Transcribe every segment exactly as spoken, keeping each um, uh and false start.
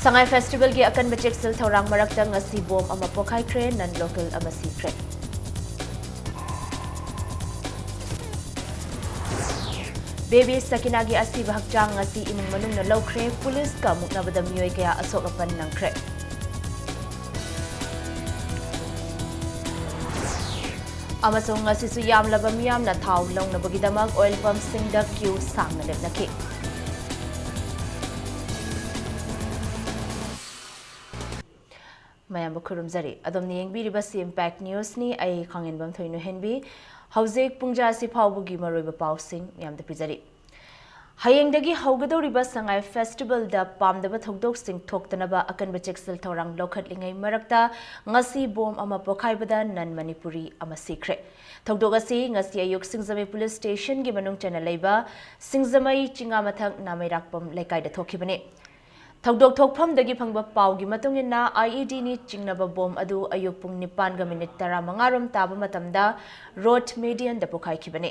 ꯁꯉꯥꯏ ꯐꯦꯁꯇꯤꯚꯦꯜꯒꯤ ꯑꯀꯟꯕ ꯆꯦꯛꯁꯤꯜ ꯊꯧꯔꯥꯡ ꯃꯔꯛꯇ ꯉꯁꯤ ꯕꯣꯝ ꯑꯃ ꯄꯣꯈꯥꯏꯈ꯭ꯔꯦ, ꯅꯟ ꯂꯣꯀꯦꯜ ꯑꯃ ꯁꯤꯈ꯭ꯔꯦ꯫ ꯕꯦꯕꯤ ꯁꯀꯤꯅꯥꯒꯤ ꯑꯁꯤꯕ ꯍꯛꯆꯥꯡ ꯉꯁꯤ ꯏꯃꯨꯡ ꯃꯅꯨꯡꯅ ꯂꯧꯈ꯭ꯔꯦ, ꯄꯨꯂꯤꯁꯀ ꯃꯨꯛꯅꯕꯗ ꯃꯤꯑꯣꯏ ꯀꯌꯥ ꯑꯁꯣꯛ ꯑꯄꯟ ꯅꯪꯈ꯭ꯔꯦ꯫ ꯑꯃꯁꯨꯡ ꯉꯁꯤꯁꯨ ꯌꯥꯝꯂꯕ ꯃꯤꯌꯥꯝꯅ ꯊꯥꯎ ꯂꯧꯅꯕꯒꯤꯗꯃꯛ ꯑꯣꯏꯜ ꯄꯝꯞꯁꯤꯡꯗ ꯀ꯭ꯌꯨ ꯁꯥꯡꯅ ꯂꯦꯞꯅꯈꯤ꯫ ꯃꯌꯥꯝꯕꯨ ꯈꯨꯔꯨꯝꯖꯔꯤ꯫ ꯑꯗꯣꯝꯅ ꯌꯦꯡꯕꯤꯔꯤꯕꯁꯤ ꯏꯝꯄꯦꯛ ꯅ꯭ꯌꯨꯁꯅꯤ꯫ ꯑꯩ ꯈꯥꯡꯉꯦꯟꯕꯝ ꯊꯣꯏꯅꯨ ꯍꯦꯟꯕꯤ꯫ ꯍꯧꯖꯤꯛ ꯄꯨꯡꯖꯥ ꯑꯁꯤ ꯐꯥꯎꯕꯒꯤ ꯃꯔꯨꯑꯣꯏꯕ ꯄꯥꯎꯁꯤꯡ ꯃꯌꯥꯝꯗ ꯄꯤꯖꯔꯤ꯫ ꯍꯌꯦꯡꯗꯒꯤ ꯍꯧꯒꯗꯧꯔꯤꯕ ꯁꯉꯥꯏ ꯐꯦꯁꯇꯤꯚꯦꯜꯗ ꯄꯥꯝꯗꯕ ꯊꯧꯗꯣꯛꯁꯤꯡ ꯊꯣꯛꯇꯅꯕ ꯑꯀꯟꯕ ꯆꯦꯛꯁꯤꯜ ꯊꯧꯔꯥꯡ ꯂꯧꯈꯠꯂꯤꯉꯩ ꯃꯔꯛꯇ ꯉꯁꯤ ꯕꯣꯝ ꯑꯃ ꯄꯣꯈꯥꯏꯕꯗ ꯅꯟ ꯃꯅꯤꯄꯨꯔꯤ ꯑꯃ ꯁꯤꯈ꯭ꯔꯦ꯫ ꯊꯧꯗꯣꯛ ꯑꯁꯤ ꯉꯁꯤ ꯑꯌꯨꯛ ꯁꯤꯡꯖꯃꯩ ꯄꯨꯂꯤꯁ ꯁ꯭ꯇꯦꯁꯟꯒꯤ ꯃꯅꯨꯡ ꯆꯟꯅ ꯂꯩꯕ ꯁꯤꯡꯖꯃꯩ ꯆꯤꯉꯥꯃꯊꯛ ꯅꯥꯃꯩꯔꯥꯛꯄꯝ ꯂꯩꯀꯥꯏꯗ ꯊꯣꯛꯈꯤꯕꯅꯤ꯫ ꯊꯧꯗꯣꯛ ꯊꯣꯛꯐꯝꯗꯒꯤ ꯐꯪꯕ ꯄꯥꯎꯒꯤ ꯃꯇꯨꯡ ꯏꯟꯅ, IEDꯅꯤ ꯆꯤꯡꯅꯕ ꯕꯣꯝ ꯑꯗꯨ ꯑꯌꯨꯛ ꯄꯨꯡ ꯅꯤꯄꯥꯟꯒ ꯃꯤꯅꯤꯠ ꯇꯔꯥꯃꯉꯥ ꯔꯣꯝ ꯇꯥꯕ ꯃꯇꯝꯗ ꯔꯣꯗ ꯃꯦꯗꯤꯌꯟꯗ ꯄꯣꯈꯥꯏꯈꯤꯕꯅꯤ꯫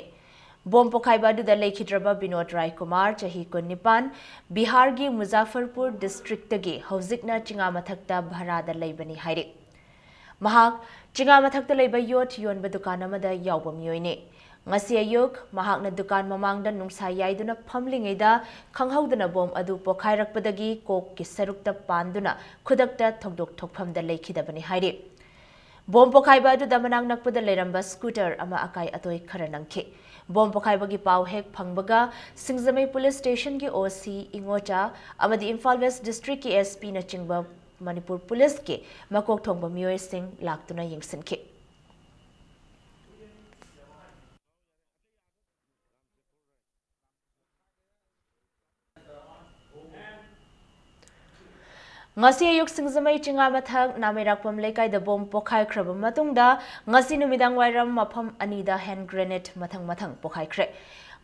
ꯕꯣꯝ ꯄꯣꯈꯥꯏꯕ ꯑꯗꯨꯗ ꯂꯩꯈꯤꯗ꯭ꯔꯕ ꯕꯤꯅꯣꯗ ꯔꯥꯏ ꯀꯨꯃꯥꯔ, ꯆꯍꯤ ꯀꯨꯟꯅꯤꯄꯥꯟ, ꯕꯤꯍꯥꯔꯒꯤ ꯃꯨꯖꯥꯐꯔꯄꯨꯔ ꯗꯤꯁꯇ꯭ꯔꯤꯛꯇꯒꯤ ꯍꯧꯖꯤꯛꯅ ꯆꯤꯉꯥꯃꯊꯛꯇ ꯚꯔꯥꯗ ꯂꯩꯕꯅꯤ ꯍꯥꯏꯔꯤ꯫ ꯃꯍꯥꯛ ꯆꯤꯉꯥꯃꯊꯛꯇ ꯂꯩꯕ ꯌꯣꯠ ꯌꯣꯟꯕ ꯗꯨꯀꯥꯟ ꯑꯃꯗ ꯌꯥꯎꯕ ꯃꯤꯑꯣꯏꯅꯤ꯫ ꯉꯁꯤ ꯑꯌꯨꯛ ꯃꯍꯥꯛꯅ ꯗꯨꯀꯥꯟ ꯃꯃꯥꯡꯗ ꯅꯨꯡꯁꯥ ꯌꯥꯏꯗꯨꯅ ꯐꯝꯂꯤꯉꯩꯗ ꯈꯪꯍꯧꯗꯅ ꯕꯣꯝ ꯑꯗꯨ ꯄꯣꯈꯥꯏꯔꯛꯄꯗꯒꯤ ꯀꯣꯛꯀꯤ ꯁꯔꯨꯛꯇ ꯄꯥꯟꯗꯨꯅ ꯈꯨꯗꯛꯇ ꯊꯧꯗꯣꯛ ꯊꯣꯛꯐꯝꯗ ꯂꯩꯈꯤꯗꯕꯅꯤ ꯍꯥꯏꯔꯤ꯫ ꯕꯣꯝ ꯄꯣꯈꯥꯏꯕ ꯑꯗꯨꯗ ꯃꯅꯥꯛ ꯅꯛꯄꯗ ꯂꯩꯔꯝꯕ ꯁ꯭ꯀꯨꯇꯔ ꯑꯃ ꯑꯀꯥꯏ ꯑꯇꯣꯏ ꯈꯔ ꯅꯪꯈꯤ꯫ ꯕꯣꯝ ꯄꯣꯈꯥꯏꯕꯒꯤ ꯄꯥꯎ ꯍꯦꯛ ꯐꯪꯕꯒ ꯁꯤꯡꯖꯃꯩ ꯄꯨꯂꯤꯁ ꯁ꯭ꯇꯦꯁꯟꯒꯤ OC ꯏꯉꯣꯆꯥ ꯑꯃꯗꯤ ꯏꯝꯐꯥꯜ ꯋꯦꯁ ꯗꯤꯁꯇ꯭ꯔꯤꯛꯀꯤ SP ꯅꯆꯤꯡꯕ ꯃꯅꯤꯄꯨꯔ ꯄꯨꯂꯤꯁꯀꯤ ꯃꯀꯣꯛ ꯊꯣꯡꯕ ꯃꯤꯑꯣꯏꯁꯤꯡ ꯂꯥꯛꯇꯨꯅ ꯌꯦꯡꯁꯤꯟꯈꯤ꯫ ꯉꯁꯤ ꯑꯌꯨꯛ ꯁꯤꯡꯖꯃꯩ ꯆꯤꯉꯥꯃꯊꯛ ꯅꯥꯃꯩꯔꯥꯛꯄꯝ ꯂꯩꯀꯥꯏꯗ ꯕꯣꯝ ꯄꯣꯈꯥꯏꯈ꯭ꯔꯕ ꯃꯇꯨꯡꯗ, ꯉꯁꯤ ꯅꯨꯃꯤꯗꯥꯡ ꯋꯥꯏꯔꯝ ꯃꯐꯝ ꯑꯅꯤꯗ ꯍꯦꯟ ꯒ꯭ꯔꯦꯅꯦꯗ ꯃꯊꯪ ꯃꯊꯪ ꯄꯣꯈꯥꯏꯈ꯭ꯔꯦ꯫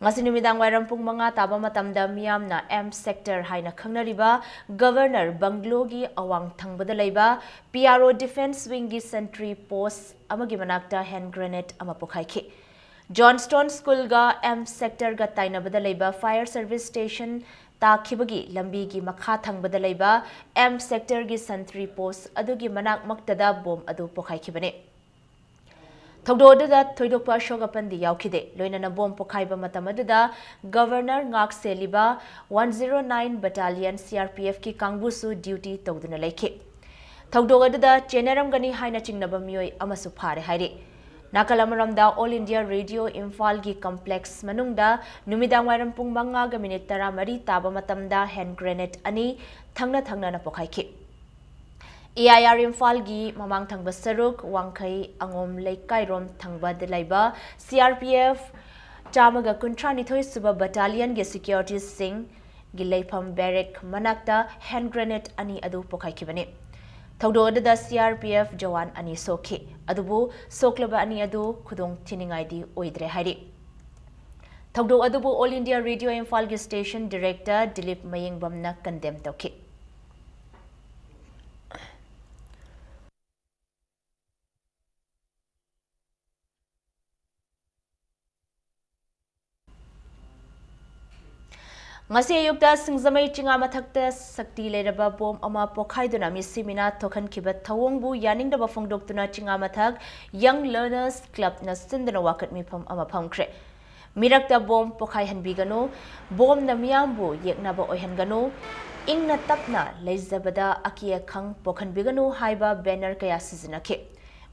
ꯉꯁꯤ ꯅꯨꯃꯤꯗꯥꯡ ꯋꯥꯏꯔꯝ ꯄꯨꯡ ꯃꯉꯥ ꯇꯥꯕ ꯃꯇꯝꯗ ꯃꯤꯌꯥꯝꯅ ꯑꯦꯝ ꯁꯦꯛꯇꯔ ꯍꯥꯏꯅ ꯈꯪꯅꯔꯤꯕ ꯒꯚꯔꯅꯔ ꯕꯪꯒ꯭ꯂꯣꯒꯤ ꯑꯋꯥꯡ ꯊꯪꯕꯗ ꯂꯩꯕ PRO ꯗꯤꯐꯦꯟꯁ ꯋꯤꯡꯒꯤ ꯁꯦꯟꯇ꯭ꯔꯤ ꯄꯣꯁ ꯑꯃꯒꯤ ꯃꯅꯥꯛꯇ ꯍꯦꯟ ꯒ꯭ꯔꯦꯅꯦꯗ ꯑꯃ ꯄꯣꯈꯥꯏꯈꯤ꯫ ꯖꯣꯟꯁꯇꯣꯟ ꯁ꯭ꯀꯨꯜꯒ ꯑꯦꯝ ꯁꯦꯛꯇꯔꯒ ꯇꯥꯏꯅꯕꯗ ꯂꯩꯕ ꯐꯥꯌꯔ ꯁꯔꯚꯤꯁ ꯁ꯭ꯇꯦꯁꯟ ꯇꯥꯈꯤꯕꯒꯤ ꯂꯝꯕꯤꯒꯤ ꯃꯈꯥ ꯊꯪꯕꯗ ꯂꯩꯕ ꯑꯦꯝ ꯁꯦꯛꯇꯔꯒꯤ ꯁꯟꯇ꯭ꯔꯤ ꯄꯣꯁ ꯑꯗꯨꯒꯤ ꯃꯅꯥꯛꯃꯛꯇꯗ ꯕꯣꯝ ꯑꯗꯨ ꯄꯣꯈꯥꯏꯈꯤꯕꯅꯤ꯫ ꯊꯧꯗꯣꯛ ꯑꯗꯨꯗ ꯊꯣꯏꯗꯣꯛꯄ ꯑꯁꯣꯛ ꯑꯄꯟꯗꯤ ꯌꯥꯎꯈꯤꯗꯦ꯫ ꯂꯣꯏꯅꯅ ꯕꯣꯝ ꯄꯣꯈꯥꯏꯕ ꯃꯇꯝ ꯑꯗꯨꯗ ꯒꯕꯔꯅꯔ ꯉꯥꯛ ꯁꯦꯜꯂꯤꯕ one zero nine Battalion C R P F ꯀꯤ ꯀꯥꯡꯕꯨꯁꯨ ꯗ꯭ꯌꯨꯇꯤ ꯇꯧꯗꯨꯅ ꯂꯩꯈꯤ꯫ ꯊꯧꯗꯣꯛ ꯑꯗꯨꯗ ꯆꯦꯟꯅꯔꯝꯒꯅꯤ ꯍꯥꯏꯅ ꯆꯤꯡꯅꯕ ꯃꯤꯑꯣꯏ ꯑꯃꯁꯨ ꯐꯥꯔꯦ ꯍꯥꯏꯔꯤ꯫ ꯅꯥꯀꯜ ꯑꯃꯔꯣꯝꯗ, ꯑꯣꯜ ꯏꯟꯗꯤꯌꯥ ꯔꯦꯗꯤꯑꯣ ꯏꯝꯐꯥꯜꯒꯤ ꯀꯝꯄ꯭ꯂꯦꯛꯁ ꯃꯅꯨꯡꯗ ꯅꯨꯃꯤꯗꯥꯡ ꯋꯥꯏꯔꯝ ꯄꯨꯡ ꯃꯉꯥꯒ ꯃꯤꯅꯤꯠ ꯇꯔꯥꯃꯔꯤ ꯇꯥꯕ ꯃꯇꯝꯗ ꯍꯦꯟ ꯒ꯭ꯔꯦꯅꯦꯗ ꯑꯅꯤ ꯊꯪꯅ ꯊꯪꯅꯅ ꯄꯣꯈꯥꯏꯈꯤ꯫ A I R ꯏꯝꯐꯥꯜꯒꯤ ꯃꯃꯥꯡ ꯊꯪꯕ ꯁꯔꯨꯛ, ꯋꯥꯡꯈꯩ ꯑꯉꯣꯝ ꯂꯩꯀꯥꯏꯔꯣꯝ ꯊꯪꯕꯗ ꯂꯩꯕ C R P F ꯆꯥꯝꯃꯒ ꯀꯨꯟꯊ꯭ꯔꯥꯅꯤꯊꯣꯏ ꯁꯨꯕ ꯕꯠꯇꯥꯂꯤꯌꯟꯒꯤ ꯁꯤꯀ꯭ꯌꯨꯔꯤꯇꯤꯁꯤꯡꯒꯤ ꯂꯩꯐꯝ ꯕꯦꯔꯦꯛ ꯃꯅꯥꯛꯇ ꯍꯦꯟ ꯒ꯭ꯔꯦꯅꯦꯗ ꯑꯅꯤ ꯑꯗꯨ ꯄꯣꯈꯥꯏꯈꯤꯕꯅꯤ꯫ ꯊꯧꯗꯣꯛ ꯑꯗꯨꯗ C R P F Jawan ꯑꯅꯤ ꯁꯣꯛꯈꯤ, ꯑꯗꯨꯕꯨ ꯁꯣꯛꯂꯕ ꯑꯅꯤ ꯑꯗꯨ ꯈꯨꯗꯣꯡ ꯊꯤꯅꯤꯡꯉꯥꯏꯗꯤ ꯑꯣꯏꯗ꯭ꯔꯦ ꯍꯥꯏꯔꯤ꯫ ꯊꯧꯗꯣꯛ ꯑꯗꯨꯕꯨ ꯑꯣꯜ ꯏꯟꯗꯤꯌꯥ ꯔꯦꯗꯤꯑꯣ ꯏꯝꯐꯥꯜꯒꯤ ꯁ꯭ꯇꯦꯁꯟ ꯗꯤꯔꯦꯛꯇꯔ ꯗꯤꯂꯤꯞ ꯃꯌꯦꯡꯕꯝꯅ ꯀꯟꯗꯦꯝ ꯇꯧꯈꯤ꯫ ꯉꯁꯤ ꯑꯌꯨꯛꯇ ꯁꯤꯡꯖꯃꯩ ꯆꯤꯉꯥ ꯃꯊꯛꯇ ꯁꯛꯇꯤ ꯂꯩꯔꯕ ꯕꯣꯝ ꯑꯃ ꯄꯣꯈꯥꯏꯗꯨꯅ ꯃꯤꯁꯤ ꯃꯤꯅꯥ ꯊꯣꯛꯍꯟꯈꯤꯕ ꯊꯧꯑꯣꯡꯕꯨ ꯌꯥꯅꯤꯡꯗꯕ ꯐꯣꯡꯗꯣꯛꯇꯨꯅ ꯆꯤꯉꯥ ꯃꯊꯛ ꯌꯪ ꯂꯔꯅꯔꯁ ꯀ꯭ꯂꯕꯅ ꯁꯤꯟꯗꯨꯅ ꯋꯥꯀꯠ ꯃꯤꯐꯝ ꯑꯃ ꯐꯝꯈ꯭ꯔꯦ꯫ ꯃꯤꯔꯛꯇ ꯕꯣꯝ ꯄꯣꯈꯥꯏꯍꯟꯕꯤꯒꯅꯨ, ꯕꯣꯝꯅ ꯃꯤꯌꯥꯝꯕꯨ ꯌꯦꯛꯅꯕ ꯑꯣꯏꯍꯟꯒꯅꯨ, ꯏꯪꯅ ꯇꯞꯅ ꯂꯩꯖꯕꯗ ꯑꯀꯤ ꯑꯈꯪ ꯄꯣꯛꯍꯟꯕꯤꯒꯅꯨ ꯍꯥꯏꯕ ꯕꯦꯅꯔ ꯀꯌꯥ ꯁꯤꯖꯤꯟꯅꯈꯤ꯫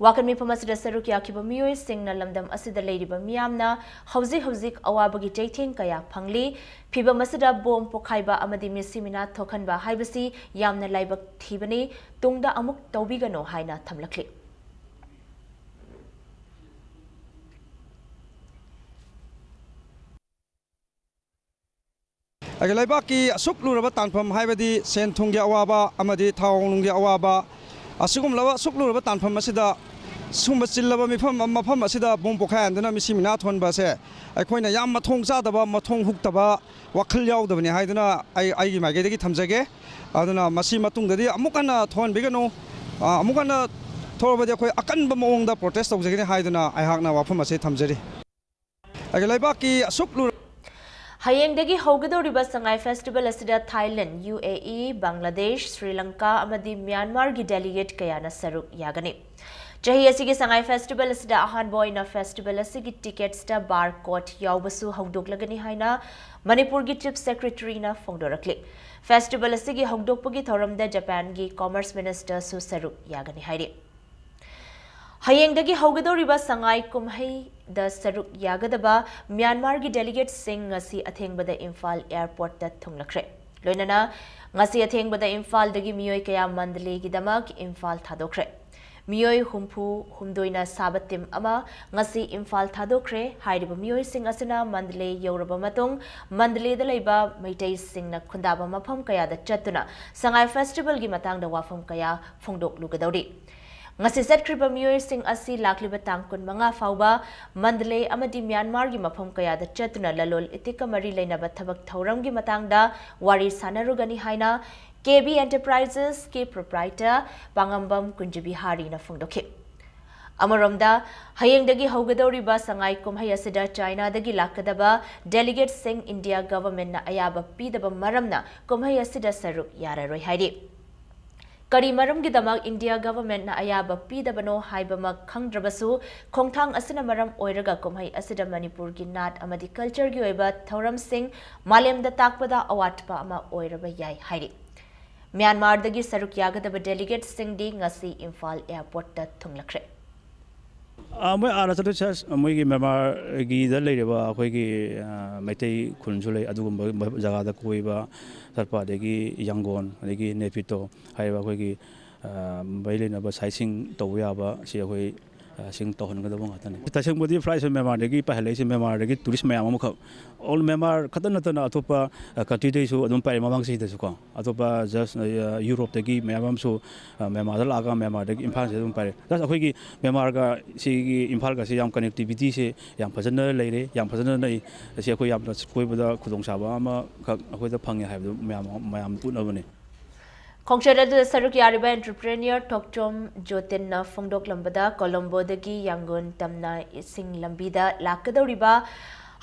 ꯋꯥꯀꯠ ꯃꯤꯐꯝ ꯑꯁꯤꯗ ꯁꯔꯨꯛ ꯌꯥꯈꯤꯕ ꯃꯤꯑꯣꯏꯁꯤꯡꯅ ꯂꯝꯗꯝ ꯑꯁꯤꯗ ꯂꯩꯔꯤꯕ ꯃꯤꯌꯥꯝꯅ ꯍꯧꯖꯤꯛ ꯍꯧꯖꯤꯛ ꯑꯋꯥꯕꯒꯤ ꯆꯩꯊꯦꯡ ꯀꯌꯥ ꯐꯪꯂꯤ꯫ ꯐꯤꯚꯝ ꯑꯁꯤꯗ ꯕꯣꯝ ꯄꯣꯈꯥꯏꯕ ꯑꯃꯗꯤ ꯃꯤꯁꯤ ꯃꯤꯅꯥ ꯊꯣꯛꯍꯟꯕ ꯍꯥꯏꯕꯁꯤ ꯌꯥꯝꯅ ꯂꯥꯏꯕꯛ ꯊꯤꯕꯅꯤ꯫ ꯇꯨꯡꯗ ꯑꯃꯨꯛ ꯇꯧꯕꯤꯒꯅꯨ ꯍꯥꯏꯅ ꯊꯝꯂꯛꯂꯤ꯫ ꯑꯩꯒꯤ ꯂꯩꯕꯥꯛꯀꯤ ꯑꯁꯨꯛ ꯂꯨꯔꯕ ꯇꯥꯟꯐꯝ, ꯍꯥꯏꯕꯗꯤ ꯁꯦꯟ ꯊꯨꯝꯒꯤ ꯑꯋꯥꯕ ꯑꯃꯗꯤ ꯊꯥꯎ ꯅꯨꯡꯒꯤ ꯑꯋꯥꯕ, ꯑꯁꯤꯒꯨꯝꯂꯕ ꯑꯁꯨꯛ ꯂꯨꯔꯕ ꯇꯥꯟꯐꯝ ꯑꯁꯤꯗ, ꯁꯤꯒꯨꯝꯕ ꯆꯤꯜꯂꯕ ꯃꯤꯐꯝ, ꯃꯐꯝ ꯑꯁꯤꯗ ꯕꯣꯝ ꯄꯣꯈꯥꯏꯍꯟꯗꯨꯅ ꯃꯤꯁꯤ ꯃꯤꯅꯥ ꯊꯣꯛꯍꯟꯕ ꯑꯁꯦ ꯑꯩꯈꯣꯏꯅ ꯌꯥꯝ ꯃꯊꯣꯡ ꯆꯥꯗꯕ, ꯃꯊꯣꯡ ꯍꯨꯛꯇꯕ ꯋꯥꯈꯜ ꯌꯥꯎꯗꯕꯅꯤ ꯍꯥꯏꯗꯨꯅ ꯑꯩ, ꯑꯩꯒꯤ ꯃꯥꯏꯀꯩꯗꯒꯤ ꯊꯝꯖꯒꯦ꯫ ꯑꯗꯨꯅ ꯃꯁꯤ ꯃꯇꯨꯡꯗꯗꯤ ꯑꯃꯨꯛ ꯍꯟꯅ ꯊꯣꯛꯍꯟꯕꯤꯒꯅꯨ, ꯑ, ꯑꯃꯨꯛ ꯍꯟꯅ ꯊꯣꯛꯂꯕꯗꯤ ꯑꯩꯈꯣꯏ ꯑꯀꯟꯕ ꯃꯑꯣꯡꯗ protest ꯇꯧꯖꯒꯅꯤ ꯍꯥꯏꯗꯨꯅ ꯑꯩꯍꯥꯛꯅ ꯋꯥꯐꯝ ꯑꯁꯤ ꯊꯝꯖꯔꯤ꯫ ꯑꯩꯒꯤ ꯂꯩꯕꯥꯛꯀꯤ ꯑꯁꯨꯛ ꯂꯨꯔ- ꯍꯌꯦꯡꯗꯒꯤ ꯍꯧꯒꯗꯧꯔꯤꯕ ꯁꯉꯥꯏ ꯐꯦꯁꯇꯤꯚꯦꯜ ꯑꯁꯤꯗ ꯊꯥꯏꯂꯦꯟ, ꯌꯨ ꯑꯦ ꯏ, ꯕꯪꯒ꯭ꯂꯥꯗꯦꯁ, ꯁ꯭ꯔꯤ ꯂꯪꯀꯥ ꯑꯃꯗꯤ ꯃ꯭ꯌꯥꯟꯃꯥꯔꯒꯤ ꯗꯦꯂꯤꯒꯦꯠ ꯀꯌꯥꯅ ꯁꯔꯨꯛ ꯌꯥꯒꯅꯤ꯫ ꯆꯍꯤ ꯑꯁꯤꯒꯤ ꯁꯉꯥꯏ ꯐꯦꯁꯇꯤꯚꯦꯜ ꯑꯁꯤꯗ ꯑꯍꯥꯟꯕ ꯑꯣꯏꯅ ꯐꯦꯁꯇꯤꯚꯦꯜ ꯑꯁꯤꯒꯤ ꯇꯤꯀꯦꯠꯁꯇ ꯕꯥꯔ ꯀꯣꯗ ꯌꯥꯎꯕꯁꯨ ꯍꯧꯗꯣꯛꯂꯒꯅꯤ ꯍꯥꯏꯅ ꯃꯅꯤꯄꯨꯔꯒꯤ ꯆꯤꯐ ꯁꯦꯀ꯭ꯔꯦꯇꯔꯤꯅ ꯐꯣꯡꯗꯣꯔꯛꯂꯤ꯫ ꯐꯦꯁꯇꯤꯚꯦꯜ ꯑꯁꯤꯒꯤ ꯍꯧꯗꯣꯛꯄꯒꯤ ꯊꯧꯔꯝꯗ ꯖꯄꯥꯟꯒꯤ ꯀꯣꯃꯔꯁ ꯃꯤꯅꯤꯁꯇꯔꯁꯨ ꯁꯔꯨꯛ ꯌꯥꯒꯅꯤ ꯍꯥꯏꯔꯤ꯫ ꯍꯌꯦꯡꯗꯒꯤ ꯍꯧꯒꯗꯧꯔꯤꯕ ꯁꯉꯥꯏ ꯀꯨꯝꯍꯩꯗ ꯁꯔꯨꯛ ꯌꯥꯒꯗꯕ ꯃ꯭ꯌꯥꯟꯃꯥꯔꯒꯤ ꯗꯦꯂꯤꯒꯦꯠꯁꯤꯡ ꯉꯁꯤ ꯑꯊꯦꯡꯕꯗ ꯏꯝꯐꯥꯜ ꯑꯦꯌꯔꯄꯣꯔꯠꯇ ꯊꯨꯡꯂꯈ꯭ꯔꯦ꯫ ꯂꯣꯏꯅꯅ ꯉꯁꯤ ꯑꯊꯦꯡꯕꯗ ꯏꯝꯐꯥꯜꯗꯒꯤ ꯃꯤꯑꯣꯏ ꯀꯌꯥ ꯃꯟꯗꯂꯦꯒꯤꯗꯃꯛ ꯏꯝꯐꯥꯜ ꯊꯥꯗꯣꯛꯈ꯭ꯔꯦ꯫ ꯃꯤꯑꯣꯏ ꯍꯨꯝꯐꯨ ꯍꯨꯝꯗꯣꯏꯅ ꯁꯥꯕ ꯇꯤꯝ ꯑꯃ ꯉꯁꯤ ꯏꯝꯐꯥꯜ ꯊꯥꯗꯣꯛꯈ꯭ꯔꯦ꯫ ꯍꯥꯏꯔꯤꯕ ꯃꯤꯑꯣꯏꯁꯤꯡ ꯑꯁꯤꯅ ꯃꯟꯗꯂꯦ ꯌꯧꯔꯕ ꯃꯇꯨꯡ ꯃꯟꯗꯂꯦꯗ ꯂꯩꯕ ꯃꯩꯇꯩꯁꯤꯡꯅ ꯈꯨꯟꯗꯥꯕ ꯃꯐꯝ ꯀꯌꯥꯗ ꯆꯠꯇꯨꯅ ꯁꯉꯥꯏ ꯐꯦꯁꯇꯤꯚꯦꯜꯒꯤ ꯃꯇꯥꯡꯗ ꯋꯥꯐꯝ ꯀꯌꯥ ꯐꯣꯡꯗꯣꯛꯂꯨꯒꯗꯧꯔꯤ꯫ ꯉꯁꯤ ꯆꯠꯈ꯭ꯔꯤꯕ ꯃꯤꯑꯣꯏꯁꯤꯡ ꯑꯁꯤ ꯂꯥꯛꯂꯤꯕ ꯇꯥꯡ ꯀꯨꯟꯃꯉꯥ ꯐꯥꯎꯕ ꯃꯟꯗꯂꯦ ꯑꯃꯗꯤ ꯃ꯭ꯌꯥꯟꯃꯥꯔꯒꯤ ꯃꯐꯝ ꯀꯌꯥꯗ ꯆꯠꯇꯨꯅ ꯂꯂꯣꯟ ꯏꯇꯤꯛꯀ ꯃꯔꯤ ꯂꯩꯅꯕ ꯊꯕꯛ ꯊꯧꯔꯝꯒꯤ ꯃꯇꯥꯡꯗ ꯋꯥꯔꯤ ꯁꯥꯟꯅꯔꯨꯒꯅꯤ ꯍꯥꯏꯅ ꯀꯦ ꯕꯤ ꯑꯦꯟꯇꯔꯄ꯭ꯔꯥꯏꯖꯦꯁꯀꯤ ꯄ꯭ꯔꯣꯄ꯭ꯔꯥꯏꯇꯔ ꯄꯥꯉꯝꯕꯝ ꯀꯨꯟꯖꯕꯤꯍꯥꯔꯤꯅ ꯐꯣꯡꯗꯣꯛꯈꯤ꯫ ꯑꯃꯔꯣꯝꯗ, ꯍꯌꯦꯡꯗꯒꯤ ꯍꯧꯒꯗꯧꯔꯤꯕ ꯁꯉꯥꯏ ꯀꯨꯝꯍꯩ ꯑꯁꯤꯗ ꯆꯥꯏꯅꯥꯗꯒꯤ ꯂꯥꯛꯀꯗꯕ ꯗꯦꯂꯤꯒꯦꯠꯁꯤꯡ ꯏꯟꯗꯤꯌꯥ ꯒꯚꯔꯟꯃꯦꯟꯠꯅ ꯑꯌꯥꯕ ꯄꯤꯗꯕ ꯃꯔꯝꯅ ꯀꯨꯝꯍꯩ ꯑꯁꯤꯗ ꯁꯔꯨꯛ ꯌꯥꯔꯔꯣꯏ ꯍꯥꯏꯔꯤ꯫ ꯀꯔꯤ ꯃꯔꯝꯒꯤꯗꯃꯛ ꯏꯟꯗꯤꯌꯥ ꯒꯚꯔꯟꯃꯦꯟꯠꯅ ꯑꯌꯥꯕ ꯄꯤꯗꯕꯅꯣ ꯍꯥꯏꯕꯃꯛ ꯈꯪꯗ꯭ꯔꯕꯁꯨ, ꯈꯣꯡꯊꯥꯡ ꯑꯁꯤꯅ ꯃꯔꯝ ꯑꯣꯏꯔꯒ ꯀꯨꯝꯍꯩ ꯑꯁꯤꯗ ꯃꯅꯤꯄꯨꯔꯒꯤ ꯅꯥꯠ ꯑꯃꯗꯤ ꯀꯜꯆꯔꯒꯤ ꯑꯣꯏꯕ ꯊꯧꯔꯝꯁꯤꯡ ꯃꯥꯂꯦꯝꯗ ꯇꯥꯛꯄꯗ ꯑꯋꯥꯠꯄ ꯑꯃ ꯑꯣꯏꯔꯕ ꯌꯥꯏ ꯍꯥꯏꯔꯤ꯫ ꯃ꯭ꯌꯥꯟꯃꯥꯔꯗꯒꯤ ꯁꯔꯨꯛ ꯌꯥꯒꯗꯕ ꯗꯦꯂꯤꯒꯦꯠꯁꯤꯡꯗꯤ ꯉꯁꯤ ꯏꯝꯐꯥꯜ ꯑꯦꯌꯔꯄꯣꯔꯠꯇ ꯊꯨꯡꯂꯈ꯭ꯔꯦ꯫ ꯑ, ꯃꯣꯏ ꯑꯥꯗ ꯆꯠꯇꯣꯏꯁꯦ, ꯑꯁ, ꯃꯣꯏꯒꯤ ꯃ꯭ꯌꯥꯟꯃꯥꯔꯒꯤꯗ ꯂꯩꯔꯤꯕ ꯑꯩꯈꯣꯏꯒꯤ, ꯑ, ꯃꯩꯇꯩ ꯈꯨꯜꯁꯨ ꯂꯩ, ꯑꯗꯨꯒꯨꯝꯕ ꯖꯒꯥꯗ ꯀꯣꯏꯕ ꯆꯠꯄ, ꯑꯗꯒꯤ ꯌꯥꯡꯒꯣꯟ, ꯑꯗꯒꯤ ꯅꯦꯄꯤꯇꯣ ꯍꯥꯏꯔꯤꯕ ꯑꯩꯈꯣꯏꯒꯤ, ꯑ, ꯃꯔꯤ ꯂꯩꯅꯕ ꯁꯥꯏꯠꯁꯤꯡ ꯇꯧꯕ ꯌꯥꯕ, ꯁꯤ ꯑꯩꯈꯣꯏ, ꯑ, ꯁꯤꯡ ꯇꯧꯍꯟꯒꯗꯕ ꯉꯥꯛꯇꯅꯤ꯫ ꯇꯁꯦꯡꯕꯗꯤ ꯐ꯭ꯂꯥꯏꯠꯁꯦ ꯃ꯭ꯌꯥꯟꯃꯥꯔꯗꯒꯤ ꯄꯥꯏꯍꯜꯂꯛꯏꯁꯦ, ꯃ꯭ꯌꯥꯟꯃꯥꯔꯗꯒꯤ ꯇꯨꯔꯤꯁ ꯃꯌꯥꯝ ꯑꯃꯈꯛ, ꯑꯣꯜ ꯃ꯭ꯌꯥꯟꯃꯥꯔ ꯈꯛꯇ ꯅꯠꯇꯅ ꯑꯇꯣꯞꯄ, ꯑ, ꯀꯟꯇ꯭ꯔꯤꯗꯩꯁꯨ ꯑꯗꯨꯝ ꯄꯥꯏꯔꯛꯑꯦ ꯃꯃꯥꯡ ꯆꯍꯤꯗꯁꯨꯀꯣ꯫ ꯑꯇꯣꯞꯄ ꯖꯁ, ꯑ, ꯌꯨꯔꯣꯞꯇꯒꯤ ꯃꯌꯥꯝ ꯑꯃꯁꯨ, ꯑ, ꯃ꯭ꯌꯥꯟꯃꯥꯔꯗ ꯂꯥꯛꯑꯒ ꯃ꯭ꯌꯥꯟꯃꯥꯔꯗꯒꯤ ꯏꯝꯐꯥꯜꯁꯤꯗ ꯑꯗꯨꯝ ꯄꯥꯏꯔꯛꯑꯦ꯫ ꯖꯁ ꯑꯩꯈꯣꯏꯒꯤ ꯃ꯭ꯌꯥꯟꯃꯥꯔꯒ ꯁꯤꯒꯤ ꯏꯝꯐꯥꯜꯒꯁꯤ ꯌꯥꯝ ꯀꯅꯦꯛꯇꯤꯕꯤꯇꯤꯁꯦ ꯌꯥꯝ ꯐꯖꯅ ꯂꯩꯔꯦ, ꯌꯥꯝ ꯐꯖꯅ ꯅꯛꯏ꯫ ꯑꯁꯤ ꯑꯩꯈꯣꯏ ꯌꯥꯝꯅ ꯀꯣꯏꯕꯗ ꯈꯨꯗꯣꯡꯆꯥꯕ ꯑꯃꯈꯛ ꯑꯩꯈꯣꯏꯗ ꯐꯪꯉꯦ ꯍꯥꯏꯕꯗꯨ ꯃꯌꯥꯝ, ꯃꯌꯥꯝ ꯎꯠꯅꯕꯅꯤ꯫ ꯈꯣꯡꯆꯠ ꯑꯗꯨꯗ ꯁꯔꯨꯛ ꯌꯥꯔꯤꯕ ꯑꯦꯟꯇꯔꯄ꯭ꯔꯦꯅꯤꯌꯔ ꯊꯣꯛꯆꯣꯝ ꯖꯣꯇꯤꯟꯅ ꯐꯣꯡꯗꯣꯛꯂꯝꯕꯗ, ꯀꯣꯂꯝꯕꯣꯗꯒꯤ ꯌꯥꯡꯒꯣꯟ ꯇꯝꯅ ꯏꯁꯤꯡ ꯂꯝꯕꯤꯗ ꯂꯥꯛꯀꯗꯧꯔꯤꯕ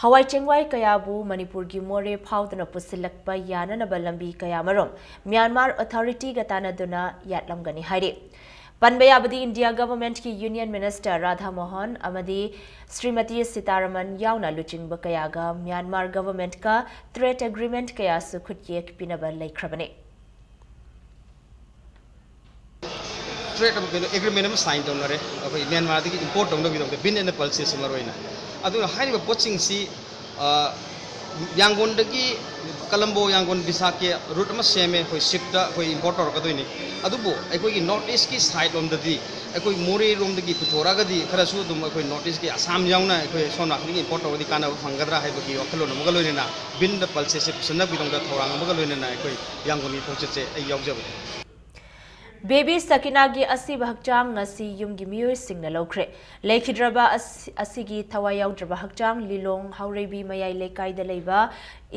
ꯍꯋꯥꯏ ꯆꯦꯡꯋꯥꯏ ꯀꯌꯥꯕꯨ ꯃꯅꯤꯄꯨꯔꯒꯤ ꯃꯣꯔꯦ ꯐꯥꯎꯗꯨꯅ ꯄꯨꯁꯤꯜꯂꯛꯄ ꯌꯥꯅꯅꯕ ꯂꯝꯕꯤ ꯀꯌꯥꯃꯔꯨꯝ ꯃ꯭ꯌꯥꯟꯃꯥꯔ ꯑꯣꯊꯣꯔꯤꯇꯤꯒ ꯇꯥꯟꯅꯗꯨꯅ ꯌꯥꯠꯂꯝꯒꯅꯤ ꯍꯥꯏꯔꯤ꯫ ꯄꯟꯕ ꯌꯥꯕꯗꯤ, ꯏꯟꯗꯤꯌꯥ ꯒꯚꯔꯟꯃꯦꯟꯠꯀꯤ ꯌꯨꯅꯤꯌꯟ ꯃꯤꯅꯤꯁꯇꯔ ꯔꯥꯙꯥ ꯃꯣꯍꯟ ꯑꯃꯗꯤ ꯁ꯭ꯔꯤꯃꯇꯤ ꯁꯤꯇꯥꯔꯥꯃꯟ ꯌꯥꯎꯅ ꯂꯨꯆꯤꯡꯕ ꯀꯌꯥꯒ ꯃ꯭ꯌꯥꯟꯃꯥꯔ ꯒꯚꯔꯟꯃꯦꯟꯠꯀ ꯇ꯭ꯔꯦꯗ ꯑꯦꯒ꯭ꯔꯤꯃꯦꯟꯠ ꯀꯌꯥꯁꯨ ꯈꯨꯠꯌꯦꯛ ꯄꯤꯅꯕ ꯂꯩꯈ꯭ꯔꯕꯅꯤ꯫ ꯇ꯭ꯔꯦꯗ ꯑꯃ, ꯀꯩꯅꯣ, ꯑꯦꯒ꯭ꯔꯤꯃꯦꯟ ꯑꯃ ꯁꯥꯏꯟ ꯇꯧꯅꯔꯦ ꯑꯩꯈꯣꯏ ꯃ꯭ꯌꯥꯟꯃꯥꯔꯗꯒꯤ ꯏꯝꯄꯣꯔꯠ ꯇꯧꯅꯕꯒꯤꯗꯃꯛꯇ, ꯕꯤꯟ ꯑꯦꯟ ꯄꯜꯁꯦꯁꯁꯤ ꯃꯔꯨꯑꯣꯏꯅ꯫ ꯑꯗꯨꯅ ꯍꯥꯏꯔꯤꯕ ꯄꯣꯠꯁꯤꯡꯁꯤ, ꯑ, ꯌꯥꯡꯒꯣꯟꯗꯒꯤ, ꯀꯂꯝꯕꯣ ꯌꯥꯡꯒꯣꯟ ꯕꯤꯁꯥꯈꯦ ꯔꯨꯠ ꯑꯃ ꯁꯦꯝꯃꯦ, ꯑꯩꯈꯣꯏ ꯁꯤꯞꯇ ꯑꯩꯈꯣꯏ ꯏꯝꯄꯣꯔꯠ ꯇꯧꯔꯛꯀꯗꯣꯏꯅꯤ꯫ ꯑꯗꯨꯕꯨ ꯑꯩꯈꯣꯏꯒꯤ ꯅꯣꯔꯠ ꯏꯁ꯭ꯠꯀꯤ ꯁꯥꯏꯗ ꯂꯣꯝꯗꯗꯤ, ꯑꯩꯈꯣꯏ ꯃꯣꯔꯦ ꯔꯣꯝꯗꯒꯤ ꯄꯨꯊꯣꯔꯛꯑꯒꯗꯤ ꯈꯔꯁꯨ ꯑꯗꯨꯝ ꯑꯩꯈꯣꯏ ꯅꯣꯔꯠ ꯏꯁ꯭ꯠꯀꯤ ꯑꯁꯥꯝ ꯌꯥꯎꯅ ꯑꯩꯈꯣꯏ ꯁꯣꯝ ꯅꯥꯀꯟꯗꯒꯤ ꯏꯝꯄꯣꯔꯠ ꯇꯧꯔꯗꯤ ꯀꯥꯟꯅꯕ ꯐꯪꯒꯗ꯭ꯔꯥ ꯍꯥꯏꯕꯒꯤ ꯋꯥꯈꯜꯂꯣꯟ ꯑꯃꯒ ꯂꯣꯏꯅꯅ, ꯕꯤꯟ ꯑꯦꯟ ꯄꯜꯁꯦꯁꯁꯤ ꯄꯨꯁꯟꯅꯕꯒꯤꯗꯃꯛꯇ ꯊꯧꯔꯥꯡ ꯑꯃꯒ ꯂꯣꯏꯅꯅ ꯑꯩꯈꯣꯏ ꯌꯥꯡꯒꯣꯟꯒꯤ ꯈꯣꯡꯆꯠꯁꯦ ꯑꯩ ꯌꯥꯎꯖꯕꯅꯤ꯫ ꯕꯦꯕꯤ ꯁꯀꯤꯅꯥꯒꯤ ꯑꯁꯤꯕ ꯍꯛꯆꯥꯡ ꯉꯁꯤ ꯌꯨꯝꯒꯤ ꯃꯤꯑꯣꯏꯁꯤꯡꯅ ꯂꯧꯈ꯭ꯔꯦ꯫ ꯂꯩꯈꯤꯗ꯭ꯔꯕ ꯑꯁ-, ꯑꯁꯤꯒꯤ ꯊꯋꯥꯏ ꯌꯥꯎꯗ꯭ꯔꯕ ꯍꯛꯆꯥꯡ ꯂꯤꯂꯣꯡ ꯍꯥꯎꯔꯩꯕꯤ ꯃꯌꯥꯏ ꯂꯩꯀꯥꯏꯗ ꯂꯩꯕ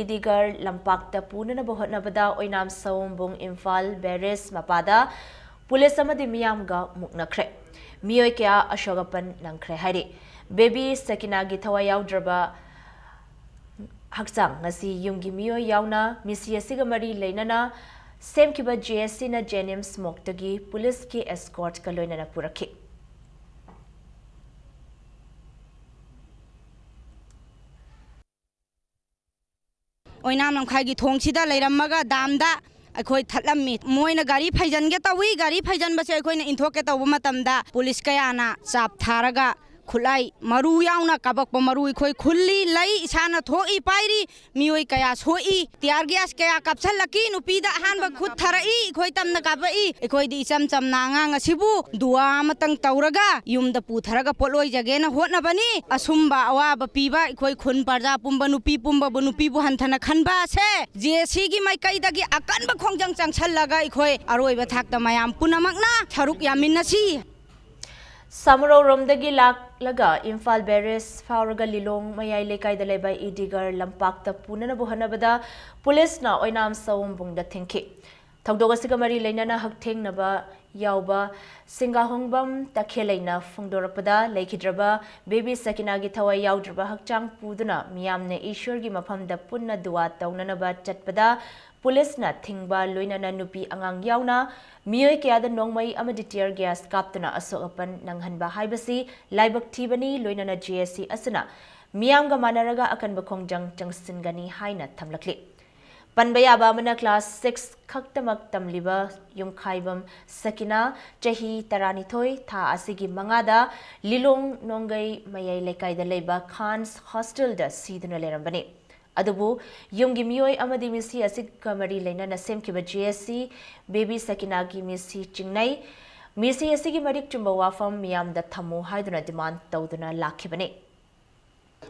ꯏꯗꯤꯒꯔ ꯂꯝꯄꯥꯛꯇ ꯄꯨꯅꯅꯕ ꯍꯣꯠꯅꯕꯗ ꯑꯣꯏꯅꯥꯝ ꯁꯑꯣꯝꯕꯨꯡ ꯏꯝꯐꯥꯜ ꯕꯦꯔꯦꯖ ꯃꯄꯥꯗ ꯄꯨꯂꯤꯁ ꯑꯃꯗꯤ ꯃꯤꯌꯥꯝꯒ ꯃꯨꯛꯅꯈ꯭ꯔꯦ꯫ ꯃꯤꯑꯣꯏ ꯀꯌꯥ ꯑꯁꯣꯛ ꯑꯄꯟ ꯅꯪꯈ꯭ꯔꯦ ꯍꯥꯏꯔꯤ꯫ ꯕꯦꯕꯤ ꯁꯀꯤꯅꯥꯒꯤ ꯊꯋꯥꯏ ꯌꯥꯎꯗ꯭ꯔꯕ ꯍꯛꯆꯥꯡ ꯉꯁꯤ ꯌꯨꯝꯒꯤ ꯃꯤꯑꯣꯏ ꯌꯥꯎꯅ ꯃꯤꯁꯤ ꯑꯁꯤꯒ ꯃꯔꯤ ꯂꯩꯅꯅ ꯁꯦꯝꯈꯤꯕ ꯖꯦ ꯑꯦꯁ ꯁꯤꯅ ꯖꯦꯅꯤꯝꯁ ꯃꯣꯛꯇꯒꯤ ꯄꯨꯂꯤꯁꯀꯤ ꯑꯦꯁꯀꯣꯔꯠꯀ ꯂꯣꯏꯅꯅ ꯄꯨꯔꯛꯈꯤ꯫ ꯑꯣꯏꯅꯥꯝ ꯂꯝꯈꯥꯏꯒꯤ ꯊꯣꯡꯁꯤꯗ ꯂꯩꯔꯝꯃꯒ ꯗꯥꯝꯗ ꯑꯩꯈꯣꯏ ꯊꯠꯂꯝꯃꯤ꯫ ꯃꯣꯏꯅ ꯒꯥꯔꯤ ꯐꯩꯖꯟꯒꯦ ꯇꯧꯏ꯫ ꯒꯥꯔꯤ ꯐꯩꯖꯟꯕꯁꯦ ꯑꯩꯈꯣꯏꯅ ꯏꯟꯊꯣꯛꯀꯦ ꯇꯧꯕ ꯃꯇꯝꯗ ꯄꯨꯂꯤꯁ ꯀꯌꯥꯅ ꯆꯥꯞ ꯊꯥꯔꯒ ꯈꯨꯠꯂꯥꯏ ꯃꯔꯨ ꯌꯥꯎꯅ ꯀꯥꯕꯛꯄ ꯃꯔꯨ ꯑꯩꯈꯣꯏ ꯈꯨꯜꯂꯤ, ꯂꯩ, ꯏꯁꯥꯅ ꯊꯣꯛꯏ, ꯄꯥꯏꯔꯤ꯫ ꯃꯤꯑꯣꯏ ꯀꯌꯥ ꯁꯣꯛꯏ꯫ ꯇꯤꯌꯥꯔ ꯒ꯭ꯌꯥꯁ ꯀꯌꯥ ꯀꯥꯞꯁꯜꯂꯛꯈꯤ꯫ ꯅꯨꯄꯤꯗ ꯑꯍꯥꯟꯕ ꯈꯨꯠ ꯊꯥꯔꯛꯏ, ꯑꯩꯈꯣꯏ ꯇꯝꯅ ꯀꯥꯞꯄꯛꯏ꯫ ꯑꯩꯈꯣꯏꯗꯤ ꯏꯆꯝ ꯆꯝꯅ ꯑꯉꯥꯡ ꯑꯁꯤꯕꯨ ꯗꯨꯋꯥ ꯑꯃꯇꯪ ꯇꯧꯔꯒ ꯌꯨꯝꯗ ꯄꯨꯊꯔꯒ ꯄꯣꯠꯂꯣꯏꯖꯒꯦꯅ ꯍꯣꯠꯅꯕꯅꯤ꯫ ꯑꯁꯨꯝꯕ ꯑꯋꯥꯕ ꯄꯤꯕ ꯑꯩꯈꯣꯏ ꯈꯨꯟ ꯄ꯭ꯔꯖꯥ ꯄꯨꯝꯕ, ꯅꯨꯄꯤ ꯄꯨꯝꯕꯕꯨ, ꯅꯨꯄꯤꯕꯨ ꯍꯟꯊꯅ ꯈꯟꯕ ꯑꯁꯦ ꯖꯦ ꯑꯦꯁ ꯁꯤꯒꯤ ꯃꯥꯏꯀꯩꯗꯒꯤ ꯑꯀꯟꯕ ꯈꯣꯡꯖꯪ ꯆꯪꯁꯜꯂꯒ ꯑꯩꯈꯣꯏ ꯑꯔꯣꯏꯕ ꯊꯥꯛꯇ ꯃꯌꯥꯝ ꯄꯨꯝꯅꯃꯛꯅ ꯁꯔꯨꯛ ꯌꯥꯃꯤꯟꯅꯁꯤ꯫ ꯁꯥꯃꯨꯔꯧꯔꯣꯝꯗꯒꯤ ꯂꯥꯛꯂꯒ ꯏꯝꯐꯥꯜ ꯕꯦꯔꯦꯖ ꯐꯥꯎꯔꯒ ꯂꯤꯂꯣꯡ ꯃꯌꯥꯏ ꯂꯩꯀꯥꯏꯗ ꯂꯩꯕ ꯏꯗꯤꯒꯔ ꯂꯝꯄꯥꯛꯇ ꯄꯨꯅꯅꯕ ꯍꯣꯠꯅꯕꯗ ꯄꯨꯂꯤꯁꯅ ꯑꯣꯏꯅꯥꯝ ꯁꯑꯣꯝꯕꯨꯡꯗ ꯊꯤꯡꯈꯤ꯫ ꯊꯧꯗꯣꯛ ꯑꯁꯤꯒ ꯃꯔꯤ ꯂꯩꯅꯅ ꯍꯛꯊꯦꯡꯅꯕ ꯌꯥꯎꯕ ꯁꯤꯡꯒꯥꯍꯣꯡꯕꯝ ꯇꯈꯦꯜꯂꯩꯅ ꯐꯣꯡꯗꯣꯔꯛꯄꯗ, ꯂꯩꯈꯤꯗ꯭ꯔꯕ ꯕꯦꯕꯤ ꯁꯀꯤꯅꯥꯒꯤ ꯊꯋꯥꯏ ꯌꯥꯎꯗ꯭ꯔꯕ ꯍꯛꯆꯥꯡ ꯄꯨꯗꯨꯅ ꯃꯤꯌꯥꯝꯅ ꯏꯁꯣꯔꯒꯤ ꯃꯐꯝꯗ ꯄꯨꯟꯅ ꯗꯨꯋꯥ ꯇꯧꯅꯅꯕ ꯆꯠꯄꯗ ꯄꯨꯂꯤꯁꯅ ꯊꯤꯡꯕ, ꯂꯣꯏꯅꯅ ꯅꯨꯄꯤ ꯑꯉꯥꯡ ꯌꯥꯎꯅ ꯃꯤꯑꯣꯏ ꯀꯌꯥꯗ ꯅꯣꯡꯃꯩ ꯑꯃꯗꯤ tear gas ꯀꯥꯞꯇꯨꯅ ꯑꯁꯣꯛ ꯑꯄꯟ ꯅꯪꯍꯟꯕ ꯍꯥꯏꯕꯁꯤ ꯂꯥꯏꯕꯛ ꯊꯤꯕꯅꯤ, ꯂꯣꯏꯅꯅ J S C ꯑꯁꯤꯅ ꯃꯤꯌꯥꯝꯒ ꯃꯥꯟꯅꯔꯒ ꯑꯀꯟꯕ ꯈꯣꯡꯖꯪ ꯆꯪꯁꯤꯟꯒꯅꯤ ꯍꯥꯏꯅ ꯊꯝꯂꯛꯂꯤ꯫ ꯄꯟꯕ ꯌꯥꯕ ꯑꯃꯅ, class six ꯈꯛꯇꯃꯛ ꯇꯝꯂꯤꯕ ꯌꯨꯝꯈꯥꯏꯕꯝ ꯁꯀꯤꯅꯥ, ꯆꯍꯤ ꯇꯔꯥꯅꯤꯊꯣꯏ, ꯊꯥ ꯑꯁꯤꯒꯤ ꯃꯉꯥꯗ ꯂꯤꯂꯣꯡ ꯅꯣꯡꯒꯩ ꯃꯌꯥꯏ ꯂꯩꯀꯥꯏꯗ ꯂꯩꯕ ꯈꯥꯟꯁ ꯍꯣꯁꯇꯦꯜꯗ ꯁꯤꯗꯨꯅ ꯂꯩꯔꯝꯕꯅꯤ꯫ ꯑꯗꯨꯕꯨ ꯌꯨꯝꯒꯤ ꯃꯤꯑꯣꯏ ꯑꯃꯗꯤ ꯃꯤꯁꯤ ꯑꯁꯤꯒ ꯃꯔꯤ ꯂꯩꯅꯅ ꯁꯦꯝꯈꯤꯕ J S C ꯕꯦꯕꯤ ꯁꯀꯤꯅꯥꯒꯤ ꯃꯤꯁꯤ ꯆꯤꯡꯅꯩ꯫ ꯃꯤꯁꯤ ꯑꯁꯤꯒꯤ ꯃꯔꯤꯛ ꯆꯨꯝꯕ ꯋꯥꯐꯝ ꯃꯤꯌꯥꯝꯗ ꯊꯝꯃꯨ ꯍꯥꯏꯗꯨꯅ demand ꯇꯧꯗꯨꯅ ꯂꯥꯛꯈꯤꯕꯅꯤ꯫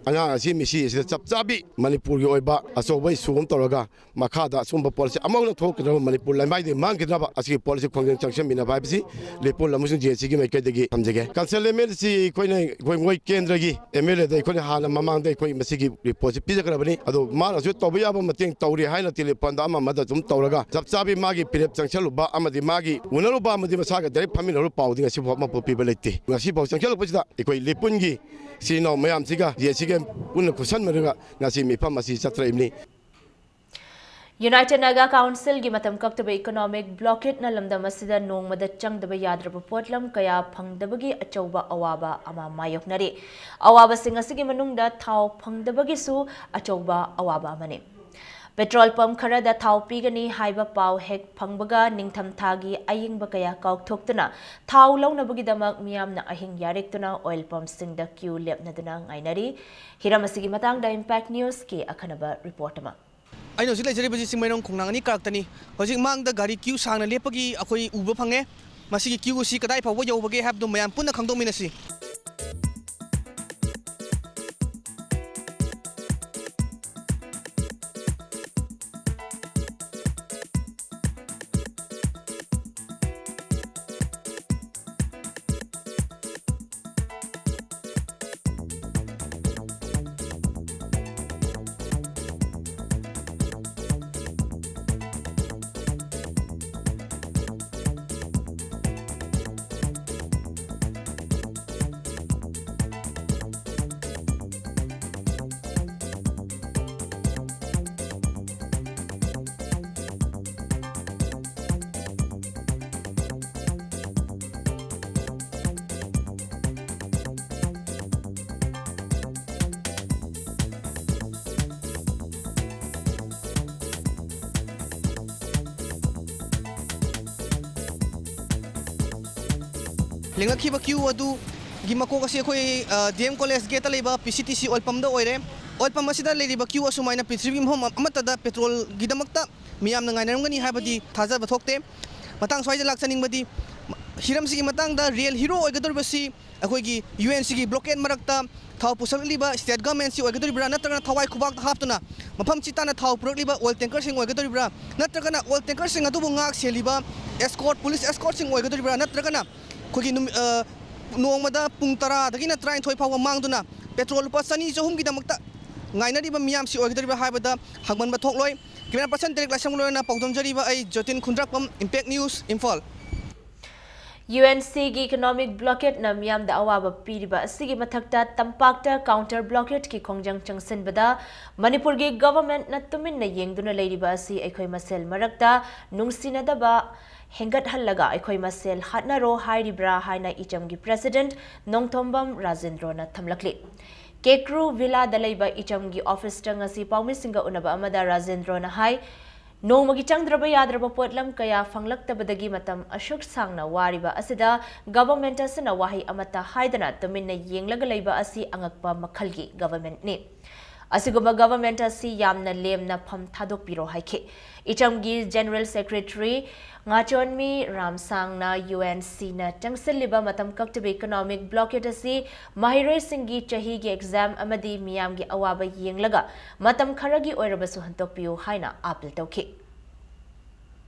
ꯑꯉꯥꯡ ꯑꯁꯤ ꯃꯤꯁꯤ ꯑꯁꯤꯗ ꯆꯞ ꯆꯥꯕꯤ ꯃꯅꯤꯄꯨꯔꯒꯤ ꯑꯣꯏꯕ ꯑꯆꯧꯕ issue ꯑꯃ ꯇꯧꯔꯒ ꯃꯈꯥꯗ ꯑꯁꯤꯒꯨꯝꯕ ꯄꯣꯠꯁꯤ ꯑꯃꯨꯛ ꯍꯟꯅ ꯊꯣꯛꯇꯅꯕ ꯃꯅꯤꯄꯨꯔ ꯂꯩꯃꯥꯏꯗꯒꯤ ꯃꯥꯡꯈꯤꯗꯅꯕ ꯑꯁꯤꯒꯤ ꯄꯣꯠ ꯑꯁꯤ ꯈꯣꯡꯖꯪ ꯆꯪꯁꯤꯟꯃꯤꯟꯅꯕ ꯍꯥꯏꯕꯁꯤ ꯂꯩꯄꯨꯜ ꯑꯃꯁꯨꯡ J S C ꯒꯤ ꯃꯥꯏꯀꯩꯗꯒꯤ ꯊꯝꯖꯒꯦ꯫ Consignment ꯑꯁꯤ ꯑꯩꯈꯣꯏꯅ ꯑꯩꯈꯣꯏ ꯃꯣꯏ ꯀꯦꯟꯗ꯭ꯔꯒꯤ M L A ꯗ ꯑꯩꯈꯣꯏꯅ ꯍꯥꯟꯅ ꯃꯃꯥꯡꯗ ꯑꯩꯈꯣꯏ ꯃꯁꯤꯒꯤ report ꯁꯤ ꯄꯤꯖꯈ꯭ꯔꯕꯅꯤ꯫ ꯑꯗꯣ ꯃꯥꯅꯁꯨ ꯇꯧꯕ ꯌꯥꯕ ꯃꯇꯦꯡ ꯇꯧꯔꯤ ꯍꯥꯏꯅ telephone ꯗ ꯑꯃ ꯑꯃꯗ ꯑꯗꯨꯝ ꯇꯧꯔꯒ ꯆꯞ ꯆꯥꯕꯤ ꯃꯥꯒꯤ ꯐꯤꯔꯦꯞ ꯆꯪꯁꯤꯜꯂꯨꯕ ꯑꯃꯗꯤ ꯃꯥꯒꯤ ꯎꯅꯔꯨꯕ ꯑꯃꯗꯤ ꯃꯁꯥꯒ direct ꯐꯝꯃꯤꯟꯅꯔꯨꯕ ꯄꯥꯎꯗꯤ ꯉꯁꯤ ꯐꯥꯎ ꯑꯃꯐꯥꯎ ꯄꯤꯕ ꯂꯩꯇꯦ꯫ ꯉꯁꯤ ꯐꯥꯎ ꯆꯪꯁꯤꯜꯂꯛꯄꯁꯤꯗ ꯑꯩꯈꯣꯏ ꯂꯩꯄꯨꯟꯒꯤ ꯏꯆꯤꯜ ꯏꯅꯥꯎ ꯃꯌꯥꯝꯁꯤꯒ J S C ꯒ ꯄꯨꯟꯅ ꯈꯨꯠꯁꯝꯅꯔꯒ ꯉꯁꯤ ꯃꯤꯐꯝ ꯑꯁꯤ ꯆꯠꯊꯔꯛꯏꯕꯅꯤ꯫ United Naga Council ꯒꯤ ꯃꯇꯝ ꯀꯛꯇꯕ economic blockade ꯅ ꯂꯝꯗꯝ ꯑꯁꯤꯗ ꯅꯣꯡꯃꯗ ꯆꯪꯗꯕ ꯌꯥꯗ꯭ꯔꯕ ꯄꯣꯠꯂꯝ ꯀꯌꯥ ꯐꯪꯗꯕꯒꯤ ꯑꯆꯧꯕ ꯑꯋꯥꯕ ꯑꯃ ꯃꯥꯌꯣꯛꯅꯔꯤ꯫ ꯑꯋꯥꯕꯁꯤꯡ ꯑꯁꯤꯒꯤ ꯃꯅꯨꯡꯗ ꯊꯥꯎ ꯐꯪꯗꯕꯒꯤꯁꯨ ꯑꯆꯧꯕ ꯑꯋꯥꯕ ꯑꯃꯅꯤ꯫ Petrol pump ꯈꯔꯗ ꯊꯥꯎ ꯄꯤꯒꯅꯤ ꯍꯥꯏꯕ ꯄꯥꯎ ꯍꯦꯛ ꯐꯪꯕꯒ ꯅꯤꯡꯊꯝꯊꯥꯒꯤ ꯑꯌꯤꯡꯕ ꯀꯌꯥ ꯀꯥꯎꯊꯣꯛꯇꯨꯅ ꯊꯥꯎ ꯂꯧꯅꯕꯒꯤꯗꯃꯛ ꯃꯤꯌꯥꯝꯅ ꯑꯍꯤꯡ ꯌꯥꯔꯦꯛꯇꯨꯅ oil pump ꯁꯤꯡꯗ queue ꯂꯦꯞꯅꯗꯨꯅ ꯉꯥꯏꯅꯔꯤ꯫ ꯍꯤꯔꯝ ꯑꯁꯤꯒꯤ ꯃꯇꯥꯡꯗ Impact News ꯀꯤ ꯑꯈꯟꯅꯕ report ꯑꯃ꯫ ꯑꯩꯅ ꯍꯧꯖꯤꯛ ꯂꯩꯖꯔꯤꯕꯁꯤ ꯆꯤꯡꯃꯩꯔꯣꯡ ꯈꯣꯡꯅꯥꯡ ꯑꯅꯤ ꯀꯥꯔꯛꯇꯅꯤ꯫ ꯍꯧꯖꯤꯛ ꯃꯥꯡꯗ ꯒꯥꯔꯤ queue ꯁꯥꯡꯅ ꯂꯦꯞꯄꯒꯤ ꯑꯩꯈꯣꯏ ꯎꯕ ꯐꯪꯉꯦ꯫ ꯃꯁꯤꯒꯤ queue ꯑꯁꯤ ꯀꯗꯥꯏ ꯐꯥꯎꯕ ꯌꯧꯕꯒꯦ ꯍꯥꯏꯕꯗꯨ ꯃꯌꯥꯝ ꯄꯨꯟꯅ ꯈꯪꯗꯣꯛꯃꯤꯟꯅꯁꯤ꯫ ꯂꯦꯡꯂꯛꯈꯤꯕ ꯀ꯭ꯌꯨ ꯑꯗꯨꯒꯤ ꯃꯀꯣꯛ ꯑꯁꯤ ꯑꯩꯈꯣꯏ ꯗꯤ ꯑꯦꯝ ꯀꯣꯂꯦꯖ ꯒꯦꯠꯇ ꯂꯩꯕ ꯄꯤ ꯁꯤ ꯇꯤ ꯁꯤ ꯑꯣꯏꯜ ꯄꯝꯗ ꯑꯣꯏꯔꯦ꯫ ꯑꯣꯏꯜ ꯄꯝ ꯑꯁꯤꯗ ꯂꯩꯔꯤꯕ ꯀ꯭ꯌꯨ ꯑꯁꯨꯃꯥꯏꯅ ꯄ꯭ꯔꯤꯊꯤꯕꯤꯒꯤ ꯃꯐꯝ ꯑꯃꯠꯇꯗ ꯄꯦꯇ꯭ꯔꯣꯜꯒꯤꯗꯃꯛꯇ ꯃꯤꯌꯥꯝꯅ ꯉꯥꯏꯅꯔꯝꯒꯅꯤ ꯍꯥꯏꯕꯗꯤ ꯊꯥꯖꯕ ꯊꯣꯛꯇꯦ꯫ ꯃꯇꯥꯡ ꯁ꯭ꯋꯥꯏꯗ ꯂꯥꯛꯆꯅꯤꯡꯕꯗꯤ, ꯍꯤꯔꯝꯁꯤꯒꯤ ꯃꯇꯥꯡꯗ ꯔꯤꯌꯦꯜ ꯍꯤꯔꯣ ꯑꯣꯏꯒꯗꯧꯔꯤꯕꯁꯤ ꯑꯩꯈꯣꯏꯒꯤ ꯌꯨ ꯑꯦꯟ ꯁꯤꯒꯤ ꯕ꯭ꯂꯣꯀꯦꯠ ꯃꯔꯛꯇ ꯊꯥꯎ ꯄꯨꯁꯜꯂꯛꯂꯤꯕ ꯁ꯭ꯇꯦꯠ ꯒꯚꯔꯟꯃꯦꯟꯠꯁꯤ ꯑꯣꯏꯒꯗꯧꯔꯤꯕ꯭ꯔꯥ, ꯅꯠꯇ꯭ꯔꯒꯅ ꯊꯋꯥꯏ ꯈꯨꯕꯥꯛꯇ ꯍꯥꯞꯇꯨꯅ ꯃꯐꯝ ꯆꯤ ꯇꯥꯅ ꯊꯥꯎ ꯄꯨꯔꯛꯂꯤꯕ ꯑꯣꯏꯜ ꯇꯦꯡꯀꯔꯁꯤꯡ ꯑꯣꯏꯒꯗꯧꯔꯤꯕ꯭ꯔꯥ, ꯅꯠꯇ꯭ꯔꯒꯅ ꯑꯣꯏꯜ ꯇꯦꯡꯀꯔꯁꯤꯡ ꯑꯗꯨꯕꯨ ꯉꯥꯛ ꯁꯦꯜꯂꯤꯕ ꯑꯦꯁꯀꯣꯔꯠ, ꯄꯨꯂꯤꯁ ꯑꯦꯁꯀꯣꯔꯠꯁꯤꯡ ꯑꯣꯏꯒꯗꯧꯔꯤꯕ꯭ꯔꯥ, ꯅꯠꯇ꯭ꯔꯒꯅ ꯑꯩꯈꯣꯏꯒꯤ ꯅꯨꯃꯤ-, ꯑ, ꯅꯣꯡꯃꯗ ꯄꯨꯡ ꯇꯔꯥꯗꯒꯤꯅ ꯇꯔꯥꯅꯤꯊꯣꯏ ꯐꯥꯎꯕ ꯃꯥꯡꯗꯨꯅ ꯄꯦꯇ꯭ꯔꯣꯜ ꯂꯨꯄꯥ ꯆꯅꯤ ꯆꯍꯨꯝꯒꯤꯗꯃꯛꯇ ꯉꯥꯏꯅꯔꯤꯕ ꯃꯤꯌꯥꯝꯁꯤ ꯑꯣꯏꯒꯗꯧꯔꯤꯕ꯭ꯔꯥ ꯍꯥꯏꯕꯗ ꯍꯪꯃꯟꯕ ꯊꯣꯛꯂꯣꯏ꯫ ꯀꯦꯃꯦꯔꯥ ꯄꯔꯁꯟ ꯗꯦꯔꯦꯛ ꯂꯥꯏꯁ꯭ꯔꯝꯒ ꯂꯣꯏꯅꯅ ꯄꯥꯎꯗꯝꯖꯔꯤꯕ ꯑꯩ ꯖꯣꯇꯤꯟ ꯈꯨꯟꯗ꯭ꯔꯥꯛꯄꯝ, impact news, Imphal. U N ꯁꯤꯒꯤ ꯏꯀꯣꯅꯣꯃꯤꯛ ꯕ꯭ꯂꯣꯀꯦꯠꯅ ꯃꯤꯌꯥꯝꯗ ꯑꯋꯥꯕ ꯄꯤꯔꯤꯕ ꯑꯁꯤꯒꯤ ꯃꯊꯛꯇ ꯇꯝꯄꯥꯛꯇ ꯀꯥꯎꯟꯇꯔ ꯕ꯭ꯂꯣꯀꯦꯠꯀꯤ ꯈꯣꯡꯖꯪ ꯆꯪꯁꯤꯟꯕꯗ ꯃꯅꯤꯄꯨꯔꯒꯤ ꯒꯚꯔꯟꯃꯦꯟꯠꯅ ꯇꯨꯃꯤꯟꯅ ꯌꯦꯡꯗꯨꯅ ꯂꯩꯔꯤꯕ ꯑꯁꯤ ꯑꯩꯈꯣꯏ ꯃꯁꯦꯜ ꯃꯔꯛꯇ ꯅꯨꯡꯁꯤꯅꯗꯕ ꯍꯦꯟꯒꯠꯍꯜꯂꯒ ꯑꯩꯈꯣꯏ ꯃꯁꯦꯜ ꯍꯥꯠꯅꯔꯣ ꯍꯥꯏꯔꯤꯕ꯭ꯔꯥ ꯍꯥꯏꯅ ꯏꯆꯝꯒꯤ ꯄ꯭ꯔꯦꯁꯤꯗꯦꯟꯠ ꯅꯣꯡꯊꯣꯝꯕꯝ ꯔꯥꯖꯦꯟꯗ꯭ꯔꯣꯅ ꯊꯝꯂꯛꯂꯤ꯫ ꯀꯦꯀ꯭ꯔꯨ ꯚꯤꯂꯥꯗ ꯂꯩꯕ ꯏꯆꯝꯒꯤ ꯑꯣꯐꯤꯁꯇ ꯉꯁꯤ ꯄꯥꯎꯃꯤꯁꯤꯡꯒ ꯎꯅꯕ ꯑꯃꯗ ꯔꯥꯖꯦꯟꯗ꯭ꯔꯣꯅ ꯍꯥꯏ, ꯅꯣꯡꯃꯒꯤ ꯆꯪꯗ꯭ꯔꯕ ꯌꯥꯗ꯭ꯔꯕ ꯄꯣꯠꯂꯝ ꯀꯌꯥ ꯐꯪꯂꯛꯇꯕꯗꯒꯤ ꯃꯇꯝ ꯑꯁꯨꯛ ꯁꯥꯡꯅ ꯋꯥꯔꯤꯕ ꯑꯁꯤꯗ ꯒꯚꯔꯟꯃꯦꯟꯠ ꯑꯁꯤꯅ ꯋꯥꯍꯩ ꯑꯃꯠꯇ ꯍꯥꯏꯗꯅ ꯇꯨꯃꯤꯟꯅ ꯌꯦꯡꯂꯒ ꯂꯩꯕ ꯑꯁꯤ ꯑꯉꯛꯄ ꯃꯈꯜꯒꯤ ꯒꯚꯔꯟꯃꯦꯟꯠꯅꯤ꯫ ꯑꯁꯤꯒꯨꯝꯕ ꯒꯚꯔꯟꯃꯦꯟꯠ ꯑꯁꯤ ꯌꯥꯝꯅ ꯂꯦꯝꯅ ꯐꯝ ꯊꯥꯗꯣꯛꯄꯤꯔꯣ ꯍꯥꯏꯈꯤ꯫ ꯏꯆꯝꯒꯤ ꯖꯦꯅꯔꯦꯜ ꯁꯦꯀ꯭ꯔꯦꯇꯔꯤ ꯉꯥꯆꯣꯟꯃꯤ ꯔꯥꯝꯁꯥꯡꯅ ꯌꯨ ꯑꯦꯟ ꯁꯤꯅ ꯆꯪꯁꯤꯜꯂꯤꯕ ꯃꯇꯝ ꯀꯛꯇꯕ ꯏꯀꯣꯅꯣꯃꯤꯛ ꯕ꯭ꯂꯣꯀꯦꯠ ꯑꯁꯤ ꯃꯍꯩꯔꯣꯏꯁꯤꯡꯒꯤ ꯆꯍꯤꯒꯤ ꯑꯦꯛꯖꯥꯝ ꯑꯃꯗꯤ ꯃꯤꯌꯥꯝꯒꯤ ꯑꯋꯥꯕ ꯌꯦꯡꯂꯒ ꯃꯇꯝ ꯈꯔꯒꯤ ꯑꯣꯏꯔꯕꯁꯨ ꯍꯟꯗꯣꯛꯄꯤꯌꯨ ꯍꯥꯏꯅ ꯑꯥꯄꯤꯜ ꯇꯧꯈꯤ꯫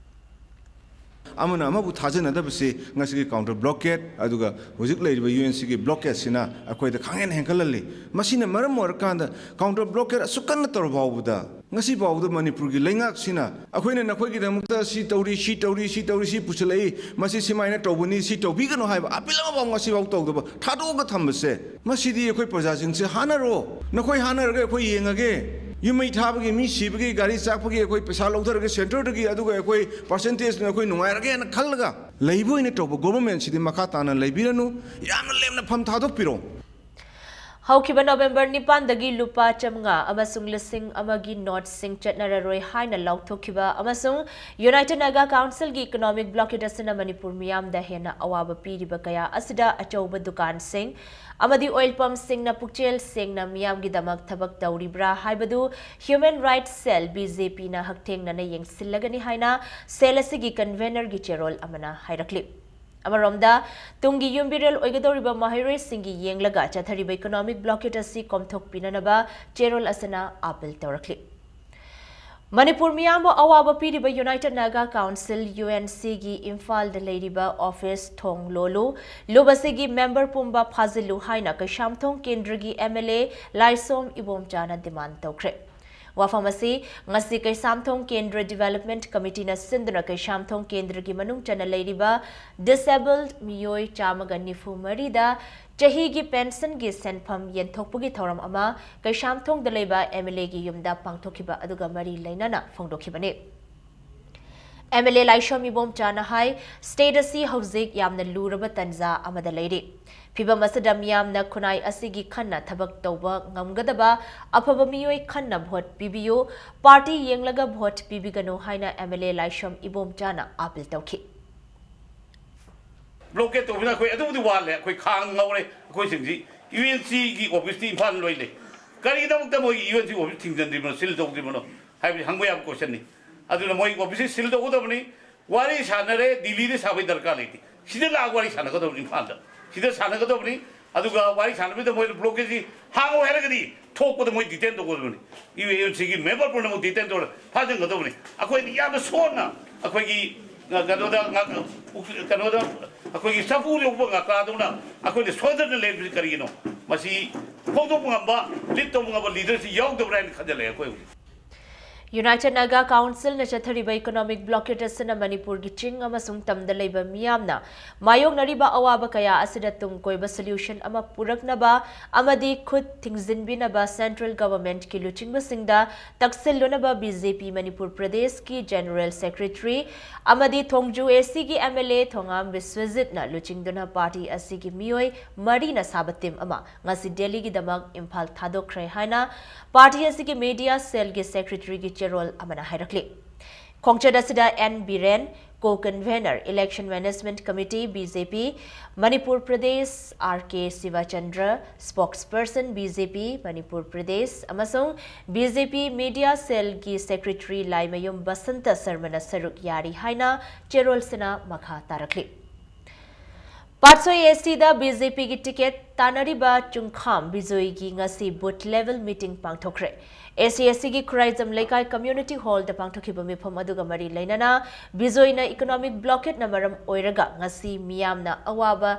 ꯑꯃꯅ ꯑꯃꯕꯨ ꯊꯥꯖꯅꯗꯕꯁꯤ ꯉꯁꯤꯒꯤ ꯀꯥꯎꯟꯇꯔ ꯕ꯭ꯂꯣꯀꯦꯠ ꯑꯗꯨꯒ ꯍꯧꯖꯤꯛ ꯂꯩꯔꯤꯕ ꯌꯨ ꯑꯦꯟ ꯁꯤꯒꯤ ꯕ꯭ꯂꯣꯀꯦꯠꯁꯤꯅ ꯑꯩꯈꯣꯏꯗ ꯈꯪꯍꯦꯟ ꯍꯦꯟꯒꯠꯍꯜꯂꯤ꯫ ꯃꯁꯤꯅ ꯃꯔꯝ ꯑꯣꯏꯔꯀꯥꯟꯗ ꯀꯥꯎꯟꯇꯔ ꯕ꯭ꯂꯣꯀꯦꯠ ꯑꯁꯨꯛ ꯀꯟꯅ ꯇꯧꯔ ꯐꯥꯎꯕꯗ, ꯉꯁꯤ ꯐꯥꯎꯕꯗ ꯃꯅꯤꯄꯨꯔꯒꯤ ꯂꯩꯉꯥꯛꯁꯤꯅ ꯑꯩꯈꯣꯏꯅ ꯅꯈꯣꯏꯒꯤꯗꯃꯛꯇ ꯁꯤ ꯇꯧꯔꯤ, ꯁꯤ ꯇꯧꯔꯤ, ꯁꯤ ꯇꯧꯔꯤ, ꯁꯤ ꯄꯨꯁꯤꯜꯂꯛꯏ, ꯃꯁꯤ ꯁꯨꯃꯥꯏꯅ ꯇꯧꯕꯅꯤ, ꯁꯤ ꯇꯧꯕꯤꯒꯅꯨ ꯍꯥꯏꯕ ꯑꯥꯄꯤꯜ ꯑꯃꯐꯥꯎ ꯉꯁꯤꯐꯥꯎ ꯇꯧꯗꯕ ꯊꯥꯗꯣꯛꯑꯒ ꯊꯝꯕꯁꯦ, ꯃꯁꯤꯗꯤ ꯑꯩꯈꯣꯏ ꯄ꯭ꯔꯖꯥꯁꯤꯡꯁꯦ ꯍꯥꯠꯅꯔꯣ, ꯅꯈꯣꯏ ꯍꯥꯠꯅꯔꯒ ꯑꯩꯈꯣꯏ ꯌꯦꯡꯉꯒꯦ, ꯌꯨꯝ ꯃꯩ ꯊꯥꯕꯒꯤ, ꯃꯤ ꯁꯤꯕꯒꯤ, ꯒꯥꯔꯤ ꯆꯥꯛꯄꯒꯤ ꯑꯩꯈꯣꯏ ꯄꯩꯁꯥ ꯂꯧꯊꯔꯒꯦ ꯁꯦꯟꯇꯔꯗꯒꯤ, ꯑꯗꯨꯒ ꯑꯩꯈꯣꯏ ꯄꯥꯔꯁꯦꯟꯇꯦꯖꯅ ꯑꯩꯈꯣꯏ ꯅꯨꯡꯉꯥꯏꯔꯒꯦꯅ ꯈꯜꯂꯒ ꯂꯩꯕ ꯑꯣꯏꯅ ꯇꯧꯕ ꯒꯣꯚꯔꯟꯃꯦꯟꯠꯁꯤꯗꯤ ꯃꯈꯥ ꯇꯥꯅ ꯂꯩꯕꯤꯔꯅꯨ, ꯌꯥꯝꯅ ꯂꯦꯝꯅ ꯐꯝ ꯊꯥꯗꯣꯛꯄꯤꯔꯣ꯫ ꯍꯧꯈꯤꯕ ꯅꯣꯕꯦꯝꯕꯔ ꯅꯤꯄꯥꯟꯗꯒꯤ ꯂꯨꯄꯥ ꯆꯥꯝꯃꯉꯥ ꯑꯃꯁꯨꯡ ꯂꯤꯁꯤꯡ ꯑꯃꯒꯤ ꯅꯣꯠꯁꯤꯡ ꯆꯠꯅꯔꯔꯣꯏ ꯍꯥꯏꯅ ꯂꯥꯎꯊꯣꯛꯈꯤꯕ ꯑꯃꯁꯨꯡ United Naga Councilꯒꯤ economic blockade ꯑꯁꯤꯅ ꯃꯅꯤꯄꯨꯔ ꯃꯤꯌꯥꯝꯗ ꯍꯦꯟꯅ ꯑꯋꯥꯕ ꯄꯤꯔꯤꯕ ꯀꯌꯥ ꯑꯁꯤꯗ ꯑꯆꯧꯕ ꯗꯨꯀꯥꯟꯁꯤꯡ ꯑꯃꯗꯤ oil pumpꯁꯤꯡꯅ ꯄꯨꯛꯆꯦꯜ ꯁꯦꯡꯅ ꯃꯤꯌꯥꯝꯒꯤꯗꯃꯛ ꯊꯕꯛ ꯇꯧꯔꯤꯕ꯭ꯔꯥ ꯍꯥꯏꯕꯗꯨ Human Rights Cell, BJPꯅ ꯍꯛꯊꯦꯡꯅꯅ ꯌꯦꯡꯁꯤꯜꯂꯒꯅꯤ ꯍꯥꯏꯅ cell ꯑꯁꯤꯒꯤ convenerꯒꯤ ꯆꯦꯔꯣꯜ ꯑꯃꯅ ꯍꯥꯏꯔꯛꯂꯤ꯫ ꯑꯃꯔꯣꯝꯗ, ꯇꯨꯡꯒꯤ ꯌꯨꯝꯕꯤꯔꯦꯜ ꯑꯣꯏꯒꯗꯧꯔꯤꯕ ꯃꯍꯩꯔꯣꯏꯁꯤꯡꯒꯤ ꯌꯦꯡꯂꯒ ꯆꯠꯊꯔꯤꯕ economic blockade ꯑꯁꯤ ꯀꯣꯝꯊꯣꯛꯄꯤꯅꯅꯕ ꯆꯦꯔꯣꯜ ꯑꯁꯤꯅ appeal ꯇꯧꯔꯛꯂꯤ꯫ ꯃꯅꯤꯄꯨꯔ ꯃꯤꯌꯥꯝꯕꯨ ꯑꯋꯥꯕ ꯄꯤꯔꯤꯕ United Naga Council, UNCꯒꯤ ꯏꯝꯐꯥꯜꯗ ꯂꯩꯔꯤꯕ office ꯊꯣꯡ ꯂꯣꯜꯂꯨ, ꯂꯨꯞ ꯑꯁꯤꯒꯤ member ꯄꯨꯝꯕ ꯐꯥꯖꯤꯜꯂꯨ ꯍꯥꯏꯅ ꯀꯩꯁꯥꯝꯊꯣꯡ ꯀꯦꯟꯗ꯭ꯔꯒꯤ MLA ꯂꯥꯏꯁꯣꯝ ꯏꯕꯣꯝꯆꯥꯅ demand ꯇꯧꯈ꯭ꯔꯦ꯫ ꯋꯥꯐꯝ ꯑꯁꯤ ꯉꯁꯤ ꯀꯩꯁꯥꯝꯊꯣꯡ ꯀꯦꯟꯗ꯭ꯔ Development Committeeꯅ ꯁꯤꯟꯗꯨꯅ ꯀꯩꯁꯥꯝꯊꯣꯡ ꯀꯦꯟꯗ꯭ꯔꯒꯤ ꯃꯅꯨꯡ ꯆꯟꯅ ꯂꯩꯔꯤꯕ disabled ꯃꯤꯑꯣꯏ ꯆꯥꯝꯃꯒ ꯅꯤꯐꯨ ꯃꯔꯤꯗ ꯆꯍꯤꯒꯤ pensionꯒꯤ ꯁꯦꯟꯐꯝ ꯌꯦꯟꯊꯣꯛꯄꯒꯤ ꯊꯧꯔꯝ ꯑꯃ ꯀꯩꯁꯥꯝꯊꯣꯡꯗ ꯂꯩꯕ MLAꯒꯤ ꯌꯨꯝꯗ ꯄꯥꯡꯊꯣꯛꯈꯤꯕ ꯑꯗꯨꯒ ꯃꯔꯤ ꯂꯩꯅꯅ ꯐꯣꯡꯗꯣꯛꯈꯤꯕꯅꯤ꯫ MLA ꯂꯥꯏꯁ꯭ꯔꯝ ꯏꯕꯣꯝꯆꯥꯅ ꯍꯥꯏ, state ꯑꯁꯤ ꯍꯧꯖꯤꯛ ꯌꯥꯝꯅ ꯂꯨꯔꯕ ꯇꯟꯖꯥ ꯑꯃꯗ ꯂꯩꯔꯤ꯫ ꯐꯤꯚꯝ ꯑꯁꯤꯗ ꯃꯤꯌꯥꯝꯅ ꯈꯨꯟꯅꯥꯏ ꯑꯁꯤꯒꯤ ꯈꯟꯅ ꯊꯕꯛ ꯇꯧꯕ ꯉꯝꯒꯗꯕ ꯑꯐꯕ ꯃꯤꯑꯣꯏ ꯈꯟꯅ vote ꯄꯤꯕꯤꯌꯨ, party ꯌꯦꯡꯂꯒ vote ꯄꯤꯕꯤꯒꯅꯨ ꯍꯥꯏꯅ MLA ꯂꯥꯏꯁ꯭ꯔꯝ ꯏꯕꯣꯝꯆꯥꯅ appeal ꯇꯧꯈꯤ꯫ Blockade ꯇꯧꯕꯅ ꯑꯩꯈꯣꯏ ꯑꯗꯨꯕꯨꯗꯤ ꯋꯥꯠꯂꯦ, ꯑꯩꯈꯣꯏ ꯈꯥꯡ ꯉꯧꯔꯦ꯫ ꯑꯩꯈꯣꯏꯁꯤꯡꯁꯤ UNCꯒꯤ officeꯇꯤ ꯏꯝꯐꯥꯜ ꯂꯣꯏ ꯂꯩ꯫ ꯀꯔꯤꯒꯤꯗꯃꯛꯇ ꯃꯣꯏꯒꯤ UNC office ꯊꯤꯡꯖꯤꯟꯗ꯭ꯔꯤꯕꯅꯣ, seal ꯇꯧꯗ꯭ꯔꯤꯕꯅꯣ ꯍꯥꯏꯕꯁꯤ ꯍꯪꯕ ꯌꯥꯕ questionꯅꯤ꯫ ꯑꯗꯨꯅ ꯃꯣꯏ officeꯁꯤ seal ꯇꯧꯒꯗꯕꯅꯤ꯫ ꯋꯥꯔꯤ ꯁꯥꯟꯅꯔꯦ, ꯗꯤꯜꯂꯤꯗ ꯁꯥꯕꯒꯤ ꯗꯔꯀꯥꯔ ꯂꯩꯇꯦ꯫ ꯁꯤꯗ ꯂꯥꯛꯑꯒ ꯋꯥꯔꯤ ꯁꯥꯟꯅꯒꯗꯕꯅꯤ ꯏꯝꯐꯥꯜꯗ꯫ ꯁꯤꯗ ꯁꯥꯟꯅꯒꯗꯕꯅꯤ꯫ ꯑꯗꯨꯒ ꯋꯥꯔꯤ ꯁꯥꯟꯅꯕꯗ ꯃꯣꯏꯅ blockade ꯍꯥꯡꯉꯣ ꯍꯥꯏꯔꯒꯗꯤ ꯊꯣꯛꯄꯗ ꯃꯣꯏ detain ꯇꯧꯒꯗꯕꯅꯤ꯫ UNCꯒꯤ member ꯄꯨꯝꯅꯃꯛ detain ꯇꯧꯔ ꯐꯥꯖꯤꯟꯒꯗꯕꯅꯤ꯫ ꯑꯩꯈꯣꯏꯅ ꯌꯥꯝꯅ ꯁꯣꯟꯅ ꯑꯩꯈꯣꯏꯒꯤ, ꯑ, ꯀꯩꯅꯣꯗ ꯉꯥꯛ-, ꯀꯩꯅꯣꯗ ꯑꯩꯈꯣꯏꯒꯤ ꯆꯐꯨ ꯌꯧꯕ ꯉꯀꯥꯗꯧꯅ ꯑꯩꯈꯣꯏꯅ ꯁꯣꯟꯗꯅ ꯂꯩꯔꯤꯕꯁꯤ ꯀꯔꯤꯒꯤꯅꯣ? ꯃꯁꯤ ꯐꯣꯡꯗꯣꯛꯄ ꯉꯝꯕ, lead ꯇꯧꯕ ꯉꯝꯕ leaderꯁꯤ ꯌꯥꯎꯗꯕ꯭ꯔꯥ ꯍꯥꯏꯅ ꯈꯟꯖꯜꯂꯛꯑꯦ ꯑꯩꯈꯣꯏ ꯍꯧꯖꯤꯛ꯫ United Naga Council ꯅ ꯆꯠꯊꯔꯤꯕ economic blockade ꯑꯁꯤꯅ ꯃꯅꯤꯄꯨꯔꯒꯤ ꯆꯤꯡ ꯑꯃꯁꯨꯡ ꯇꯝꯗ ꯂꯩꯕ ꯃꯤꯌꯥꯝꯅ ꯃꯥꯌꯣꯛꯅꯔꯤꯕ ꯑꯋꯥꯕ ꯀꯌꯥ ꯑꯁꯤꯗ ꯇꯨꯡ ꯀꯣꯏꯕ solution ꯑꯃ ꯄꯨꯔꯛꯅꯕ ꯑꯃꯗꯤ ꯈꯨꯠ ꯊꯤꯡꯖꯤꯟꯕꯤꯅꯕ central government ꯀꯤ ꯂꯨꯆꯤꯡꯕꯁꯤꯡꯗ ꯇꯛꯁꯤꯜꯂꯨꯅꯕ B J P ꯃꯅꯤꯄꯨꯔ ꯄ꯭ꯔꯗꯦꯁꯀꯤ General Secretary ꯑꯃꯗꯤ ꯊꯣꯡꯖꯨ A C ꯒꯤ M L A ꯊꯣꯉꯥꯝ ꯕꯤꯁ꯭ꯋꯖꯤꯠꯅ ꯂꯨꯆꯤꯡꯗꯨꯅ party ꯑꯁꯤꯒꯤ ꯃꯤꯑꯣꯏ ꯃꯔꯤꯅ ꯁꯥꯕ team ꯑꯃ ꯉꯁꯤ ꯗꯦꯜꯂꯤꯒꯤꯗꯃꯛ ꯏꯝꯐꯥꯜ ꯊꯥꯗꯣꯛꯈ꯭ꯔꯦ ꯍꯥꯏꯅ party ꯑꯁꯤꯒꯤ media cell ꯒꯤ secretary ꯒꯤ ꯆꯦꯔꯣꯜ ꯑꯃꯅ ꯍꯥꯏꯔꯛꯂꯤ꯫ ꯈꯣꯡꯆꯠ ꯑꯁꯤꯗ N Biren, co-convener, Election Management Committee, B J P, Manipur Pradesh, R K ꯁꯤꯕꯆꯟꯗ꯭ꯔ, spokesperson, B J P, Manipur Pradesh, ꯑꯃꯁꯨꯡ B J P media cell ꯒꯤ secretary ꯂꯥꯏꯃꯌꯨꯝ ꯕꯁꯟꯇ ꯁꯔꯃꯅ ꯁꯔꯨꯛ ꯌꯥꯔꯤ ꯍꯥꯏꯅ ꯆꯦꯔꯣꯜꯁꯤꯅ ꯃꯈꯥ ꯇꯥꯔꯛꯂꯤ꯫ ꯄꯥꯠꯁꯣꯏ A C the B J P ꯒꯤ ticket ꯇꯥꯟꯅꯔꯤꯕ ꯆꯨꯡꯈꯥꯝ ꯕꯤꯖꯣꯏꯒꯤ ꯉꯁꯤ booth level meeting ꯄꯥꯡꯊꯣꯛꯈ꯭ꯔꯦ꯫ A C S C ꯒꯤ ꯈꯨꯔꯥꯏꯖꯝ ꯂꯩꯀꯥꯏ community hall ꯗ ꯄꯥꯡꯊꯣꯛꯈꯤꯕ ꯃꯤꯐꯝ ꯑꯗꯨꯒ ꯃꯔꯤ ꯂꯩꯅꯅ ꯕꯤꯖꯣꯏꯅ economic blockade ꯅ ꯃꯔꯝ ꯑꯣꯏꯔꯒ ꯉꯁꯤ ꯃꯤꯌꯥꯝꯅ ꯑꯋꯥꯕ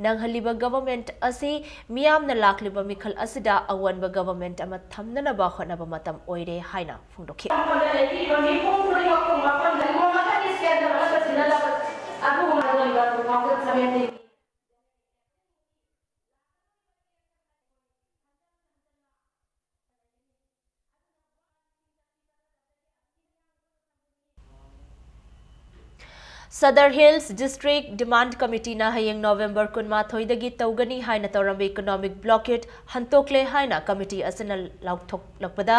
ꯅꯪꯍꯜꯂꯤꯕ government ꯑꯁꯤ ꯃꯤꯌꯥꯝꯅ ꯂꯥꯛꯂꯤꯕ ꯃꯤꯈꯜ ꯑꯁꯤꯗ ꯑꯑꯣꯟꯕ government ꯑꯃ ꯊꯝꯅꯅꯕ ꯍꯣꯠꯅꯕ ꯃꯇꯝ ꯑꯣꯏꯔꯦ ꯍꯥꯏꯅ ꯐꯣꯡꯗꯣꯛꯈꯤ꯫ ꯂꯩꯔꯤꯕ ꯃꯤꯄꯨꯝ ꯈꯨꯗꯤꯡꯃꯛꯄꯨ ꯃꯐꯝꯗ ꯂꯣꯟ ꯑꯃꯠꯇꯒꯤ ꯆꯦꯟꯗꯕ ꯑꯃꯠꯇ ꯁꯤꯟꯅꯗꯕ ꯑꯗꯨꯒꯨꯝꯕ ꯂꯩꯕ two thousand seventeen Sadar Hills District Demand Committee ꯅ ꯍꯌꯦꯡ November ꯀꯨꯟꯃꯥꯊꯣꯏꯗꯒꯤ ꯇꯧꯒꯅꯤ ꯍꯥꯏꯅ ꯇꯧꯔꯝꯕ economic blockade ꯍꯟꯇꯣꯛꯂꯦ ꯍꯥꯏꯅ committee ꯑꯁꯤꯅ ꯂꯥꯎꯊꯣꯛꯂꯛꯄꯗ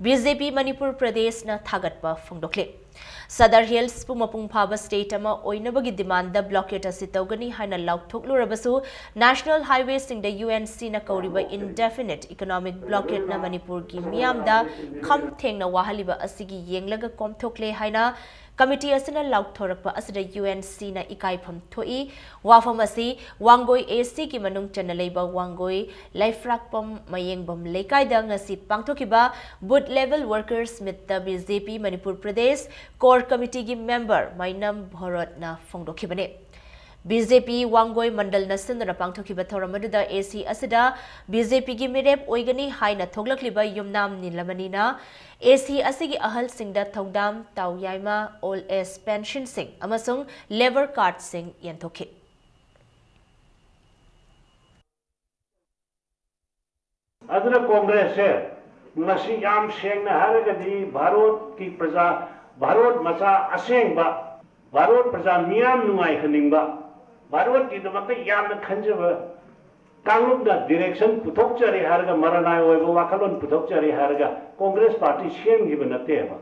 B J P ꯃꯅꯤꯄꯨꯔ ꯄ꯭ꯔꯗꯦꯁꯅ ꯊꯥꯒꯠꯄ ꯐꯣꯡꯗꯣꯛꯂꯤ꯫ Sadar Hills ꯄꯨ ꯃꯄꯨꯡ ꯐꯥꯕ state ꯑꯃ ꯑꯣꯏꯅꯕꯒꯤ demand blockade ꯑꯁꯤ ꯇꯧꯒꯅꯤ ꯍꯥꯏꯅ ꯂꯥꯎꯊꯣꯛꯂꯨꯔꯕꯁꯨ, national highway ꯁꯤꯡꯗ U N C ꯅ ꯀꯧꯔꯤꯕ indefinite economic blockade ꯅ ꯃꯅꯤꯄꯨꯔꯒꯤ ꯃꯤꯌꯥꯝꯗ ꯈꯝ ꯊꯦꯡꯅ ꯋꯥꯍꯜꯂꯤꯕ ꯑꯁꯤꯒꯤ ꯌꯦꯡꯂꯒ ꯀꯣꯝꯊꯣꯛꯂꯦ ꯍꯥꯏꯅ committee ꯑꯁꯤꯅ ꯂꯥꯎꯊꯣꯔꯛꯄ ꯑꯁꯤꯗ U N C ꯅ ꯏꯀꯥꯏꯐꯝ ꯊꯣꯛꯏ꯫ ꯋꯥꯐꯝ ꯑꯁꯤ ꯋꯥꯡꯒꯣꯏ A C ꯒꯤ ꯃꯅꯨꯡ ꯆꯟꯅ ꯂꯩꯕ ꯋꯥꯡꯒꯣꯏ ꯂꯩꯐ꯭ꯔꯥꯛꯄꯝ ꯃꯌꯦꯡꯕꯝ ꯂꯩꯀꯥꯏꯗ ꯉꯁꯤ ꯄꯥꯡꯊꯣꯛꯈꯤꯕ booth level workers meet ꯇ B J P Manipur Pradesh core committee ꯒꯤ member ꯃꯥꯏꯅꯝ ꯚꯣꯔꯣꯠꯅ ꯐꯣꯡꯗꯣꯛꯈꯤꯕꯅꯤ꯫ ꯕꯤ ꯖꯦ ꯄꯤ ꯋꯥꯡꯒꯣꯏ ꯃꯟꯗꯜꯅ ꯁꯤꯟꯗꯨꯅ ꯄꯥꯡꯊꯣꯛꯈꯤꯕ ꯊꯧꯔꯝ ꯑꯗꯨꯗ ꯑꯦ ꯁꯤ ꯑꯁꯤꯗ ꯕꯤ ꯖꯦ ꯄꯤꯒꯤ ꯃꯤꯔꯦꯞ ꯑꯣꯏꯒꯅꯤ ꯍꯥꯏꯅ ꯊꯣꯛꯂꯛꯂꯤꯕ ꯌꯨꯝꯅꯥꯝ ꯅꯤꯂꯃꯅꯤꯅ ꯑꯦ ꯁꯤ ꯑꯁꯤꯒꯤ ꯑꯍꯜꯁꯤꯡꯗ ꯊꯧꯗꯥꯝ, ꯇꯥꯎ ꯌꯥꯏꯃ, ꯑꯣꯜ ꯑꯦꯖ ꯄꯦꯟꯁꯟꯁꯤꯡ ꯑꯃꯁꯨꯡ ꯂꯦꯕꯔ ꯀꯥꯔꯗꯁꯤꯡ ꯌꯦꯟꯊꯣꯛꯈꯤ꯫ ꯑꯗꯨꯅ ꯀꯣꯡꯒ꯭ꯔꯦꯁꯁꯦ ꯉꯁꯤ ꯌꯥꯝ ꯁꯦꯡꯅ ꯍꯥꯏꯔꯒꯗꯤ ꯚꯥꯔꯠꯀꯤ ꯄ꯭ꯔꯖꯥ, ꯚꯥꯔꯠ ꯃꯆꯥ ꯑꯁꯦꯡꯕ, ꯚꯥꯔꯠ ꯄ꯭ꯔꯖꯥ ꯃꯤꯌꯥꯝ ꯅꯨꯡꯉꯥꯏꯍꯟꯅꯤꯡꯕ, ꯚꯥꯔꯠꯀꯤꯗꯃꯛꯇ ꯌꯥꯝꯅ ꯈꯟꯖꯕ ꯀꯥꯡꯂꯨꯞꯅ direction ꯄꯨꯊꯣꯛꯆꯔꯦ ꯍꯥꯏꯔꯒ, ꯃꯔꯅꯥꯏ ꯑꯣꯏꯕ ꯋꯥꯈꯜꯂꯣꯟ ꯄꯨꯊꯣꯛꯆꯔꯦ ꯍꯥꯏꯔꯒ ꯀꯣꯡꯒ꯭ꯔꯦꯁ ꯄꯥꯔꯇꯤ ꯁꯦꯝꯈꯤꯕ ꯅꯠꯇꯦꯕ꯫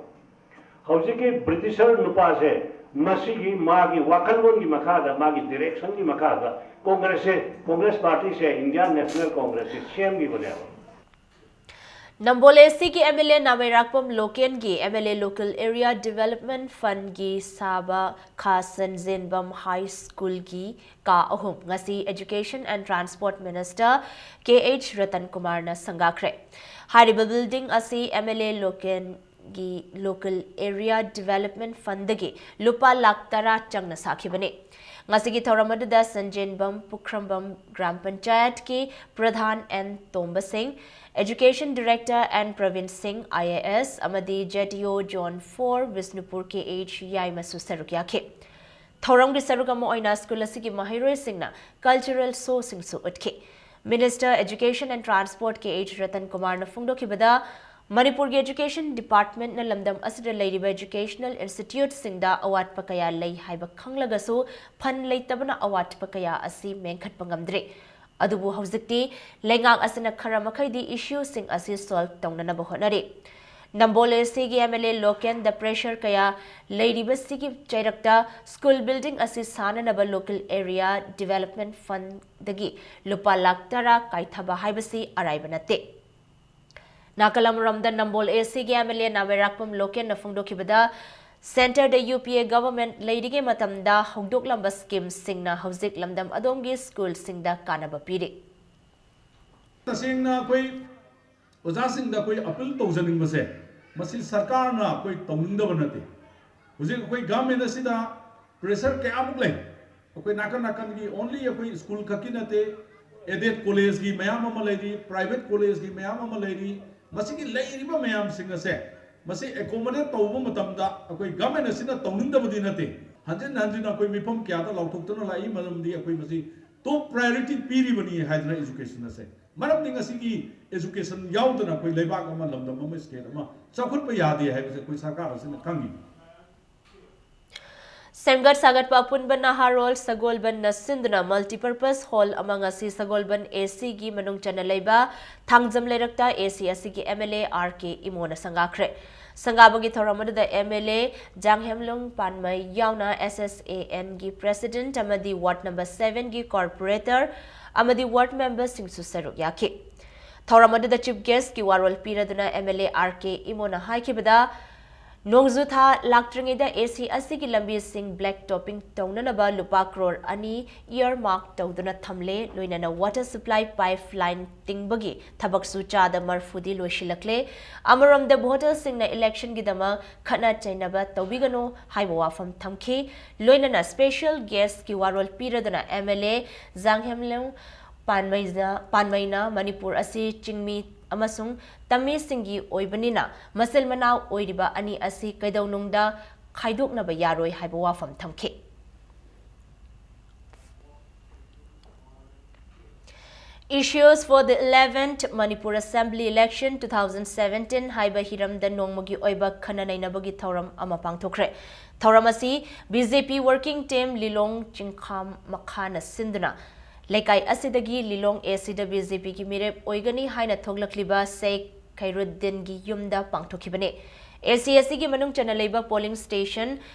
ꯍꯧꯖꯤꯛꯀꯤ ꯕ꯭ꯔꯤꯇꯤꯁꯔ ꯅꯨꯄꯥꯁꯦ ꯃꯁꯤꯒꯤ ꯃꯥꯒꯤ ꯋꯥꯈꯜꯂꯣꯟꯒꯤ ꯃꯈꯥꯗ, ꯃꯥꯒꯤ directionꯒꯤ ꯃꯈꯥꯗ ꯀꯣꯡꯒ꯭ꯔꯦꯁꯁꯦ, Congress ꯄꯥꯔꯇꯤꯁꯦ, Indian National Congressꯁꯦ ꯁꯦꯝꯈꯤꯕꯅꯦꯕ꯫ Nambol A ꯁꯤꯒꯤ ꯑꯦꯝ ꯑꯦꯜ ꯑꯦ ꯅꯥꯃꯩꯔꯥꯛꯄꯝ ꯂꯣꯀꯦꯟꯒꯤ M L A Local Area Development Fundꯒꯤ ꯁꯥꯕ ꯈꯥ ꯁꯟꯖꯦꯟꯕꯝ ꯍꯥꯏ ꯁ꯭ꯀꯨꯜꯒꯤ ꯀꯥ ꯑꯍꯨꯝ ꯉꯁꯤ Education and Transport Minister K H Ratan ꯀꯨꯃꯥꯔꯅ ꯁꯪꯒꯥꯈ꯭ꯔꯦ꯫ ꯍꯥꯏꯔꯤꯕ building ꯑꯁꯤ ꯑꯦꯝ ꯑꯦꯜ ꯑꯦ ꯂꯣꯀꯦꯟꯒꯤ Local Area Development Fundꯗꯒꯤ ꯂꯨꯄꯥ ꯂꯥꯈ ꯇꯔꯥ ꯆꯪꯅ ꯁꯥꯈꯤꯕꯅꯤ꯫ ꯉꯁꯤꯒꯤ ꯊꯧꯔꯝ ꯑꯗꯨꯗ ꯁꯟꯖꯦꯟꯕꯝ ꯄꯨꯈ꯭ꯔꯝꯕꯝ ꯒ꯭ꯔꯥꯝ ꯄꯟꯆꯥꯌꯠꯀꯤ ꯄ꯭ꯔꯙꯥꯟ ꯑꯦꯟ ꯇꯣꯝꯕ ꯁꯤꯡ, Education Director ꯑꯦꯟ ꯄ꯭ꯔꯕꯤꯟ ꯁꯤꯡ, ꯑꯥꯏ ꯑꯦ ꯑꯦꯁ, ꯑꯃꯗꯤ ꯖꯦ ꯗꯤ ꯑꯣ Zone four ꯕꯤꯁꯅꯨꯄꯨꯔ ꯀꯦ ꯑꯩꯆ ꯌꯥꯏꯃꯁꯨ ꯁꯔꯨꯛ ꯌꯥꯈꯤ꯫ ꯊꯧꯔꯝꯒꯤ ꯁꯔꯨꯛ ꯑꯃ ꯑꯣꯏꯅ ꯁ꯭ꯀꯨꯜ ꯑꯁꯤꯒꯤ ꯃꯍꯩꯔꯣꯏꯁꯤꯡꯅ cultural showꯁꯤꯡꯁꯨ ꯎꯠꯈꯤ꯫ Minister Education and Transport K H Ratan ꯀꯨꯃꯥꯔꯅ ꯐꯣꯡꯗꯣꯛꯈꯤꯕꯗ, ꯃꯅꯤꯄꯨꯔꯒꯤ Education Departmentꯅ ꯂꯝꯗꯝ ꯑꯁꯤꯗ ꯂꯩꯔꯤꯕ educational instituteꯁꯤꯡꯗ ꯑꯋꯥꯠꯄ ꯀꯌꯥ ꯂꯩ ꯍꯥꯏꯕ ꯈꯪꯂꯒꯁꯨ fund ꯂꯩꯇꯕꯅ ꯑꯋꯥꯠꯄ ꯀꯌꯥ ꯑꯁꯤ ꯃꯦꯟꯈꯠꯄ ꯉꯝꯗ꯭ꯔꯤ꯫ ꯑꯗꯨꯕꯨ ꯍꯧꯖꯤꯛꯇꯤ ꯂꯩꯉꯥꯛ ꯑꯁꯤꯅ ꯈꯔ ꯃꯈꯩꯗꯤ issueꯁꯤꯡ ꯑꯁꯤ solve ꯇꯧꯅꯅꯕ ꯍꯣꯠꯅꯔꯤ꯫ ꯅꯝꯕꯣꯜ ꯑꯦ ꯁꯤꯒꯤ ꯑꯦꯝ ꯑꯦꯜ ꯑꯦ ꯂꯣꯀꯦꯟꯗ pressure ꯀꯌꯥ ꯂꯩꯔꯤꯕꯁꯤꯒꯤ ꯆꯩꯔꯛꯇ ꯁ꯭ꯀꯨꯜ building ꯑꯁꯤ ꯁꯥꯅꯅꯕ Local Area Development Fundꯗꯒꯤ ꯂꯨꯄꯥ ꯂꯥꯈ ꯇꯔꯥ ꯀꯥꯏꯊꯕ ꯍꯥꯏꯕꯁꯤ ꯑꯔꯥꯏꯕ ꯅꯠꯇꯦ꯫ ꯅꯥꯀꯜ ꯑꯃꯔꯣꯝꯗ ꯅꯝꯕꯣꯜ ꯑꯦ ꯁꯤꯒꯤ ꯑꯦꯝ ꯑꯦꯜ ꯑꯦ ꯅꯥꯃꯩꯔꯥꯛꯄꯝ ꯂꯣꯀꯦꯟꯅ ꯐꯣꯡꯗꯣꯛꯈꯤꯕꯗ, centreꯗ ꯌꯨ ꯄꯤ ꯑꯦ government ꯂꯩꯔꯤꯉꯩ ꯃꯇꯝꯗ ꯍꯧꯗꯣꯛꯂꯝꯕ schemeꯁꯤꯡꯅ ꯍꯧꯖꯤꯛ ꯂꯝꯗꯝ ꯑꯗꯣꯝꯒꯤ ꯁ꯭ꯀꯨꯜꯁꯤꯡꯗ ꯀꯥꯟꯅꯕ ꯄꯤꯔꯤ꯫ ꯇꯁꯦꯡꯅ ꯑꯩꯈꯣꯏ ꯑꯣꯖꯥꯁꯤꯡꯗ ꯑꯩꯈꯣꯏ appeal ꯇꯧꯖꯅꯤꯡꯕꯁꯦ, ꯃꯁꯤ ꯁꯔꯀꯥꯔꯅ ꯑꯩꯈꯣꯏ ꯇꯧꯅꯤꯡꯗꯕ ꯅꯠꯇꯦ꯫ ꯍꯧꯖꯤꯛ ꯑꯩꯈꯣꯏ government ꯑꯁꯤꯗ pressure ꯀꯌꯥꯃꯨꯛ ꯂꯩ꯫ ꯑꯩꯈꯣꯏ ꯅꯥꯀꯟ ꯅꯥꯀꯟꯒꯤ only ꯑꯩꯈꯣꯏ ꯁ꯭ꯀꯨꯜ ꯈꯛꯀꯤ ꯅꯠꯇꯦ, aided ꯀꯣꯂꯦꯖꯀꯤ ꯃꯌꯥꯝ ꯑꯃ ꯂꯩꯔꯤ, private ꯀꯣꯂꯦꯖꯀꯤ ꯃꯌꯥꯝ ꯑꯃ ꯂꯩꯔꯤ꯫ ꯃꯁꯤꯒꯤ ꯂꯩꯔꯤꯕ ꯃꯌꯥꯝꯁꯤꯡ ꯑꯁꯦ ꯃꯁꯤ accommodate ꯇꯧꯕ ꯃꯇꯝꯗ ꯑꯩꯈꯣꯏ government ꯑꯁꯤꯅ ꯇꯧꯅꯤꯡꯗꯕꯗꯤ ꯅꯠꯇꯦ꯫ ꯍꯟꯖꯤꯟ ꯍꯟꯖꯤꯟ ꯑꯩꯈꯣꯏ ꯃꯤꯐꯝ ꯀꯌꯥꯗ ꯂꯥꯎꯊꯣꯛꯇꯨꯅ ꯂꯥꯛꯏ, ꯃꯔꯝꯗꯤ ꯑꯩꯈꯣꯏ ꯃꯁꯤ top priority ꯄꯤꯔꯤꯕꯅꯤ ꯍꯥꯏꯗꯅ education ꯑꯁꯦ꯫ ꯃꯔꯝꯗꯤ ꯉꯁꯤꯒꯤ education ꯌꯥꯎꯗꯅ ꯑꯩꯈꯣꯏ ꯂꯩꯕꯥꯛ ꯑꯃ, ꯂꯝꯗꯝ ꯑꯃ, state ꯑꯃ ꯆꯥꯎꯈꯠꯄ ꯌꯥꯗꯦ ꯍꯥꯏꯕꯁꯦ ꯑꯩꯈꯣꯏ ꯁꯔꯀꯥꯔ ꯑꯁꯤꯅ ꯈꯪꯉꯤ꯫ ꯁꯦꯝꯒꯠ ꯁꯥꯒꯠꯄ ꯑꯄꯨꯟꯕ ꯅꯍꯥꯔꯣꯜ ꯁꯒꯣꯜꯕꯟꯅ ꯁꯤꯟꯗꯨꯅ multipurpose hall ꯑꯃ ꯉꯁꯤ ꯁꯒꯣꯜꯕꯟ ACꯒꯤ ꯃꯅꯨꯡ ꯆꯟꯅ ꯂꯩꯕ ꯊꯥꯡꯖꯝ ꯂꯩꯔꯛꯇ AC ꯑꯁꯤꯒꯤ MLA RK ꯏꯃꯣꯅ ꯁꯪꯒꯥꯈ꯭ꯔꯦ꯫ ꯁꯪꯒꯥꯕꯒꯤ ꯊꯧꯔꯝ ꯑꯗꯨꯗ MLA ꯖꯥꯡꯍꯦꯝꯂꯨꯡ ꯄꯥꯟꯃꯩ ꯌꯥꯎꯅ SSANꯒꯤ president ꯑꯃꯗꯤ ward number sevenꯒꯤ corporator ꯑꯃꯗꯤ ward memberꯁꯤꯡꯁꯨ ꯁꯔꯨꯛ ꯌꯥꯈꯤ꯫ ꯊꯧꯔꯝ ꯑꯗꯨꯗ chief guestꯀꯤ ꯋꯥꯔꯣꯜ ꯄꯤꯔꯗꯨꯅ MLA RK ꯏꯃꯣꯅ ꯍꯥꯏꯈꯤꯕꯗ, ꯅꯣꯡꯖꯨ ꯊꯥ ꯂꯥꯛꯇ꯭ꯔꯤꯉꯩꯗ AC ꯑꯁꯤꯒꯤ ꯂꯝꯕꯤꯁꯤꯡ black topping ꯇꯧꯅꯅꯕ ꯂꯨꯄꯥ ꯀ꯭ꯔꯣꯔ ꯑꯅꯤ earmark ꯇꯧꯗꯨꯅ ꯊꯝꯂꯦ, ꯂꯣꯏꯅꯅ water supply pipeline ꯇꯤꯡꯕꯒꯤ ꯊꯕꯛꯁꯨ ꯆꯥꯗ ꯃꯔꯐꯨꯗꯤ ꯂꯣꯏꯁꯤꯜꯂꯛꯂꯦ꯫ ꯑꯃꯔꯣꯝꯗ voterꯁꯤꯡꯅ electionꯒꯤꯗꯃꯛ ꯈꯠꯅ ꯆꯩꯅꯕ ꯇꯧꯕꯤꯒꯅꯨ ꯍꯥꯏꯕ ꯋꯥꯐꯝ ꯊꯝꯈꯤ꯫ ꯂꯣꯏꯅꯅ special guestꯀꯤ ꯋꯥꯔꯣꯜ ꯄꯤꯔꯗꯨꯅ MLA ꯖꯥꯡꯍꯦꯝꯂꯨꯡ ꯄꯥꯟꯃꯩꯅ, ꯄꯥꯟꯃꯩꯅ ꯃꯅꯤꯄꯨꯔ ꯑꯁꯤ ꯆꯤꯡꯃꯤ ꯑꯃꯁꯨꯡ ꯇꯝꯃꯤꯁꯤꯡꯒꯤ ꯑꯣꯏꯕꯅꯤꯅ ꯃꯆꯤꯜ ꯃꯅꯥꯎ ꯑꯣꯏꯔꯤꯕ ꯑꯅꯤ ꯑꯁꯤ ꯀꯩꯗꯧꯅꯨꯡꯗ ꯈꯥꯏꯗꯣꯛꯅꯕ ꯌꯥꯔꯣꯏ ꯍꯥꯏꯕ ꯋꯥꯐꯝ ꯊꯝꯈꯤ꯫ Issues for the eleventh Manipur Assembly Election two thousand seventeen ꯍꯥꯏꯕ ꯍꯤꯔꯝꯗ ꯅꯣꯡꯃꯒꯤ ꯑꯣꯏꯕ ꯈꯟꯅ ꯅꯩꯅꯕꯒꯤ ꯊꯧꯔꯝ ꯑꯃ ꯄꯥꯡꯊꯣꯛꯈ꯭ꯔꯦ꯫ ꯊꯧꯔꯝ ꯑꯁꯤ BJP working team ꯂꯤꯂꯣꯡ ꯆꯤꯡꯈꯥꯝ ꯃꯈꯥꯅ ꯁꯤꯟꯗꯨꯅ ꯂꯩꯀꯥꯏ ꯑꯁꯤꯗꯒꯤ ꯂꯤꯂꯣꯡ ACꯗ BJPꯒꯤ ꯃꯤꯔꯦꯞ ꯑꯣꯏꯒꯅꯤ ꯍꯥꯏꯅ ꯊꯣꯛꯂꯛꯂꯤꯕ ꯁꯦꯈ ꯈꯩꯔꯨꯗꯤꯟꯒꯤ ꯌꯨꯝꯗ ꯄꯥꯡꯊꯣꯛꯈꯤꯕꯅꯤ꯫ AC ꯑꯁꯤꯒꯤ ꯃꯅꯨꯡ ꯆꯟꯅ ꯂꯩꯕ polling station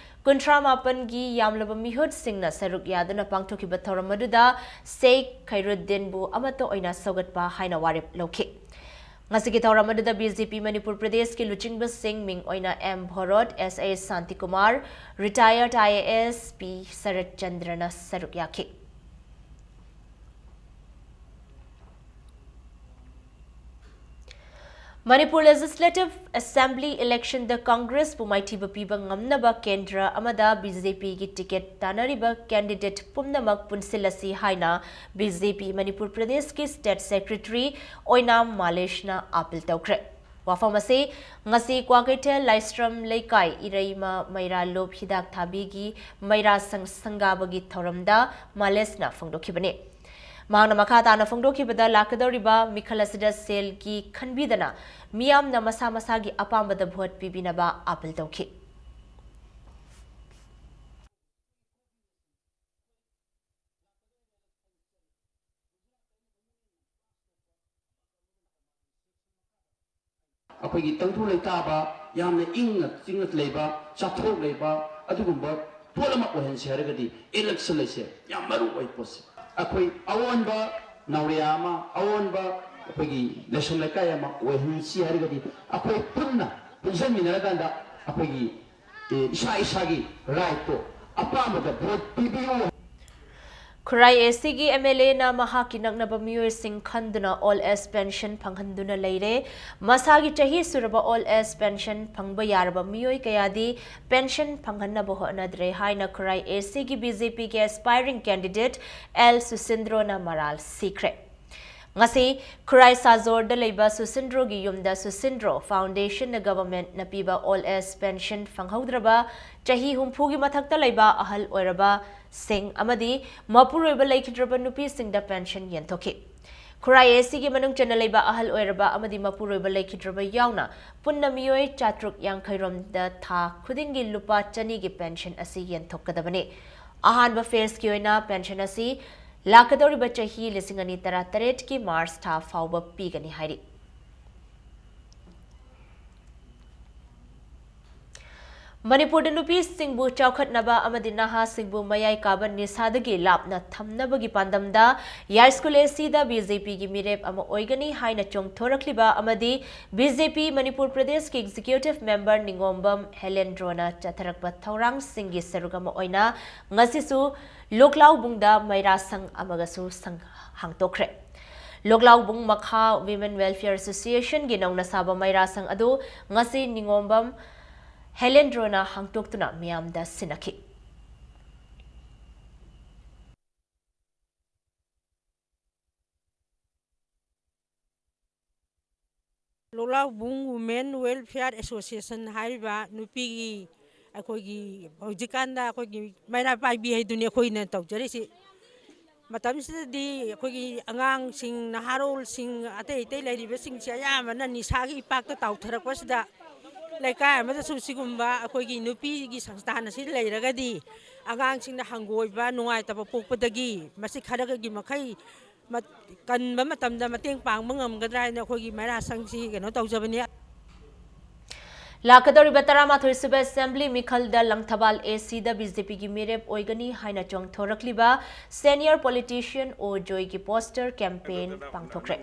ꯀꯨꯟꯊ꯭ꯔꯥ ꯃꯥꯄꯟꯒꯤ ꯌꯥꯝꯂꯕ ꯃꯤꯍꯨꯠꯁꯤꯡꯅ ꯁꯔꯨꯛ ꯌꯥꯗꯨꯅ ꯄꯥꯡꯊꯣꯛꯈꯤꯕ ꯊꯧꯔꯝ ꯑꯗꯨꯗ ꯁꯦꯈ ꯈꯩꯔꯨꯗꯤꯟꯕꯨ ꯑꯃꯠꯇ ꯑꯣꯏꯅ ꯁꯧꯒꯠꯄ ꯍꯥꯏꯅ ꯋꯥꯔꯦꯞ ꯂꯧꯈꯤ꯫ ꯉꯁꯤꯒꯤ ꯊꯧꯔꯝ ꯑꯗꯨꯗ BJP ꯃꯅꯤꯄꯨꯔ ꯄ꯭ꯔꯗꯦꯁꯀꯤ ꯂꯨꯆꯤꯡꯕꯁꯤꯡ ꯃꯤꯡ ꯑꯣꯏꯅ M ꯚꯣꯔꯣꯠ, S A Shantikumar, retired IAS P ꯁꯔꯠ ꯆꯟꯗ꯭ꯔꯅ ꯁꯔꯨꯛ ꯌꯥꯈꯤ꯫ ꯃꯅꯤꯄꯨꯔ Legislative Assembly election ꯗ ꯀꯪꯒ꯭ꯔꯦꯁꯄꯨ ꯃꯥꯏꯊꯤꯕ ꯄꯤꯕ ꯉꯝꯅꯕ ꯀꯦꯟꯗ꯭ꯔ ꯑꯃꯗ ꯕꯤ ꯖꯦ ꯄꯤꯒꯤ ꯇꯤꯀꯦꯠ ꯇꯥꯟꯅꯔꯤꯕ candidate ꯄꯨꯝꯅꯃꯛ ꯄꯨꯟꯁꯤꯜꯂꯁꯤ ꯍꯥꯏꯅ ꯕꯤ ꯖꯦ ꯄꯤ ꯃꯅꯤꯄꯨꯔ ꯄ꯭ꯔꯗꯦꯁꯀꯤ state secretary ꯑꯣꯏꯅꯥꯝ ꯃꯥꯂꯦꯁꯅ ꯑꯥꯄꯤꯜ ꯇꯧꯈ꯭ꯔꯦ꯫ ꯋꯥꯐꯝ ꯑꯁꯤ ꯉꯁꯤ ꯀ꯭ꯋꯥꯀꯩꯊꯦꯜ ꯂꯥꯏꯁ꯭ꯔꯝ ꯂꯩꯀꯥꯏ ꯏꯔꯩꯃ ꯃꯩꯔꯥ ꯂꯣꯞ ꯍꯤꯗꯥꯛ ꯊꯥꯕꯤꯒꯤ ꯃꯩꯔꯥ ꯁꯪ ꯁꯪꯒꯥꯕꯒꯤ ꯊꯧꯔꯝꯗ ꯃꯥꯂꯦꯁꯅ ꯐꯣꯡꯗꯣꯛꯈꯤꯕꯅꯤ꯫ ꯃꯍꯥꯛꯅ ꯃꯈꯥ ꯇꯥꯅ ꯐꯣꯡꯗꯣꯛꯈꯤꯕꯗ, ꯂꯥꯛꯀꯗꯧꯔꯤꯕ ꯃꯤꯈꯜ ꯑꯁꯤꯗ ꯁꯦꯜꯒꯤ ꯈꯟꯕꯤꯗꯅ ꯃꯤꯌꯥꯝꯅ ꯃꯁꯥ ꯃꯁꯥꯒꯤ ꯑꯄꯥꯝꯕꯗ ꯚꯣꯠ ꯄꯤꯕꯤꯅꯕ ꯑꯥꯄꯤꯜ ꯇꯧꯈꯤ꯫ ꯑꯩꯈꯣꯏꯒꯤ ꯇꯪꯗꯨ ꯂꯩꯇꯥꯕ, ꯌꯥꯝꯅ ꯏꯪꯅ ꯆꯤꯛꯅ ꯂꯩꯕ, ꯆꯥꯊꯣꯛ ꯂꯩꯕ, ꯑꯗꯨꯒꯨꯝꯕ ꯄꯣꯠ ꯑꯃ ꯑꯣꯏꯍꯟꯁꯤ ꯍꯥꯏꯔꯒꯗꯤ election ꯑꯁꯦ ꯌꯥꯝ ꯃꯔꯨ ꯑꯣꯏ ꯄꯣꯠꯁꯦ꯫ ꯑꯩꯈꯣꯏ ꯑꯑꯣꯟꯕ ꯅꯧꯔꯤꯌꯥ ꯑꯃ, ꯑꯑꯣꯟꯕ ꯑꯩꯈꯣꯏꯒꯤ ꯂꯥꯏꯁ꯭ꯔꯝ ꯂꯩꯀꯥꯏ ꯑꯃ ꯑꯣꯏꯍꯟꯁꯤ ꯍꯥꯏꯔꯒꯗꯤ ꯑꯩꯈꯣꯏ ꯄꯨꯟꯅ ꯄꯨꯟꯁꯤꯟꯃꯤꯟꯅꯔꯀꯥꯟꯗ ꯑꯩꯈꯣꯏꯒꯤ, ꯑꯦ, ꯏꯁꯥ ꯏꯁꯥꯒꯤ right ꯇꯣ ꯑꯄꯥꯝꯕꯗ vote ꯄꯤꯕꯤꯌꯨ꯫ ꯈꯨꯔꯥꯏ A C ꯒꯤ M L A ꯅ ꯃꯍꯥꯛꯀꯤ ꯅꯛꯅꯕ ꯃꯤꯑꯣꯏꯁꯤꯡ ꯈꯟꯗꯨꯅ old age pension ꯐꯪꯍꯟꯗꯨꯅ ꯂꯩꯔꯦ꯫ ꯃꯁꯥꯒꯤ ꯆꯍꯤ ꯁꯨꯔꯕ old age pension ꯐꯪꯕ ꯌꯥꯔꯕ ꯃꯤꯑꯣꯏ ꯀꯌꯥꯗꯤ pension ꯐꯪꯍꯟꯅꯕ ꯍꯣꯠꯅꯗ꯭ꯔꯦ ꯍꯥꯏꯅ ꯈꯨꯔꯥꯏ A C ꯒꯤ B J P ꯒꯤ aspiring candidate L ꯁꯨꯁꯤꯟꯗ꯭ꯔꯣꯅ ꯃꯔꯥꯜ ꯁꯤꯈ꯭ꯔꯦ꯫ ꯉꯁꯤ ꯈꯨꯔꯥꯏ ꯁꯥꯖꯣꯔꯗ ꯂꯩꯕ ꯁꯨꯁꯤꯟꯗ꯭ꯔꯣꯒꯤ ꯌꯨꯝꯗ ꯁꯨꯁꯤꯟꯗ꯭ꯔꯣ Foundation ꯅ government ꯅ ꯄꯤꯕ old age pension ꯐꯪꯍꯧꯗ꯭ꯔꯕ ꯆꯍꯤ ꯍꯨꯝꯐꯨꯒꯤ ꯃꯊꯛꯇ ꯂꯩꯕ ꯑꯍꯜ ꯑꯣꯏꯔꯕꯁꯤꯡ ꯑꯃꯗꯤ ꯃꯄꯨꯔꯣꯏꯕ ꯂꯩꯈꯤꯗ꯭ꯔꯕ ꯅꯨꯄꯤꯁꯤꯡꯗ pension ꯌꯦꯟꯊꯣꯛꯈꯤ꯫ ꯈꯨꯔꯥꯏ A C ꯒꯤ ꯃꯅꯨꯡ ꯆꯟꯅ ꯂꯩꯕ ꯑꯍꯜ ꯑꯣꯏꯔꯕ ꯑꯃꯗꯤ ꯃꯄꯨꯔꯣꯏꯕ ꯂꯩꯈꯤꯗ꯭ꯔꯕ ꯌꯥꯎꯅ ꯄꯨꯟꯅ ꯃꯤꯑꯣꯏ ꯆꯥꯇ꯭ꯔꯨꯛ ꯌꯥꯡꯈꯩ ꯔꯣꯝꯗ ꯊꯥ ꯈꯨꯗꯤꯡꯒꯤ ꯂꯨꯄꯥ ꯆꯅꯤꯒꯤ pension ꯑꯁꯤ ꯌꯦꯟꯊꯣꯛꯀꯗꯕꯅꯤ꯫ ꯑꯍꯥꯟꯕ phase ꯀꯤ ꯑꯣꯏꯅ pension ꯑꯁꯤ ꯂꯥꯛꯀꯗꯧꯔꯤꯕ ꯆꯍꯤ ꯂꯤꯁꯤꯡ ꯑꯅꯤ ꯇꯔꯥꯇꯔꯦꯠꯀꯤ March ꯊꯥ ꯐꯥꯎꯕ ꯄꯤꯒꯅꯤ ꯍꯥꯏꯔꯤ꯫ ꯃꯅꯤꯄꯨꯔꯗ ꯅꯨꯄꯤꯁꯤꯡꯕꯨ ꯆꯥꯎꯈꯠꯅꯕ ꯑꯃꯗꯤ ꯅꯍꯥꯁꯤꯡꯕꯨ ꯃꯌꯥꯏ ꯀꯥꯕ ꯅꯤꯁꯥꯗꯒꯤ ꯂꯥꯞꯅ ꯊꯝꯅꯕꯒꯤ ꯄꯥꯟꯗꯝꯗ ꯌꯥꯏꯁ꯭ꯀꯨꯜ A C the B J P ꯒꯤ ꯃꯤꯔꯦꯞ ꯑꯃ ꯑꯣꯏꯒꯅꯤ ꯍꯥꯏꯅ ꯆꯣꯡꯊꯣꯔꯛꯂꯤꯕ ꯑꯃꯗꯤ B J P ꯃꯅꯤꯄꯨꯔ ꯄ꯭ꯔꯗꯦꯁꯀꯤ executive member ꯅꯤꯉꯣꯝꯕꯝ ꯍꯦꯂꯦꯟꯗ꯭ꯔꯣꯅ ꯆꯠꯊꯔꯛꯄ ꯊꯧꯔꯥꯡꯁꯤꯡꯒꯤ ꯁꯔꯨꯛ ꯑꯃ ꯑꯣꯏꯅ ꯉꯁꯤꯁꯨ ꯂꯣꯛꯂꯥꯎꯕꯨꯡꯗ ꯃꯩꯔꯥ ꯁꯪ ꯑꯃꯒꯁꯨ ꯁꯪ ꯍꯥꯡꯗꯣꯛꯈ꯭ꯔꯦ꯫ ꯂꯣꯛꯂꯥꯎꯕꯨꯡ ꯃꯈꯥ Women Welfare Association ꯒꯤ ꯅꯧꯅ ꯁꯥꯕ ꯃꯩꯔꯥ ꯁꯪ ꯑꯗꯨ ꯉꯁꯤ ꯅꯤꯉꯣꯝꯕꯝ ꯍꯦꯂꯦꯟꯗ꯭ꯔꯣꯅ ꯍꯥꯡꯗꯣꯛꯇꯨꯅ ꯃꯤꯌꯥꯝꯗ ꯁꯤꯟꯅꯈꯤ꯫ ꯂꯣꯛꯂꯥꯎꯕꯨꯡ Women Welfare Association ꯍꯥꯏꯔꯤꯕ ꯅꯨꯄꯤꯒꯤ, ꯑꯩꯈꯣꯏꯒꯤ ꯍꯧꯖꯤꯛꯀꯥꯟꯗ ꯑꯩꯈꯣꯏꯒꯤ ꯃꯩꯔꯥ ꯄꯥꯏꯕꯤ ꯍꯥꯏꯗꯨꯅꯤ ꯑꯩꯈꯣꯏꯅ ꯇꯧꯖꯔꯤꯁꯤ꯫ ꯃꯇꯝꯁꯤꯗꯗꯤ ꯑꯩꯈꯣꯏꯒꯤ ꯑꯉꯥꯡꯁꯤꯡ, ꯅꯍꯥꯔꯣꯜꯁꯤꯡ, ꯑꯇꯩ ꯑꯇꯩ ꯂꯩꯔꯤꯕꯁꯤꯡꯁꯤ ꯑꯌꯥꯝꯕꯅ ꯅꯤꯁꯥꯒꯤ ꯏꯄꯥꯛꯇ ꯇꯥꯎꯊꯔꯛꯄꯁꯤꯗ, ꯂꯩꯀꯥꯏ ꯑꯃꯗꯁꯨ ꯁꯤꯒꯨꯝꯕ ꯑꯩꯈꯣꯏꯒꯤ ꯅꯨꯄꯤꯒꯤ ꯁꯪꯁꯊꯥꯟ ꯑꯁꯤ ꯂꯩꯔꯒꯗꯤ ꯑꯉꯥꯡꯁꯤꯡꯅ ꯍꯪꯒꯣꯏꯕ, ꯅꯨꯡꯉꯥꯏꯇꯕ ꯄꯣꯛꯄꯗꯒꯤ ꯃꯁꯤ ꯈꯔꯒꯤ ꯃꯈꯩ ꯃꯠ-, ꯀꯟꯕ ꯃꯇꯝꯗ ꯃꯇꯦꯡ ꯄꯥꯡꯕ ꯉꯝꯒꯗ꯭ꯔꯥ ꯍꯥꯏꯅ ꯑꯩꯈꯣꯏꯒꯤ ꯃꯩꯔꯥ ꯁꯪꯁꯤ ꯀꯩꯅꯣ ꯇꯧꯖꯕꯅꯤ꯫ ꯂꯥꯛꯀꯗꯧꯔꯤꯕ ꯇꯔꯥꯃꯥꯊꯣꯏ ꯁꯨꯕ Assembly ꯃꯤꯈꯜꯗ Langthabal A C the B J P ꯒꯤ ꯃꯤꯔꯦꯞ ꯑꯣꯏꯒꯅꯤ ꯍꯥꯏꯅ ꯆꯣꯡꯊꯣꯔꯛꯂꯤꯕ senior politician ꯑꯣ ꯖꯣꯏꯒꯤ poster campaign ꯄꯥꯡꯊꯣꯛꯈ꯭ꯔꯦ꯫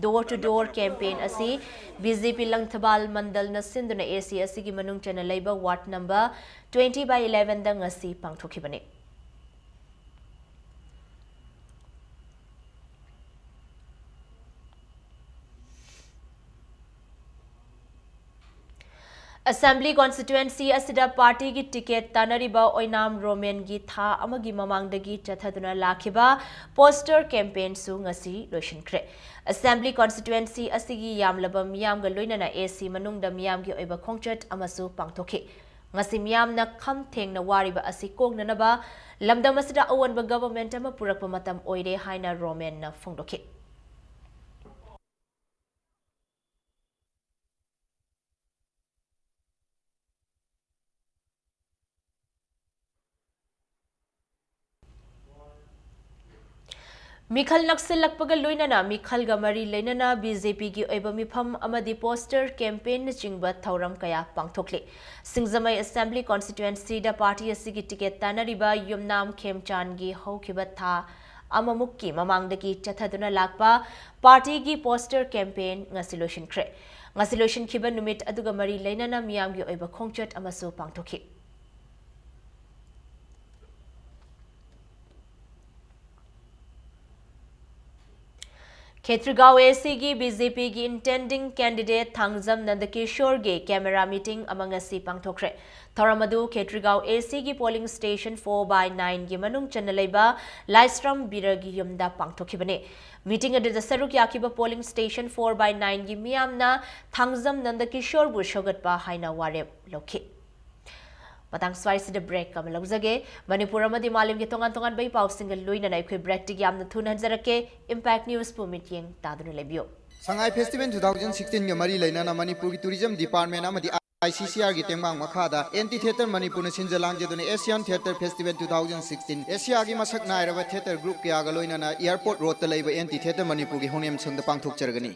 Door to door campaign ꯑꯁꯤ B J P ꯂꯪꯊꯕꯥꯜ ꯃꯟꯗꯜꯅ ꯁꯤꯟꯗꯨꯅ A C ꯑꯁꯤꯒꯤ ꯃꯅꯨꯡ ꯆꯟꯅ ꯂꯩꯕ ward number twenty by eleven ꯗ ꯉꯁꯤ ꯄꯥꯡꯊꯣꯛꯈꯤꯕꯅꯤ꯫ Assembly constituency ꯑꯁꯤꯗ party ꯒꯤ ticket ꯇꯥꯟꯅꯔꯤꯕ ꯑꯣꯏꯅꯥꯝ ꯔꯣꯃꯦꯟꯒꯤ ꯊꯥ ꯑꯃꯒꯤ ꯃꯃꯥꯡꯗꯒꯤ ꯆꯠꯊꯗꯨꯅ ꯂꯥꯛꯈꯤꯕ poster campaign ꯁꯨ ꯉꯁꯤ ꯂꯣꯏꯁꯤꯟꯈ꯭ꯔꯦ꯫ Assembly constituency ꯑꯁꯤꯒꯤ ꯌꯥꯝꯂꯕ ꯃꯤꯌꯥꯝꯒ ꯂꯣꯏꯅꯅ A C ꯃꯅꯨꯡꯗ ꯃꯤꯌꯥꯝꯒꯤ ꯑꯣꯏꯕ ꯈꯣꯡꯆꯠ ꯑꯃꯁꯨ ꯄꯥꯡꯊꯣꯛꯈꯤ꯫ ꯉꯁꯤ ꯃꯤꯌꯥꯝꯅ ꯈꯝ ꯊꯦꯡꯅ ꯋꯥꯔꯤꯕ ꯑꯁꯤ ꯀꯣꯛꯅꯅꯕ ꯂꯝꯗꯝ ꯑꯁꯤꯗ ꯑꯑꯣꯟꯕ government ꯑꯃ ꯄꯨꯔꯛꯄ ꯃꯇꯝ ꯑꯣꯏꯔꯦ ꯍꯥꯏꯅ ꯔꯣꯃꯦꯟꯅ ꯐꯣꯡꯗꯣꯛꯈꯤ꯫ ꯃꯤꯈꯜ ꯅꯛꯁꯤꯜꯂꯛꯄꯒ ꯂꯣꯏꯅꯅ ꯃꯤꯈꯜꯒ ꯃꯔꯤ ꯂꯩꯅꯅ B J P ꯒꯤ ꯑꯣꯏꯕ ꯃꯤꯐꯝ ꯑꯃꯗꯤ poster campaign ꯅꯆꯤꯡꯕ ꯊꯧꯔꯝ ꯀꯌꯥ ꯄꯥꯡꯊꯣꯛꯂꯤ꯫ ꯁꯤꯡꯖꯃꯩ Assembly constituency ꯗ party ꯑꯁꯤꯒꯤ ticket ꯇꯥꯟꯅꯔꯤꯕ ꯌꯨꯝꯅꯥꯝ ꯈꯦꯝꯆꯥꯟꯒꯤ ꯍꯧꯈꯤꯕ ꯊꯥ ꯑꯃꯃꯨꯛꯀꯤ ꯃꯃꯥꯡꯗꯒꯤ ꯆꯠꯊꯗꯨꯅ ꯂꯥꯛꯄ party ꯒꯤ poster campaign ꯉꯁꯤ ꯂꯣꯏꯁꯤꯟꯈ꯭ꯔꯦ꯫ ꯉꯁꯤ ꯂꯣꯏꯁꯤꯟꯈꯤꯕ ꯅꯨꯃꯤꯠ ꯑꯗꯨꯒ ꯃꯔꯤ ꯂꯩꯅꯅ ꯃꯤꯌꯥꯝꯒꯤ ꯑꯣꯏꯕ ꯈꯣꯡꯆꯠ ꯑꯃꯁꯨ ꯄꯥꯡꯊꯣꯛꯈꯤ꯫ ꯈꯦꯇ꯭ꯔꯤꯒꯥꯎ ꯑꯦ ꯁꯤꯒꯤ ꯕꯤ ꯖꯦ ꯄꯤꯒꯤ intending candidate ꯊꯥꯡꯖꯝ ꯅꯟꯗꯀꯤꯁꯣꯔꯒꯤ camera meeting ꯑꯃ ꯉꯁꯤ ꯄꯥꯡꯊꯣꯛꯈ꯭ꯔꯦ꯫ ꯊꯧꯔꯝ ꯑꯗꯨ ꯈꯦꯇ꯭ꯔꯤꯒꯥꯎ ꯑꯦ ꯁꯤꯒꯤ polling station four by nineꯒꯤ ꯃꯅꯨꯡ ꯆꯟꯅ ꯂꯩꯕ ꯂꯥꯏꯁ꯭ꯔꯝ ꯕꯤꯔꯒꯤ ꯌꯨꯝꯗ ꯄꯥꯡꯊꯣꯛꯈꯤꯕꯅꯤ꯫ Meeting ꯑꯗꯨꯗ ꯁꯔꯨꯛ ꯌꯥꯈꯤꯕ polling station four by nineꯒꯤ ꯃꯤꯌꯥꯝꯅ ꯊꯥꯡꯖꯝ ꯅꯟꯗꯀꯤꯁꯣꯔꯕꯨ ꯁꯧꯒꯠꯄ ꯍꯥꯏꯅ ꯋꯥꯔꯦꯞ ꯂꯧꯈꯤ꯫ ꯃꯇꯥꯡ ꯁ꯭ꯋꯥꯏꯁꯤꯗ break ꯑꯃ ꯂꯧꯖꯒꯦ꯫ ꯃꯅꯤꯄꯨꯔ ꯑꯃꯗꯤ ꯃꯥꯂꯦꯝꯒꯤ ꯇꯣꯉꯥꯟ ꯇꯣꯉꯥꯟꯕ ꯏ ꯄꯥꯎꯁꯤꯡꯒ ꯂꯣꯏꯅꯅ ꯑꯩꯈꯣꯏ breakꯇꯒꯤ ꯌꯥꯝꯅ ꯊꯨꯅ ꯍꯟꯖꯔꯛꯀꯦ꯫ Impact Newsꯄꯨ ꯃꯤꯠꯌꯦꯡ ꯇꯥꯗꯨꯅ ꯂꯩꯕꯤꯌꯨ꯫ ꯁꯉꯥꯏ Festival two thousand sixteenꯒ ꯃꯔꯤ ꯂꯩꯅꯅ ꯃꯅꯤꯄꯨꯔꯒꯤ Tourism Department ꯑꯃꯗꯤ I C C Rꯒꯤ ꯇꯦꯡꯕꯥꯡ ꯃꯈꯥꯗ Anti Theatre ꯃꯅꯤꯄꯨꯔꯅ ꯁꯤꯟꯖ ꯂꯥꯡꯖꯗꯨꯅ Asian Theatre Festival two thousand sixteen ꯑꯦꯁꯤꯌꯥꯒꯤ ꯃꯁꯛ ꯅꯥꯏꯔꯕ theatre group ꯀꯌꯥꯒ ꯂꯣꯏꯅꯅ Airport Roadꯇ ꯂꯩꯕ Anti Theatre ꯃꯅꯤꯄꯨꯔꯒꯤ ꯍꯧꯅꯦꯝꯁꯪꯗ ꯄꯥꯡꯊꯣꯛꯆꯔꯒꯅꯤ꯫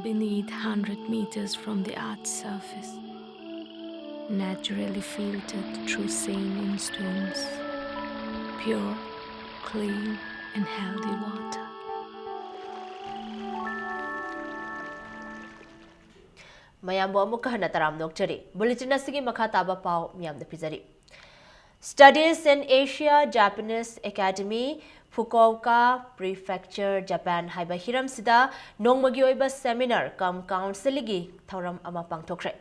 Beneath, hundred meters from the earth's surface, naturally filtered through saline stones, pure, clean, and healthy water. ꯃꯌꯥꯝꯕꯨ ꯑꯃꯨꯛꯀ ꯍꯟꯅ ꯇꯔꯥꯝꯅ ꯑꯣꯛꯆꯔꯤ꯫ Bulletin ꯑꯁꯤꯒꯤ ꯃꯈꯥ ꯇꯥꯕ ꯄꯥꯎ ꯃꯤꯌꯥꯝꯗ ꯄꯤꯖꯔꯤ꯫ Studies in Asia Japanese Academy, Fukuoka Prefecture, Japan ꯍꯥꯏꯕ ꯍꯤꯔꯝꯁꯤꯗ ꯅꯣꯡꯃꯒꯤ ꯑꯣꯏꯕ seminar cum counselingꯒꯤ ꯊꯧꯔꯝ ꯑꯃ ꯄꯥꯡꯊꯣꯛꯈ꯭ꯔꯦ꯫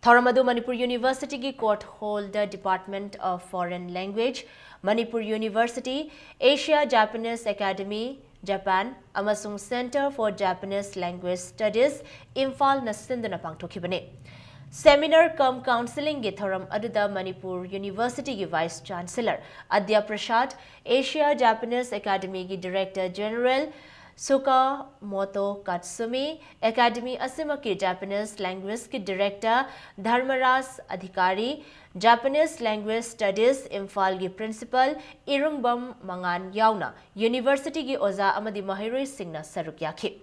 ꯊꯧꯔꯝ ꯑꯗꯨ Manipur Universityꯒꯤ court hallꯗ Department of Foreign Language, Manipur University, Asia Japanese Academy, Japan, ꯑꯃꯁꯨꯡ Center for Japanese Language Studies, ꯏꯝꯐꯥꯜꯅ ꯁꯤꯟꯗꯨꯅ ꯄꯥꯡꯊꯣꯛꯈꯤꯕꯅꯤ꯫ Seminar cum counselingꯒꯤ ꯊꯧꯔꯝ ꯑꯗꯨꯗ ꯃꯅꯤꯄꯨꯔ Universityꯒꯤ Vice Chancellor ꯑꯗ꯭ꯌ ꯄ꯭ꯔꯁꯥꯗ, Asia Japanese Academyꯒꯤ Director General Sukamoto Katsumi, Academy ꯑꯁꯤꯃꯛꯀꯤ Japanese Languageꯀꯤ Director ꯙꯔꯃꯔꯥꯖ ꯑꯙꯤꯀꯥꯔꯤ, Japanese Language Studies ꯏꯝꯐꯥꯜꯒꯤ Principal ꯏꯔꯨꯡꯕꯝ ꯃꯉꯥꯟ ꯌꯥꯎꯅ Universityꯒꯤ ꯑꯣꯖꯥ ꯑꯃꯗꯤ ꯃꯍꯩꯔꯣꯏꯁꯤꯡꯅ ꯁꯔꯨꯛ ꯌꯥꯈꯤ꯫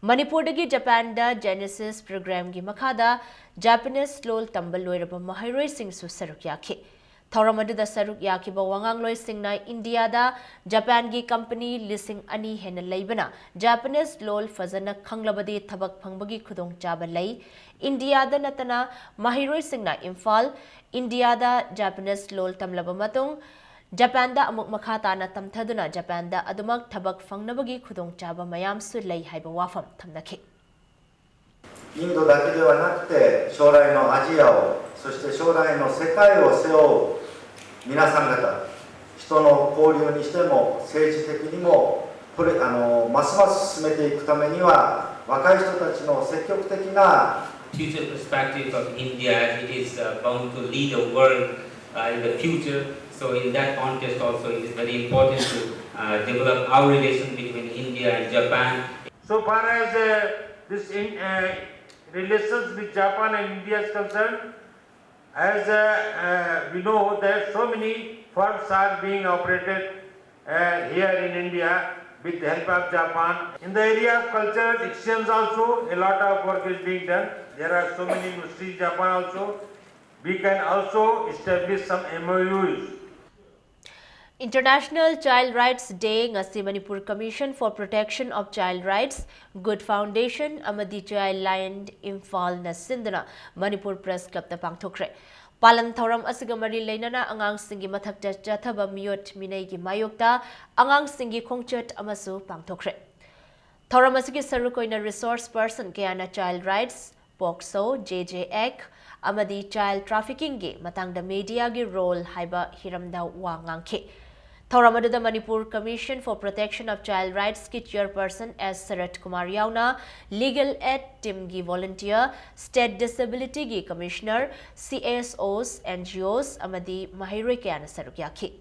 ꯃꯅꯤꯄꯨꯔꯗꯒꯤ ꯖꯄꯥꯟꯗ Genesis programꯒꯤ ꯃꯈꯥꯗ Japanese ꯂꯣꯜ ꯇꯝꯕ ꯂꯣꯏꯔꯕ ꯃꯍꯩꯔꯣꯏꯁꯤꯡꯁꯨ ꯁꯔꯨꯛ ꯌꯥꯈꯤ꯫ ꯊꯧꯔꯝ ꯑꯗꯨꯗ ꯁꯔꯨꯛ ꯌꯥꯈꯤꯕ ꯋꯥꯉꯥꯡꯂꯣꯏꯁꯤꯡꯅ ꯏꯟꯗꯤꯌꯥꯗ ꯖꯄꯥꯟꯒꯤ ꯀꯝꯄꯅꯤ ꯂꯤꯁꯤꯡ ꯑꯅꯤ ꯍꯦꯟꯅ ꯂꯩꯕꯅ Japanese ꯂꯣꯜ ꯐꯖꯅ ꯈꯪꯂꯕꯗꯤ ꯊꯕꯛ ꯐꯪꯕꯒꯤ ꯈꯨꯗꯣꯡꯆꯥꯕ ꯂꯩ꯫ ꯏꯟꯗꯤꯌꯥꯗ ꯅꯠꯇꯅ ꯃꯍꯩꯔꯣꯏꯁꯤꯡꯅ ꯏꯝꯐꯥꯜ, ꯏꯟꯗꯤꯌꯥꯗ Japanese ꯂꯣꯜ ꯇꯝꯂꯕ ꯃꯇꯨꯡ ꯖꯄꯥꯟꯗ ꯑꯃꯨꯛ ꯃꯈꯥ ꯇꯥꯅ ꯇꯝꯊꯗꯨꯅ ꯖꯄꯥꯟꯗ ꯑꯗꯨꯃꯛ ꯊꯕꯛ ꯐꯪꯅꯕꯒꯤ ꯈꯨꯗꯣꯡꯆꯥꯕ ꯃꯌꯥꯝꯁꯨ ꯂꯩ ꯍꯥꯏꯕ ꯋꯥꯐꯝ ꯊꯝꯅꯈꯤ꯫ インドだけではなくて、将来のアジアを、そして将来の世界を背負う皆さん方、人の交流にしても、政治的にも、これあのますます進めていくためには、若い人たちの積極的な future perspective of India as it is uh, bound to lead the world uh, in the future. So in that context also it is very important to uh, develop our relation between India and Japan. So far as uh, this in, uh, relations with Japan and India is concerned, as uh, uh, we know that so many firms are being operated uh, here in India with the help of Japan. In the area of cultural exchange also, a lot of work is being done. There are so many Muslims in Japan also. We can also establish some M O Us. International Child Rights Day ꯉꯁꯤ Manipur Commission for Protection of Child Rights, Good Foundation ꯑꯃꯗꯤ Child Line ꯏꯝꯐꯥꯜꯅ ꯁꯤꯟꯗꯨꯅ Manipur Press Clubꯇ ꯄꯥꯡꯊꯣꯛꯈ꯭ꯔꯦ꯫ ꯄꯥꯂꯟ ꯊꯧꯔꯝ ꯑꯁꯤꯒ ꯃꯔꯤ ꯂꯩꯅꯅ ꯑꯉꯥꯡꯁꯤꯡꯒꯤ ꯃꯊꯛꯇ ꯆꯠꯊꯕ ꯃꯤꯑꯣꯠ ꯃꯤꯅꯩꯒꯤ ꯃꯥꯌꯣꯛꯇ ꯑꯉꯥꯡꯁꯤꯡꯒꯤ ꯈꯣꯡꯆꯠ ꯑꯃꯁꯨ ꯄꯥꯡꯊꯣꯛꯈ꯭ꯔꯦ꯫ ꯊꯧꯔꯝ ꯑꯁꯤꯒꯤ ꯁꯔꯨꯛ ꯑꯣꯏꯅ resource person ꯀꯌꯥꯅ Child Rights, POCSO, J J Act ꯑꯃꯗꯤ Child Traffickingꯒꯤ ꯃꯇꯥꯡꯗ mediaꯒꯤ role ꯍꯥꯏꯕ ꯍꯤꯔꯝꯗ ꯋꯥ ꯉꯥꯡꯈꯤ꯫ ꯊꯧꯔꯝ ꯑꯗꯨꯗ Manipur Commission for Protection of Child Rightsꯀꯤ Chairperson S ꯁꯔꯠ ꯀꯨꯃꯥꯔ ꯌꯥꯎꯅ Legal Aid Teamꯒꯤ volunteer, State Disabilityꯒꯤ Commissioner, C S Os, N G Os ꯑꯃꯗꯤ ꯃꯍꯩꯔꯣꯏ ꯀꯌꯥꯅ ꯁꯔꯨꯛ ꯌꯥꯈꯤ꯫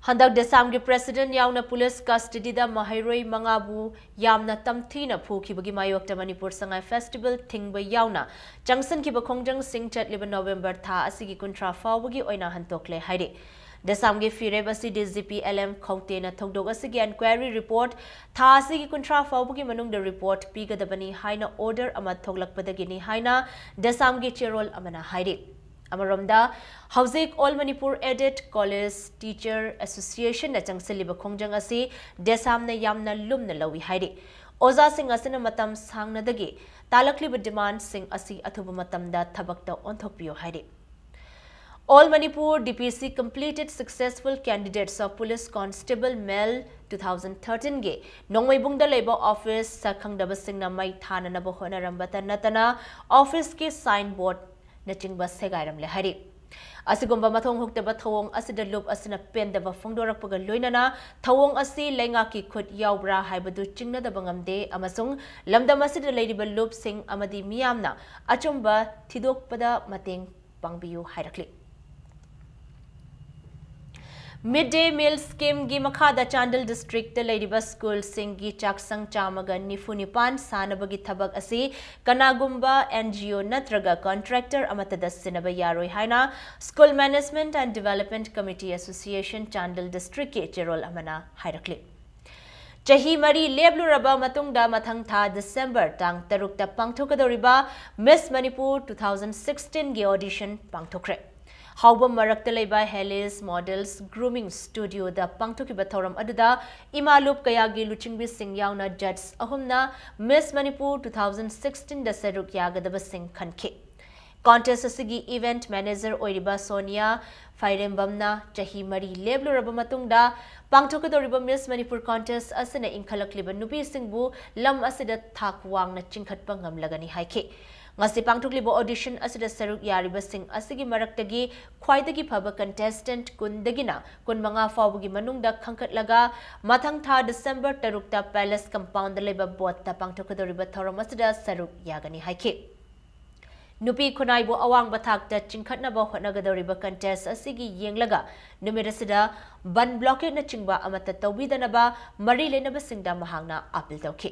ꯍꯟꯗꯛ ꯗꯦꯁꯥꯝꯒꯤ president ꯌꯥꯎꯅ police custodyꯗ ꯃꯍꯩꯔꯣꯏ ꯃꯉꯥꯕꯨ ꯌꯥꯝꯅ ꯇꯝꯊꯤꯅ ꯐꯨꯈꯤꯕꯒꯤ ꯃꯥꯌꯣꯛꯇ ꯃꯅꯤꯄꯨꯔ ꯁꯉꯥꯏ festival ꯊꯤꯡꯕ ꯌꯥꯎꯅ ꯆꯪꯁꯤꯟꯈꯤꯕ ꯈꯣꯡꯖꯪꯁꯤꯡ ꯆꯠꯂꯤꯕ November ꯊꯥ ꯑꯁꯤꯒꯤ ꯀꯨꯟꯊ꯭ꯔꯥ ꯐꯥꯎꯕꯒꯤ ꯑꯣꯏꯅ ꯍꯟꯗꯣꯛꯂꯦ ꯍꯥꯏꯔꯤ꯫ ꯗꯦꯁꯥꯝꯒꯤ ꯐꯤꯔꯦꯞ ꯑꯁꯤ DGP LM ꯈꯧꯇꯦꯅ ꯊꯧꯗꯣꯛ ꯑꯁꯤꯒꯤ inquiry report ꯊꯥ ꯑꯁꯤꯒꯤ ꯀꯨꯟꯊ꯭ꯔꯥ ꯐꯥꯎꯕꯒꯤ ꯃꯅꯨꯡꯗ report ꯄꯤꯒꯗꯕꯅꯤ ꯍꯥꯏꯅ order ꯑꯃ ꯊꯣꯛꯂꯛꯄꯗꯒꯤꯅꯤ ꯍꯥꯏꯅ ꯗꯦꯁꯥꯝꯒꯤ ꯆꯦꯔꯣꯜ ꯑꯃꯅ ꯍꯥꯏꯔꯤ꯫ ꯑꯃꯔꯣꯝꯗ, ꯍꯧꯖꯤꯛ All Manipur Aided College Teacher Associationꯅ ꯆꯪꯁꯤꯜꯂꯤꯕ ꯈꯣꯡꯖꯪ ꯑꯁꯤ ꯗꯦꯁꯥꯝꯅ ꯌꯥꯝꯅ ꯂꯨꯝꯅ ꯂꯧꯏ ꯍꯥꯏꯔꯤ꯫ ꯑꯣꯖꯥꯁꯤꯡ ꯑꯁꯤꯅ ꯃꯇꯝ ꯁꯥꯡꯅꯗꯒꯤ ꯇꯥꯂꯛꯂꯤꯕ demandꯁꯤꯡ ꯑꯁꯤ ꯑꯊꯨꯕ ꯃꯇꯝꯗ ꯊꯕꯛꯇ ꯑꯣꯟꯊꯣꯛꯄꯤꯌꯨ ꯍꯥꯏꯔꯤ꯫ All Manipur DPC completed successful candidates of Police Constable Male two thousand thirteenꯒꯤ ꯅꯣꯡꯃꯩꯕꯨꯡꯗ ꯂꯩꯕ office ꯁꯛꯈꯪꯗꯕꯁꯤꯡꯅ ꯃꯩ ꯊꯥꯅꯅꯕ ꯍꯣꯠꯅꯔꯝꯕꯇ ꯅꯠꯇꯅ officeꯀꯤ signboardꯅꯆꯤꯡꯕ ꯁꯦꯒꯥꯏꯔꯝꯂꯦ ꯍꯥꯏꯔꯤ꯫ ꯑꯁꯤꯒꯨꯝꯕ ꯃꯊꯣꯡ ꯍꯨꯛꯇꯕ ꯊꯧꯑꯣꯡ ꯑꯁꯤꯗ ꯂꯨꯞ ꯑꯁꯤꯅ ꯄꯦꯟꯗꯕ ꯐꯣꯡꯗꯣꯔꯛꯄꯒ ꯂꯣꯏꯅꯅ ꯊꯧꯑꯣꯡ ꯑꯁꯤ ꯂꯩꯉꯥꯛꯀꯤ ꯈꯨꯠ ꯌꯥꯎꯕ꯭ꯔꯥ ꯍꯥꯏꯕꯗꯨ ꯆꯤꯡꯅꯗꯕ ꯉꯝꯗꯦ ꯑꯃꯁꯨꯡ ꯂꯝꯗꯝ ꯑꯁꯤꯗ ꯂꯩꯔꯤꯕ ꯂꯨꯞꯁꯤꯡ ꯑꯃꯗꯤ ꯃꯤꯌꯥꯝꯅ ꯑꯆꯨꯝꯕ ꯊꯤꯗꯣꯛꯄꯗ ꯃꯇꯦꯡ ꯄꯥꯡꯕꯤꯌꯨ ꯍꯥꯏꯔꯛꯂꯤ꯫ Mid Day Meal Schemeꯒꯤ ꯃꯈꯥꯗ ꯆꯥꯟꯗꯦꯜ districtꯇ ꯂꯩꯔꯤꯕ schoolꯁꯤꯡꯒꯤ ꯆꯥꯛꯁꯪ ꯆꯥꯝꯃꯒ ꯅꯤꯐꯨ ꯅꯤꯄꯥꯟ ꯁꯥꯅꯕꯒꯤ ꯊꯕꯛ ꯑꯁꯤ ꯀꯅꯥꯒꯨꯝꯕ NGO ꯅꯠꯇ꯭ꯔꯒ contractor ꯑꯃꯠꯇꯗ ꯁꯤꯟꯅꯕ ꯌꯥꯔꯣꯏ ꯍꯥꯏꯅ School Management and Development Committee Association Chandel districtꯀꯤ ꯆꯦꯔꯣꯜ ꯑꯃꯅ ꯍꯥꯏꯔꯛꯂꯤ꯫ ꯆꯍꯤ ꯃꯔꯤ ꯂꯦꯞꯂꯨꯔꯕ ꯃꯇꯨꯡꯗ ꯃꯊꯪ ꯊꯥ December ꯇꯥꯡ ꯇꯔꯨꯛꯇ ꯄꯥꯡꯊꯣꯛꯀꯗꯧꯔꯤꯕ Miss Manipur two thousand sixteenꯒꯤ audition ꯄꯥꯡꯊꯣꯛꯈ꯭ꯔꯦ꯫ ꯍꯥꯎꯕꯝ ꯃꯔꯛꯇ ꯂꯩꯕ Helly's Models Grooming Studioꯗ ꯄꯥꯡꯊꯣꯛꯈꯤꯕ ꯊꯧꯔꯝ ꯑꯗꯨꯗ ꯏꯃꯥ ꯂꯨꯞ ꯀꯌꯥꯒꯤ ꯂꯨꯆꯤꯡꯕꯤꯁꯤꯡ ꯌꯥꯎꯅ judge ꯑꯍꯨꯝꯅ Miss Manipur two thousand sixteenꯗ ꯁꯔꯨꯛ ꯌꯥꯒꯗꯕꯁꯤꯡ ꯈꯟꯈꯤ꯫ Contest ꯑꯁꯤꯒꯤ event manager ꯑꯣꯏꯔꯤꯕ ꯁꯣꯅꯤꯌꯥ ꯐꯥꯏꯔꯦꯝꯕꯝꯅ ꯆꯍꯤ ꯃꯔꯤ ꯂꯦꯞꯂꯨꯔꯕ ꯃꯇꯨꯡꯗ ꯄꯥꯡꯊꯣꯛꯀꯗꯧꯔꯤꯕ Miss Manipur Contest ꯑꯁꯤꯅ ꯏꯟꯈꯠꯂꯛꯂꯤꯕ ꯅꯨꯄꯤꯁꯤꯡꯕꯨ ꯂꯝ ꯑꯁꯤꯗ ꯊꯥꯛ ꯋꯥꯡꯅ ꯆꯤꯡꯈꯠꯄ ꯉꯝꯂꯒꯅꯤ ꯍꯥꯏꯈꯤ꯫ ꯉꯁꯤ ꯄꯥꯡꯊꯣꯛꯂꯤꯕ audition ꯑꯁꯤꯗ ꯁꯔꯨꯛ ꯌꯥꯔꯤꯕꯁꯤꯡ ꯑꯁꯤꯒꯤ ꯃꯔꯛꯇꯒꯤ ꯈ꯭ꯋꯥꯏꯗꯒꯤ ꯐꯕ contestant ꯀꯨꯟꯗꯒꯤꯅ ꯀꯨꯟꯃꯉꯥ ꯐꯥꯎꯕꯒꯤ ꯃꯅꯨꯡꯗ ꯈꯟꯈꯠꯂꯒ ꯃꯊꯪ ꯊꯥ December ꯇꯔꯨꯛꯇ Palace Compoundꯗ ꯂꯩꯕ boatꯇ ꯄꯥꯡꯊꯣꯛꯀꯗꯧꯔꯤꯕ ꯊꯧꯔꯝ ꯑꯁꯤꯗ ꯁꯔꯨꯛ ꯌꯥꯒꯅꯤ ꯍꯥꯏꯈꯤ꯫ ꯅꯨꯄꯤ ꯈꯨꯟꯅꯥꯏꯕꯨ ꯑꯋꯥꯡꯕ ꯊꯥꯛꯇ ꯆꯤꯡꯈꯠꯅꯕ ꯍꯣꯠꯅꯒꯗꯧꯔꯤꯕ contest ꯑꯁꯤꯒꯤ ꯌꯦꯡꯂꯒ ꯅꯨꯃꯤꯠ ꯑꯁꯤꯗ ꯕꯟ blockade ꯅꯆꯤꯡꯕ ꯑꯃꯠꯇ ꯇꯧꯕꯤꯗꯅꯕ ꯃꯔꯤ ꯂꯩꯅꯕꯁꯤꯡꯗ ꯃꯍꯥꯛꯅ appeal ꯇꯧꯈꯤ꯫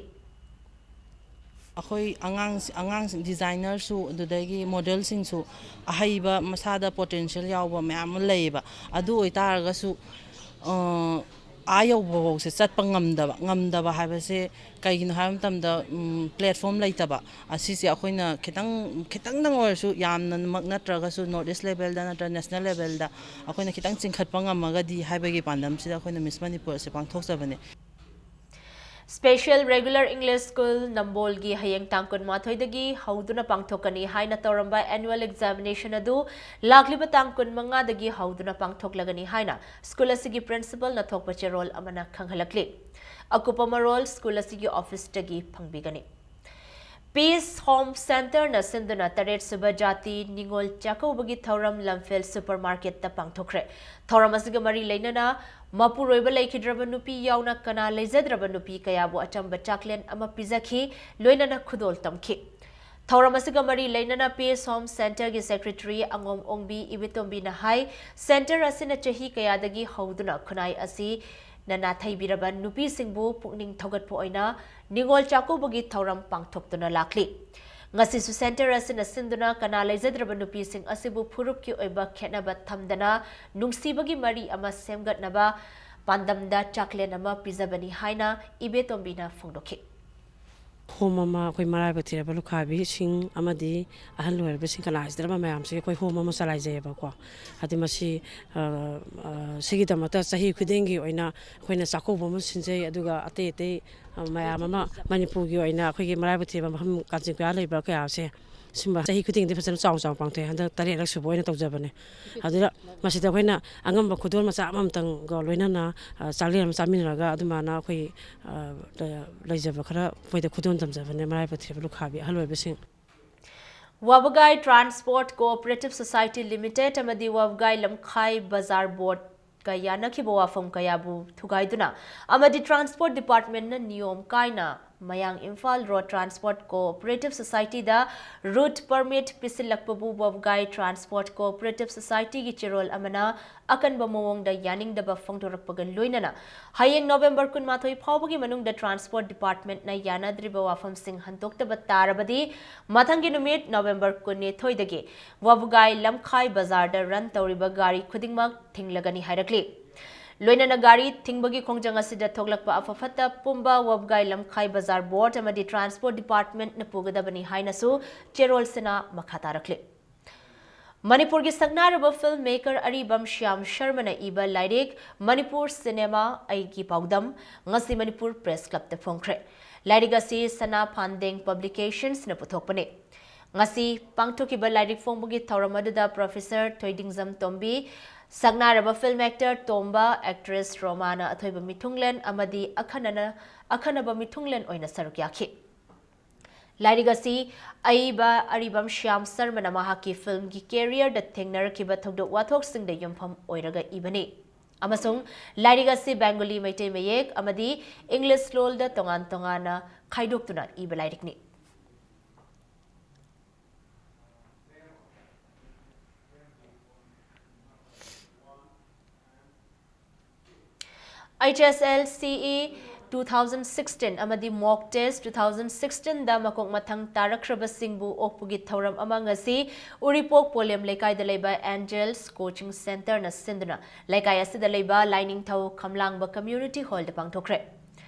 ꯑꯩꯈꯣꯏ ꯑꯉꯥꯡ ꯑꯉꯥꯡꯁꯤꯡ designerꯁꯨ ꯑꯗꯨꯗꯒꯤ modelꯁꯤꯡꯁꯨ ꯑꯍꯩꯕ ꯃꯁꯥꯗ potential ꯌꯥꯎꯕ ꯃꯌꯥꯝ ꯑꯃ ꯂꯩꯌꯦꯕ꯫ ꯑꯗꯨ ꯑꯣꯏꯇꯥꯔꯒꯁꯨ ꯑꯥ ꯌꯧꯕꯐꯥꯎꯁꯦ ꯆꯠꯄ ꯉꯝꯗꯕ ꯉꯝꯗꯕ ꯍꯥꯏꯕꯁꯦ ꯀꯩꯒꯤꯅꯣ ꯍꯥꯏꯕ ꯃꯇꯝꯗ ꯎꯝ platform ꯂꯩꯇꯕ꯫ ꯑꯁꯤꯁꯦ ꯑꯩꯈꯣꯏꯅ ꯈꯤꯇꯪ ꯈꯤꯇꯪꯗꯪ ꯑꯣꯏꯔꯁꯨ ꯌꯥꯝꯅꯃꯛ ꯅꯠꯇ꯭ꯔꯒꯁꯨ North East levelꯗ ꯅꯠꯇ꯭ꯔꯒ national levelꯗ ꯑꯩꯈꯣꯏꯅ ꯈꯤꯇꯪ ꯆꯤꯡꯈꯠꯄ ꯉꯝꯃꯒꯗꯤ ꯍꯥꯏꯕꯒꯤ ꯄꯥꯟꯗꯝꯁꯤꯗ ꯑꯩꯈꯣꯏꯅ Miss Manipur ꯑꯁꯤ ꯄꯥꯡꯊꯣꯛꯆꯕꯅꯦ꯫ Special Regular English School ꯅꯝꯕꯣꯜꯒꯤ ꯍꯌꯦꯡ ꯇꯥꯡ ꯀꯨꯟꯃꯥꯊꯣꯏꯗꯒꯤ ꯍꯧꯗꯨꯅ ꯄꯥꯡꯊꯣꯛꯀꯅꯤ ꯍꯥꯏꯅ ꯇꯧꯔꯝꯕ annual examination ꯑꯗꯨ ꯂꯥꯛꯂꯤꯕ ꯇꯥꯡ ꯀꯨꯟꯃꯉꯥꯗꯒꯤ ꯍꯧꯗꯨꯅ ꯄꯥꯡꯊꯣꯛꯂꯒꯅꯤ ꯍꯥꯏꯅ school ꯑꯁꯤꯒꯤ principalꯅ ꯊꯣꯛꯄ ꯆꯦꯔꯣꯜ ꯑꯃꯅ ꯈꯪꯍꯜꯂꯛꯂꯤ꯫ ꯑꯀꯨꯞꯄ ꯃꯔꯣꯜ school ꯑꯁꯤꯒꯤ officeꯇꯒꯤ ꯐꯪꯕꯤꯒꯅꯤ꯫ Peace Home Centreꯅ ꯁꯤꯟꯗꯨꯅ ꯇꯔꯦꯠ ꯁꯨꯕ ꯖꯥꯇꯤ ꯅꯤꯉꯣꯜ ꯆꯥꯛꯀꯧꯕꯒꯤ ꯊꯧꯔꯝ ꯂꯝꯐꯦꯜ supermarketꯇ ꯄꯥꯡꯊꯣꯛꯈ꯭ꯔꯦ꯫ ꯊꯧꯔꯝ ꯑꯁꯤꯒ ꯃꯔꯤ ꯂꯩꯅꯅ ꯃꯄꯨꯔꯣꯏꯕ ꯂꯩꯈꯤꯗ꯭ꯔꯕ ꯅꯨꯄꯤ ꯌꯥꯎꯅ ꯀꯅꯥ ꯂꯩꯖꯗ꯭ꯔꯕ ꯅꯨꯄꯤ ꯀꯌꯥꯕꯨ ꯑꯆꯝꯕ ꯆꯥꯛꯂꯦꯟ ꯑꯃ ꯄꯤꯖꯈꯤ, ꯂꯣꯏꯅꯅ ꯈꯨꯗꯣꯜ ꯇꯝꯈꯤ꯫ ꯊꯧꯔꯝ ꯑꯁꯤꯒ ꯃꯔꯤ ꯂꯩꯅꯅ Peace Home Centreꯒꯤ secretary ꯑꯉꯣꯝ ꯑꯣꯡꯕꯤ ꯏꯕꯦꯇꯣꯝꯕꯤꯅ ꯍꯥꯏ, centre ꯑꯁꯤꯅ ꯆꯍꯤ ꯀꯌꯥꯗꯒꯤ ꯍꯧꯗꯨꯅ ꯈꯨꯟꯅꯥꯏ ꯑꯁꯤ ꯅ ꯅꯥꯊꯩꯕꯤꯔꯕ ꯅꯨꯄꯤꯁꯤꯡꯕꯨ ꯄꯨꯛꯅꯤꯡ ꯊꯧꯒꯠꯄ ꯑꯣꯏꯅ ꯅꯤꯉꯣꯜ ꯆꯥꯛꯀꯧꯕꯒꯤ ꯊꯧꯔꯝ ꯄꯥꯡꯊꯣꯛꯇꯨꯅ ꯂꯥꯛꯂꯤ꯫ ꯉꯁꯤꯁꯨ centre ꯑꯁꯤꯅ ꯁꯤꯟꯗꯨꯅ ꯀꯅꯥ ꯂꯩꯖꯗ꯭ꯔꯕ ꯅꯨꯄꯤꯁꯤꯡ ꯑꯁꯤꯕꯨ ꯐꯨꯔꯨꯞꯀꯤ ꯑꯣꯏꯕ ꯈꯦꯠꯅꯕ ꯊꯝꯗꯅ ꯅꯨꯡꯁꯤꯕꯒꯤ ꯃꯔꯤ ꯑꯃ ꯁꯦꯝꯒꯠꯅꯕ ꯄꯥꯟꯗꯝꯗ ꯆꯥꯛꯂꯦꯟ ꯑꯃ ꯄꯤꯖꯕꯅꯤ ꯍꯥꯏꯅ ꯏꯕꯦꯇꯣꯝꯕꯤꯅ ꯐꯣꯡꯗꯣꯛꯈꯤ꯫ ꯍꯣꯝ ꯑꯃ ꯑꯩꯈꯣꯏ ꯃꯔꯥꯏꯕꯛ ꯊꯤꯔꯕ ꯂꯨꯈꯥꯕꯤꯁꯤꯡ ꯑꯃꯗꯤ ꯑꯍꯜ ꯑꯣꯏꯔꯕꯁꯤꯡ ꯀꯅꯥ ꯂꯩꯖꯗ꯭ꯔꯕ ꯃꯌꯥꯝꯁꯤꯒꯤ ꯑꯩꯈꯣꯏ ꯍꯣꯝ ꯑꯃ ꯆꯂꯥꯏꯖꯩꯑꯕꯀꯣ꯫ ꯍꯥꯏꯗꯤ ꯃꯁꯤ ꯑ, ꯑ, ꯁꯤꯒꯤꯗꯃꯛꯇ ꯆꯍꯤ ꯈꯨꯗꯤꯡꯒꯤ ꯑꯣꯏꯅ ꯑꯩꯈꯣꯏꯅ ꯆꯥꯛꯀꯧꯕ ꯑꯃ ꯁꯤꯟꯖꯩ꯫ ꯑꯗꯨꯒ ꯑꯇꯩ ꯑꯇꯩ ꯑ, ꯃꯌꯥꯝ ꯑꯃ ꯃꯅꯤꯄꯨꯔꯒꯤ ꯑꯣꯏꯅ ꯑꯩꯈꯣꯏꯒꯤ ꯃꯔꯥꯏꯕꯛ ꯊꯤꯔꯕ ꯃꯐꯝ ꯀꯥꯆꯤꯟ ꯀꯣꯌꯥ ꯂꯩꯕ ꯀꯌꯥꯁꯦ ꯁꯤꯒꯨꯝꯕ ꯆꯍꯤ ꯈꯨꯗꯤꯡꯒꯤꯗꯤ ꯐꯖꯅ ꯆꯥꯎꯅ ꯆꯥꯎꯅ ꯄꯥꯡꯊꯣꯛꯑꯦ꯫ ꯍꯟꯗꯛ ꯇꯔꯦꯠꯂꯛ ꯁꯨꯕ ꯑꯣꯏꯅ ꯇꯧꯖꯕꯅꯦ꯫ ꯑꯗꯨꯗ ꯃꯁꯤꯗ ꯑꯩꯈꯣꯏꯅ ꯑꯉꯝꯕ ꯈꯨꯗꯣꯜ ꯃꯆꯥ ꯑꯃꯃꯝꯇꯪꯒ ꯂꯣꯏꯅꯅ ꯑ, ꯆꯥꯛꯂꯦꯟ ꯑꯃ ꯆꯥꯃꯤꯟꯅꯔꯒ ꯑꯗꯨꯃꯥꯏꯅ ꯑꯩꯈꯣꯏ ꯑ, ꯂꯩꯖꯕ ꯈꯔ ꯃꯣꯏꯗ ꯈꯨꯗꯣꯜ ꯇꯝꯖꯕꯅꯦ ꯃꯔꯥꯏꯕꯛ ꯊꯤꯔꯕ ꯂꯨꯈꯥꯕꯤ ꯑꯍꯜ ꯑꯣꯏꯕꯁꯤꯡ꯫ ꯋꯥꯕꯒꯥꯏ Transport Cooperative Society Limited ꯑꯃꯗꯤ ꯋꯥꯕꯒꯥꯏ ꯂꯝꯈꯥꯏ ꯕꯖꯥꯔ ꯕꯣꯔꯗꯀ ꯌꯥꯅꯈꯤꯕ ꯋꯥꯐꯝ ꯀꯌꯥꯕꯨ ꯊꯨꯒꯥꯏꯗꯨꯅ ꯑꯃꯗꯤ Transport Departmentꯅ ꯅꯤꯌꯣꯝ ꯀꯥꯏꯅ ꯃꯌꯥꯡ ꯏꯝꯐꯥꯜ ꯔꯣꯗ ꯇ꯭ꯔꯥꯟꯁꯄꯣꯔꯠ ꯀꯣꯑꯣꯄꯔꯦꯇꯤꯚ ꯁꯣꯁꯥꯏꯇꯤꯗ ꯔꯨꯠ ꯄꯔꯃꯤꯠ ꯄꯤꯁꯤꯜꯂꯛꯄꯕꯨ ꯋꯥꯕꯒꯥꯏ ꯇ꯭ꯔꯥꯟꯁꯄꯣꯔꯠ ꯀꯣꯑꯣꯄꯔꯦꯇꯤꯚ ꯁꯣꯁꯥꯏꯇꯤꯒꯤ ꯆꯦꯔꯣꯜ ꯑꯃꯅ ꯑꯀꯟꯕ ꯃꯑꯣꯡꯗ ꯌꯥꯅꯤꯡꯗꯕ ꯐꯣꯡꯗꯣꯔꯛꯄꯒ ꯂꯣꯏꯅꯅ ꯍꯌꯦꯡ ꯅꯣꯚꯦꯝꯕꯔ ꯀꯨꯟꯃꯥꯊꯣꯏ ꯐꯥꯎꯕꯒꯤ ꯃꯅꯨꯡꯗ ꯇ꯭ꯔꯥꯟꯁꯄꯣꯔꯠ ꯗꯤꯄꯥꯔꯠꯃꯦꯟꯠꯅ ꯌꯥꯅꯗ꯭ꯔꯤꯕ ꯋꯥꯐꯝꯁꯤꯡ ꯍꯟꯗꯣꯛꯇꯕ ꯇꯥꯔꯕꯗꯤ ꯃꯊꯪꯒꯤ ꯅꯨꯃꯤꯠ ꯅꯣꯚꯦꯝꯕꯔ ꯀꯨꯟꯅꯤꯊꯣꯏꯗꯒꯤ ꯋꯥꯕꯒꯥꯏ ꯂꯝꯈꯥꯏ ꯕꯖꯥꯔꯗ ꯔꯟ ꯇꯧꯔꯤꯕ ꯒꯥꯔꯤ ꯈꯨꯗꯤꯡꯃꯛ ꯊꯤꯡꯂꯒꯅꯤ ꯍꯥꯏꯔꯛꯂꯤ꯫ ꯂꯣꯏꯅꯅ ꯒꯥꯔꯤ ꯊꯤꯡꯕꯒꯤ ꯈꯣꯡꯖꯪ ꯑꯁꯤꯗ ꯊꯣꯛꯂꯛꯄ ꯑꯐ ꯐꯠꯇ ꯄꯨꯝꯕ ꯋꯥꯕꯒꯥꯏ ꯂꯝꯈꯥꯏ ꯕꯖꯥꯔ ꯕꯣꯔꯗ ꯑꯃꯗꯤ ꯇ꯭ꯔꯥꯟꯁꯄꯣꯔꯠ ꯗꯤꯄꯥꯔꯠꯃꯦꯟꯠꯅ ꯄꯨꯒꯗꯕꯅꯤ ꯍꯥꯏꯅꯁꯨ ꯆꯦꯔꯣꯜꯁꯤꯅ ꯃꯈꯥ ꯇꯥꯔꯛꯂꯤ꯫ ꯃꯅꯤꯄꯨꯔꯒꯤ ꯁꯛꯅꯥꯏꯔꯕ ꯐꯤꯜꯝ ꯃꯦꯀꯔ ꯑꯔꯤꯕꯝ ꯁ꯭ꯌꯥꯝ ꯁꯔꯃꯅ ꯏꯕ ꯂꯥꯏꯔꯤꯛ ꯃꯅꯤꯄꯨꯔ ꯁꯤꯅꯦꯃꯥ ꯑꯩꯒꯤ ꯄꯥꯎꯗꯝ ꯉꯁꯤ ꯃꯅꯤꯄꯨꯔ ꯄ꯭ꯔꯦꯁ ꯀ꯭ꯂꯕꯇ ꯐꯣꯡꯈ꯭ꯔꯦ꯫ ꯂꯥꯏꯔꯤꯛ ꯑꯁꯤ ꯁꯅꯥ ꯐꯥꯟꯗꯦꯡ ꯄꯕ꯭ꯂꯤꯀꯦꯁꯟꯁꯅ ꯄꯨꯊꯣꯛꯄꯅꯤ꯫ ꯉꯁꯤ ꯄꯥꯡꯊꯣꯛꯈꯤꯕ ꯂꯥꯏꯔꯤꯛ ꯐꯣꯡꯕꯒꯤ ꯊꯧꯔꯝ ꯑꯗꯨꯗ ꯄ꯭ꯔꯣꯐꯦꯁꯔ ꯊꯣꯏꯗꯤꯡꯖꯝ ꯇꯣꯝꯕꯤ, ꯁꯛꯅꯥꯏꯔꯕ ꯐꯤꯜꯝ ꯑꯦꯛꯇꯔ ꯇꯣꯝꯕ, ꯑꯦꯛꯇ꯭ꯔꯦꯁ ꯔꯣꯃꯥꯅ ꯑꯊꯣꯏꯕ ꯃꯤꯊꯨꯡꯂꯦꯟ ꯑꯃꯗꯤ ꯑꯈꯟꯅꯅ, ꯑꯈꯟꯅꯕ ꯃꯤꯊꯨꯡꯂꯦꯟ ꯑꯣꯏꯅ ꯁꯔꯨꯛ ꯌꯥꯈꯤ꯫ ꯂꯥꯏꯔꯤꯛ ꯑꯁꯤ ꯑꯏꯕ ꯑꯔꯤꯕꯝ ꯁ꯭ꯌꯥꯝ ꯁꯔꯃꯅ ꯃꯍꯥꯛꯀꯤ ꯐꯤꯜꯝꯒꯤ ꯀꯦꯔꯤꯌꯔꯗ ꯊꯦꯡꯅꯔꯛꯈꯤꯕ ꯊꯧꯗꯣꯛ ꯋꯥꯊꯣꯛꯁꯤꯡꯗ ꯌꯨꯝꯐꯝ ꯑꯣꯏꯔꯒ ꯏꯕꯅꯤ ꯑꯃꯁꯨꯡ ꯂꯥꯏꯔꯤꯛ ꯑꯁꯤ ꯕꯦꯡꯒꯣꯂꯤ, ꯃꯩꯇꯩ ꯃꯌꯦꯛ ꯑꯃꯗꯤ ꯏꯪꯂꯤꯁ ꯂꯣꯜꯗ ꯇꯣꯉꯥꯟ ꯇꯣꯉꯥꯟꯅ ꯈꯥꯏꯗꯣꯛꯇꯨꯅ ꯏꯕ ꯂꯥꯏꯔꯤꯛꯅꯤ꯫ H S L C E two thousand sixteen ꯑꯃꯗꯤ mock test two thousand sixteen ꯗ ꯃꯀꯣꯛ ꯃꯊꯪ ꯇꯥꯔꯛꯈ꯭ꯔꯕꯁꯤꯡꯕꯨ ꯑꯣꯛꯄꯒꯤ ꯊꯧꯔꯝ ꯑꯃ ꯉꯁꯤ ꯎꯔꯤꯄꯣꯛ ꯄꯣꯂꯦꯝ ꯂꯩꯀꯥꯏꯗ ꯂꯩꯕ Angels Coaching Centre ꯅ ꯁꯤꯟꯗꯨꯅ ꯂꯩꯀꯥꯏ ꯑꯁꯤꯗ ꯂꯩꯕ ꯂꯥꯏꯅꯤꯡꯊꯧ ꯈꯝꯂꯥꯡꯕ Community Hall ꯗ ꯄꯥꯡꯊꯣꯛꯈ꯭ꯔꯦ꯫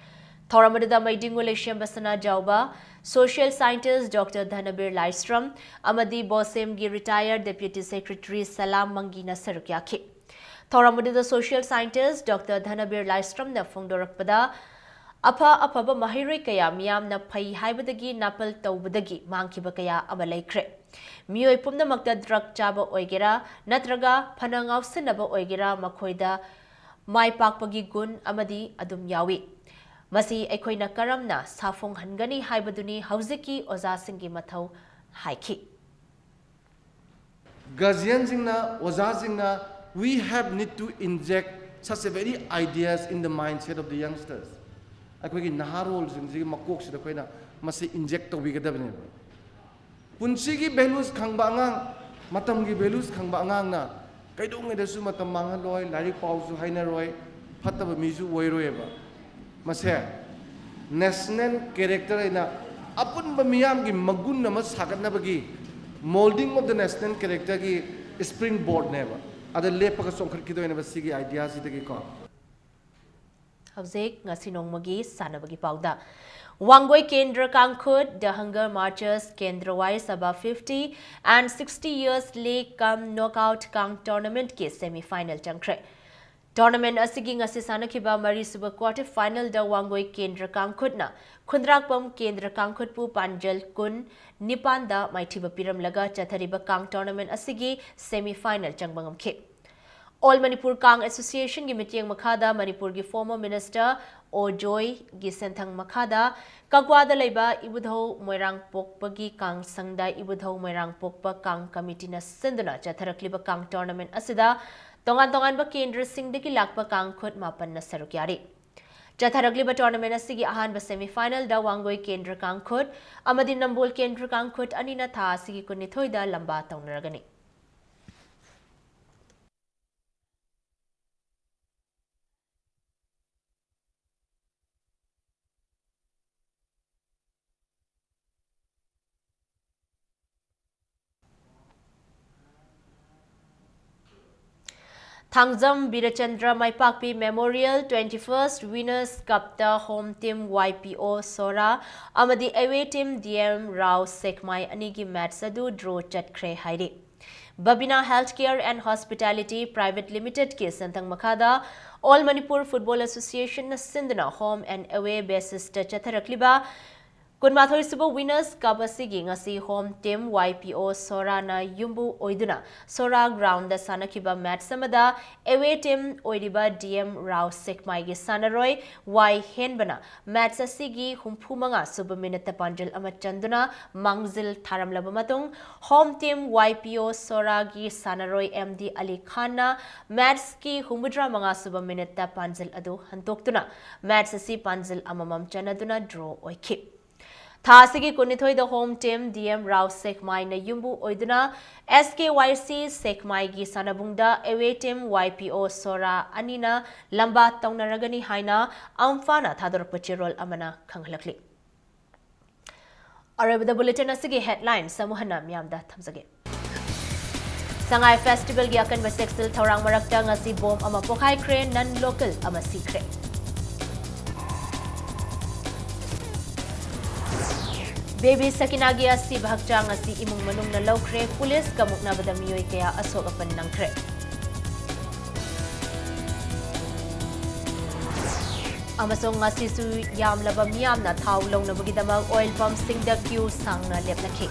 ꯊꯧꯔꯝ ꯑꯗꯨꯗ ꯃꯩꯗꯤꯡꯉꯨ ꯂꯩꯁꯦꯝꯕ ꯁꯅꯥꯖꯥꯎꯕ, social scientist Doctor ꯙꯅꯕꯤꯔ ꯂꯥꯏꯁ꯭ꯔꯝ ꯑꯃꯗꯤ ꯕꯣꯁꯦꯝꯒꯤ retired Deputy Secretary ꯁꯂꯥꯝ ꯃꯪꯒꯤꯅ ꯁꯔꯨꯛ ꯌꯥꯈꯤ꯫ ꯊꯧꯔꯝ ꯑꯗꯨꯗ social scientist Doctor ꯙꯅꯕꯤꯔ ꯂꯥꯏꯁ꯭ꯔꯝꯅ ꯐꯣꯡꯗꯣꯔꯛꯄꯗ, ꯑꯐ ꯑꯐꯕ ꯃꯍꯩꯔꯣꯏ ꯀꯌꯥ ꯃꯤꯌꯥꯝꯅ ꯐꯩ ꯍꯥꯏꯕꯗꯒꯤ ꯅꯥꯄꯜ ꯇꯧꯕꯗꯒꯤ ꯃꯥꯡꯈꯤꯕ ꯀꯌꯥ ꯑꯃ ꯂꯩꯈ꯭ꯔꯦ꯫ ꯃꯤꯑꯣꯏ ꯄꯨꯝꯅꯃꯛꯇ drug ꯆꯥꯕ ꯑꯣꯏꯒꯦꯔꯥ ꯅꯠꯇ꯭ꯔꯒ ꯐꯅ ꯉꯥꯎꯁꯤꯟꯅꯕ ꯑꯣꯏꯒꯦꯔꯥ, ꯃꯈꯣꯏꯗ ꯃꯥꯏ ꯄꯥꯛꯄꯒꯤ ꯒꯨꯟ ꯑꯃꯗꯤ ꯑꯗꯨꯝ ꯌꯥꯎꯏ꯫ ꯃꯁꯤ ꯑꯩꯈꯣꯏꯅ ꯀꯔꯝꯅ ꯁꯥꯐꯣꯡꯍꯟꯒꯅꯤ ꯍꯥꯏꯕꯗꯨꯅꯤ ꯍꯧꯖꯤꯛꯀꯤ ꯑꯣꯖꯥꯁꯤꯡꯒꯤ ꯃꯊꯧ ꯍꯥꯏꯈꯤ꯫ Guardianꯁꯤꯡꯅ, ꯑꯣꯖꯥꯁꯤꯡꯅ, we have need to inject such a very ideas in the mindset of the youngsters. ꯑꯩꯈꯣꯏꯒꯤ ꯅꯍꯥꯔꯣꯜꯁꯤꯡꯁꯤꯒꯤ ꯃꯀꯣꯛꯁꯤꯗ ꯑꯩꯈꯣꯏꯅ ꯃꯁꯤ inject ꯇꯧꯕꯤꯒꯗꯕꯅꯦꯕ꯫ ꯄꯨꯟꯁꯤꯒꯤ values ꯈꯪꯕ ꯑꯉꯥꯡ, ꯃꯇꯝꯒꯤ values ꯈꯪꯕ ꯑꯉꯥꯡꯅ ꯀꯩꯗꯧꯉꯩꯗꯁꯨ ꯃꯇꯝ ꯃꯥꯡꯍꯜꯂꯣꯏ, ꯂꯥꯏꯔꯤꯛ ꯄꯥꯎꯁꯨ ꯍꯥꯏꯅꯔꯣꯏ, ꯐꯠꯇꯕ ꯃꯤꯁꯨ ꯑꯣꯏꯔꯣꯏꯕ꯫ ꯃꯁꯦ national character ꯍꯥꯏꯅ ꯑꯄꯨꯟꯕ ꯃꯤꯌꯥꯝꯒꯤ ꯃꯒꯨꯟ ꯑꯃ ꯁꯥꯒꯠꯅꯕꯒꯤ, molding of the national character ꯒꯤ springboard ꯅꯦꯕ꯫ ꯑꯗ ꯂꯦꯞꯄꯒ ꯆꯣꯡꯈꯠꯈꯤꯗꯣꯏꯅꯦꯕ ꯁꯤꯒꯤ idea ꯁꯤꯗꯒꯤꯀꯣ꯫ ꯍꯧꯖꯤꯛ ꯉꯁꯤ ꯅꯣꯡꯃꯒꯤ ꯁꯥꯟꯅꯕꯒꯤ ꯄꯥꯎꯗ, ꯋꯥꯡꯒꯣꯏ ꯀꯦꯟꯗ꯭ꯔ ꯀꯥꯡꯈꯨꯠ, The Hunger Marchers, Kendra Wai Sabha fifty and sixty years league cum knockout ꯀꯥꯡ tournament ꯀꯤ semi final ꯆꯪꯈ꯭ꯔꯦ꯫ Tournament ꯑꯁꯤꯒꯤ ꯉꯁꯤ ꯁꯥꯟꯅꯈꯤꯕ ꯃꯔꯤꯁꯨꯕ quarter final ꯗ ꯋꯥꯡꯒꯣꯏ ꯀꯦꯟꯗ꯭ꯔ ꯀꯥꯡꯈꯨꯠꯅ ꯈꯨꯟꯗ꯭ꯔꯥꯛꯄꯝ ꯀꯦꯟꯗ꯭ꯔ ꯀꯥꯡꯈꯨꯠꯄꯨ ꯄꯥꯟꯖꯜ ꯀꯨꯟ ꯅꯤꯄꯥꯟꯗ ꯃꯥꯏꯊꯤꯕ ꯄꯤꯔꯝꯂꯒ ꯆꯠꯊꯔꯤꯕ ꯀꯥꯡ tournament ꯑꯁꯤꯒꯤ semi final ꯆꯪꯕ ꯉꯝꯈꯤ꯫ All Manipur Kang Association ꯒꯤ ꯃꯤꯠꯌꯦꯡ ꯃꯈꯥꯗ ꯃꯅꯤꯄꯨꯔꯒꯤ former minister ꯑꯣ ꯖꯣꯏꯒꯤ ꯁꯦꯟꯊꯪ ꯃꯈꯥꯗ ꯀꯛꯋꯥꯗ ꯂꯩꯕ ꯏꯕꯨꯙꯧ ꯃꯣꯏꯔꯥꯡꯄꯣꯛꯄꯒꯤ ꯀꯥꯡ ꯁꯪꯗ ꯏꯕꯨꯙꯧ ꯃꯣꯏꯔꯥꯡꯄꯣꯛꯄ ꯀꯥꯡ committee ꯅ ꯁꯤꯟꯗꯨꯅ ꯆꯠꯊꯔꯛꯂꯤꯕ ꯀꯥꯡ tournament ꯑꯁꯤꯗ ꯇꯣꯉꯥꯟ ꯇꯣꯉꯥꯟꯕ ꯀꯦꯟꯗ꯭ꯔꯁꯤꯡꯗꯒꯤ ꯂꯥꯛꯄ ꯀꯥꯡ ꯈꯨꯠ ꯃꯥꯄꯟꯅ ꯁꯔꯨꯛ ꯌꯥꯔꯤ꯫ ꯆꯠꯊꯔꯛꯂꯤꯕ tournament ꯑꯁꯤꯒꯤ ꯑꯍꯥꯟꯕ semi final ꯗ ꯋꯥꯡꯒꯣꯏ ꯀꯦꯟꯗ꯭ꯔ ꯀꯥꯡ ꯈꯨꯠ ꯑꯃꯗꯤ ꯅꯝꯕꯣꯜ ꯀꯦꯟꯗ꯭ꯔ ꯀꯥꯡ ꯈꯨꯠ ꯑꯅꯤꯅ ꯊꯥ ꯑꯁꯤꯒꯤ ꯀꯨꯟꯅꯤꯊꯣꯏꯗ ꯂꯝꯕꯥ ꯇꯧꯅꯔꯒꯅꯤ꯫ Thangjam ꯕꯤꯔꯆꯟꯗ꯭ꯔ ꯃꯥꯏꯄꯥꯛꯄꯤ Memorial twenty-first Winners Cup ꯇ home team Y P O ꯁꯣꯔꯥ ꯑꯃꯗꯤ away team D M Rao ꯁꯦꯛꯃꯥꯏ ꯑꯅꯤꯒꯤ match ꯑꯗꯨ draw ꯆꯠꯈ꯭ꯔꯦ ꯍꯥꯏꯔꯤ꯫ Babina Healthcare and Hospitality Private Limited ꯀꯤ ꯁꯦꯟꯊꯪ ꯃꯈꯥꯗ All Manipur Football Association ꯅ ꯁꯤꯟꯗꯨꯅ home and away basis ꯇ ꯆꯠꯊꯔꯛꯂꯤꯕ ꯀꯨꯟꯃꯥꯊꯣꯏ ꯁꯨꯕ Winners Cup ꯑꯁꯤꯒꯤ ꯉꯁꯤ home team Y P O ꯁꯣꯔꯥꯅ ꯌꯨꯝꯕꯨ ꯑꯣꯏꯗꯨꯅ ꯁꯣꯔꯥ ground ꯗ ꯁꯥꯟꯅꯈꯤꯕ match ꯑꯃꯗ away team ꯑꯣꯏꯔꯤꯕ D M ꯔꯥꯎ ꯁꯦꯛꯃꯥꯏꯒꯤ ꯁꯥꯟꯅꯔꯣꯏ ꯋꯥꯏ ꯍꯦꯟꯕꯅ match ꯑꯁꯤꯒꯤ ꯍꯨꯝꯐꯨ ꯃꯉꯥ ꯁꯨꯕ minute ꯇ ꯄꯥꯟꯖꯤꯜ ꯑꯃ ꯆꯟꯗꯨꯅ ꯃꯥꯡꯖꯤꯜ ꯊꯥꯔꯝꯂꯕ ꯃꯇꯨꯡ, home team Y P O ꯁꯣꯔꯥꯒꯤ ꯁꯥꯟꯅꯔꯣꯏ M D ꯑꯂꯤ ꯈꯥꯟꯅ match ꯀꯤ ꯍꯨꯝꯐꯨꯇꯔꯥ ꯃꯉꯥ ꯁꯨꯕ minute ꯇ ꯄꯥꯟꯖꯤꯜ ꯑꯗꯨ ꯍꯟꯗꯣꯛꯇꯨꯅ match ꯑꯁꯤ ꯄꯥꯟꯖꯤꯜ ꯑꯃꯃꯝ ꯆꯟꯅꯗꯨꯅ draw ꯑꯣꯏꯈꯤ꯫ ꯊꯥ ꯑꯁꯤꯒꯤ ꯀꯨꯟꯅꯤꯊꯣꯏꯗ home team D M Rao ꯁꯦꯛꯃꯥꯏꯅ ꯌꯨꯝꯕꯨ ꯑꯣꯏꯗꯨꯅ S K Y C ꯁꯦꯛꯃꯥꯏꯒꯤ ꯁꯥꯟꯅꯕꯨꯡꯗ away team Y P O ꯁꯣꯔꯥ ꯑꯅꯤꯅ ꯂꯝꯕꯥ ꯇꯧꯅꯔꯒꯅꯤ ꯍꯥꯏꯅ ꯑꯝꯐꯥꯅ ꯊꯥꯗꯣꯔꯛꯄ ꯆꯦꯔꯣꯜ ꯑꯃꯅ ꯈꯪꯍꯜꯂꯛꯂꯤ꯫ ꯑꯔꯣꯏꯕꯗ bulletin ꯑꯁꯤꯒꯤ headlines ꯑꯃꯨꯛ ꯍꯟꯅ ꯃꯤꯌꯥꯝꯗ ꯊꯝꯖꯒꯦ꯫ ꯁꯉꯥꯏ festival ꯒꯤ ꯑꯀꯟꯕ ꯆꯦꯛꯁꯤꯜ ꯊꯧꯔꯥꯡ ꯃꯔꯛꯇ ꯉꯁꯤ bomb ꯑꯃ ꯄꯣꯈꯥꯏꯈ꯭ꯔꯦ, non local ꯑꯃ ꯁꯤꯈ꯭ꯔꯦ꯫ Baby ꯁꯀꯤꯅꯥꯒꯤ ꯑꯁꯤꯕ ꯍꯛꯆꯥꯡ ꯑꯁꯤ ꯏꯃꯨꯡ ꯃꯅꯨꯡꯅ ꯂꯧꯈ꯭ꯔꯦ, ꯄꯨꯂꯤꯁꯀ ꯃꯨꯛꯅꯕꯗ ꯃꯤꯑꯣꯏ ꯀꯌꯥ ꯑꯁꯣꯛ ꯑꯄꯟ ꯅꯪꯈ꯭ꯔꯦ꯫ ꯑꯃꯁꯨꯡ ꯉꯁꯤꯁꯨ ꯌꯥꯝꯂꯕ ꯃꯤꯌꯥꯝꯅ ꯊꯥꯎ ꯂꯧꯅꯕꯒꯤꯗꯃꯛ oil pump ꯁꯤꯡꯗ queue ꯁꯥꯡꯅ ꯂꯦꯞꯅꯈꯤ꯫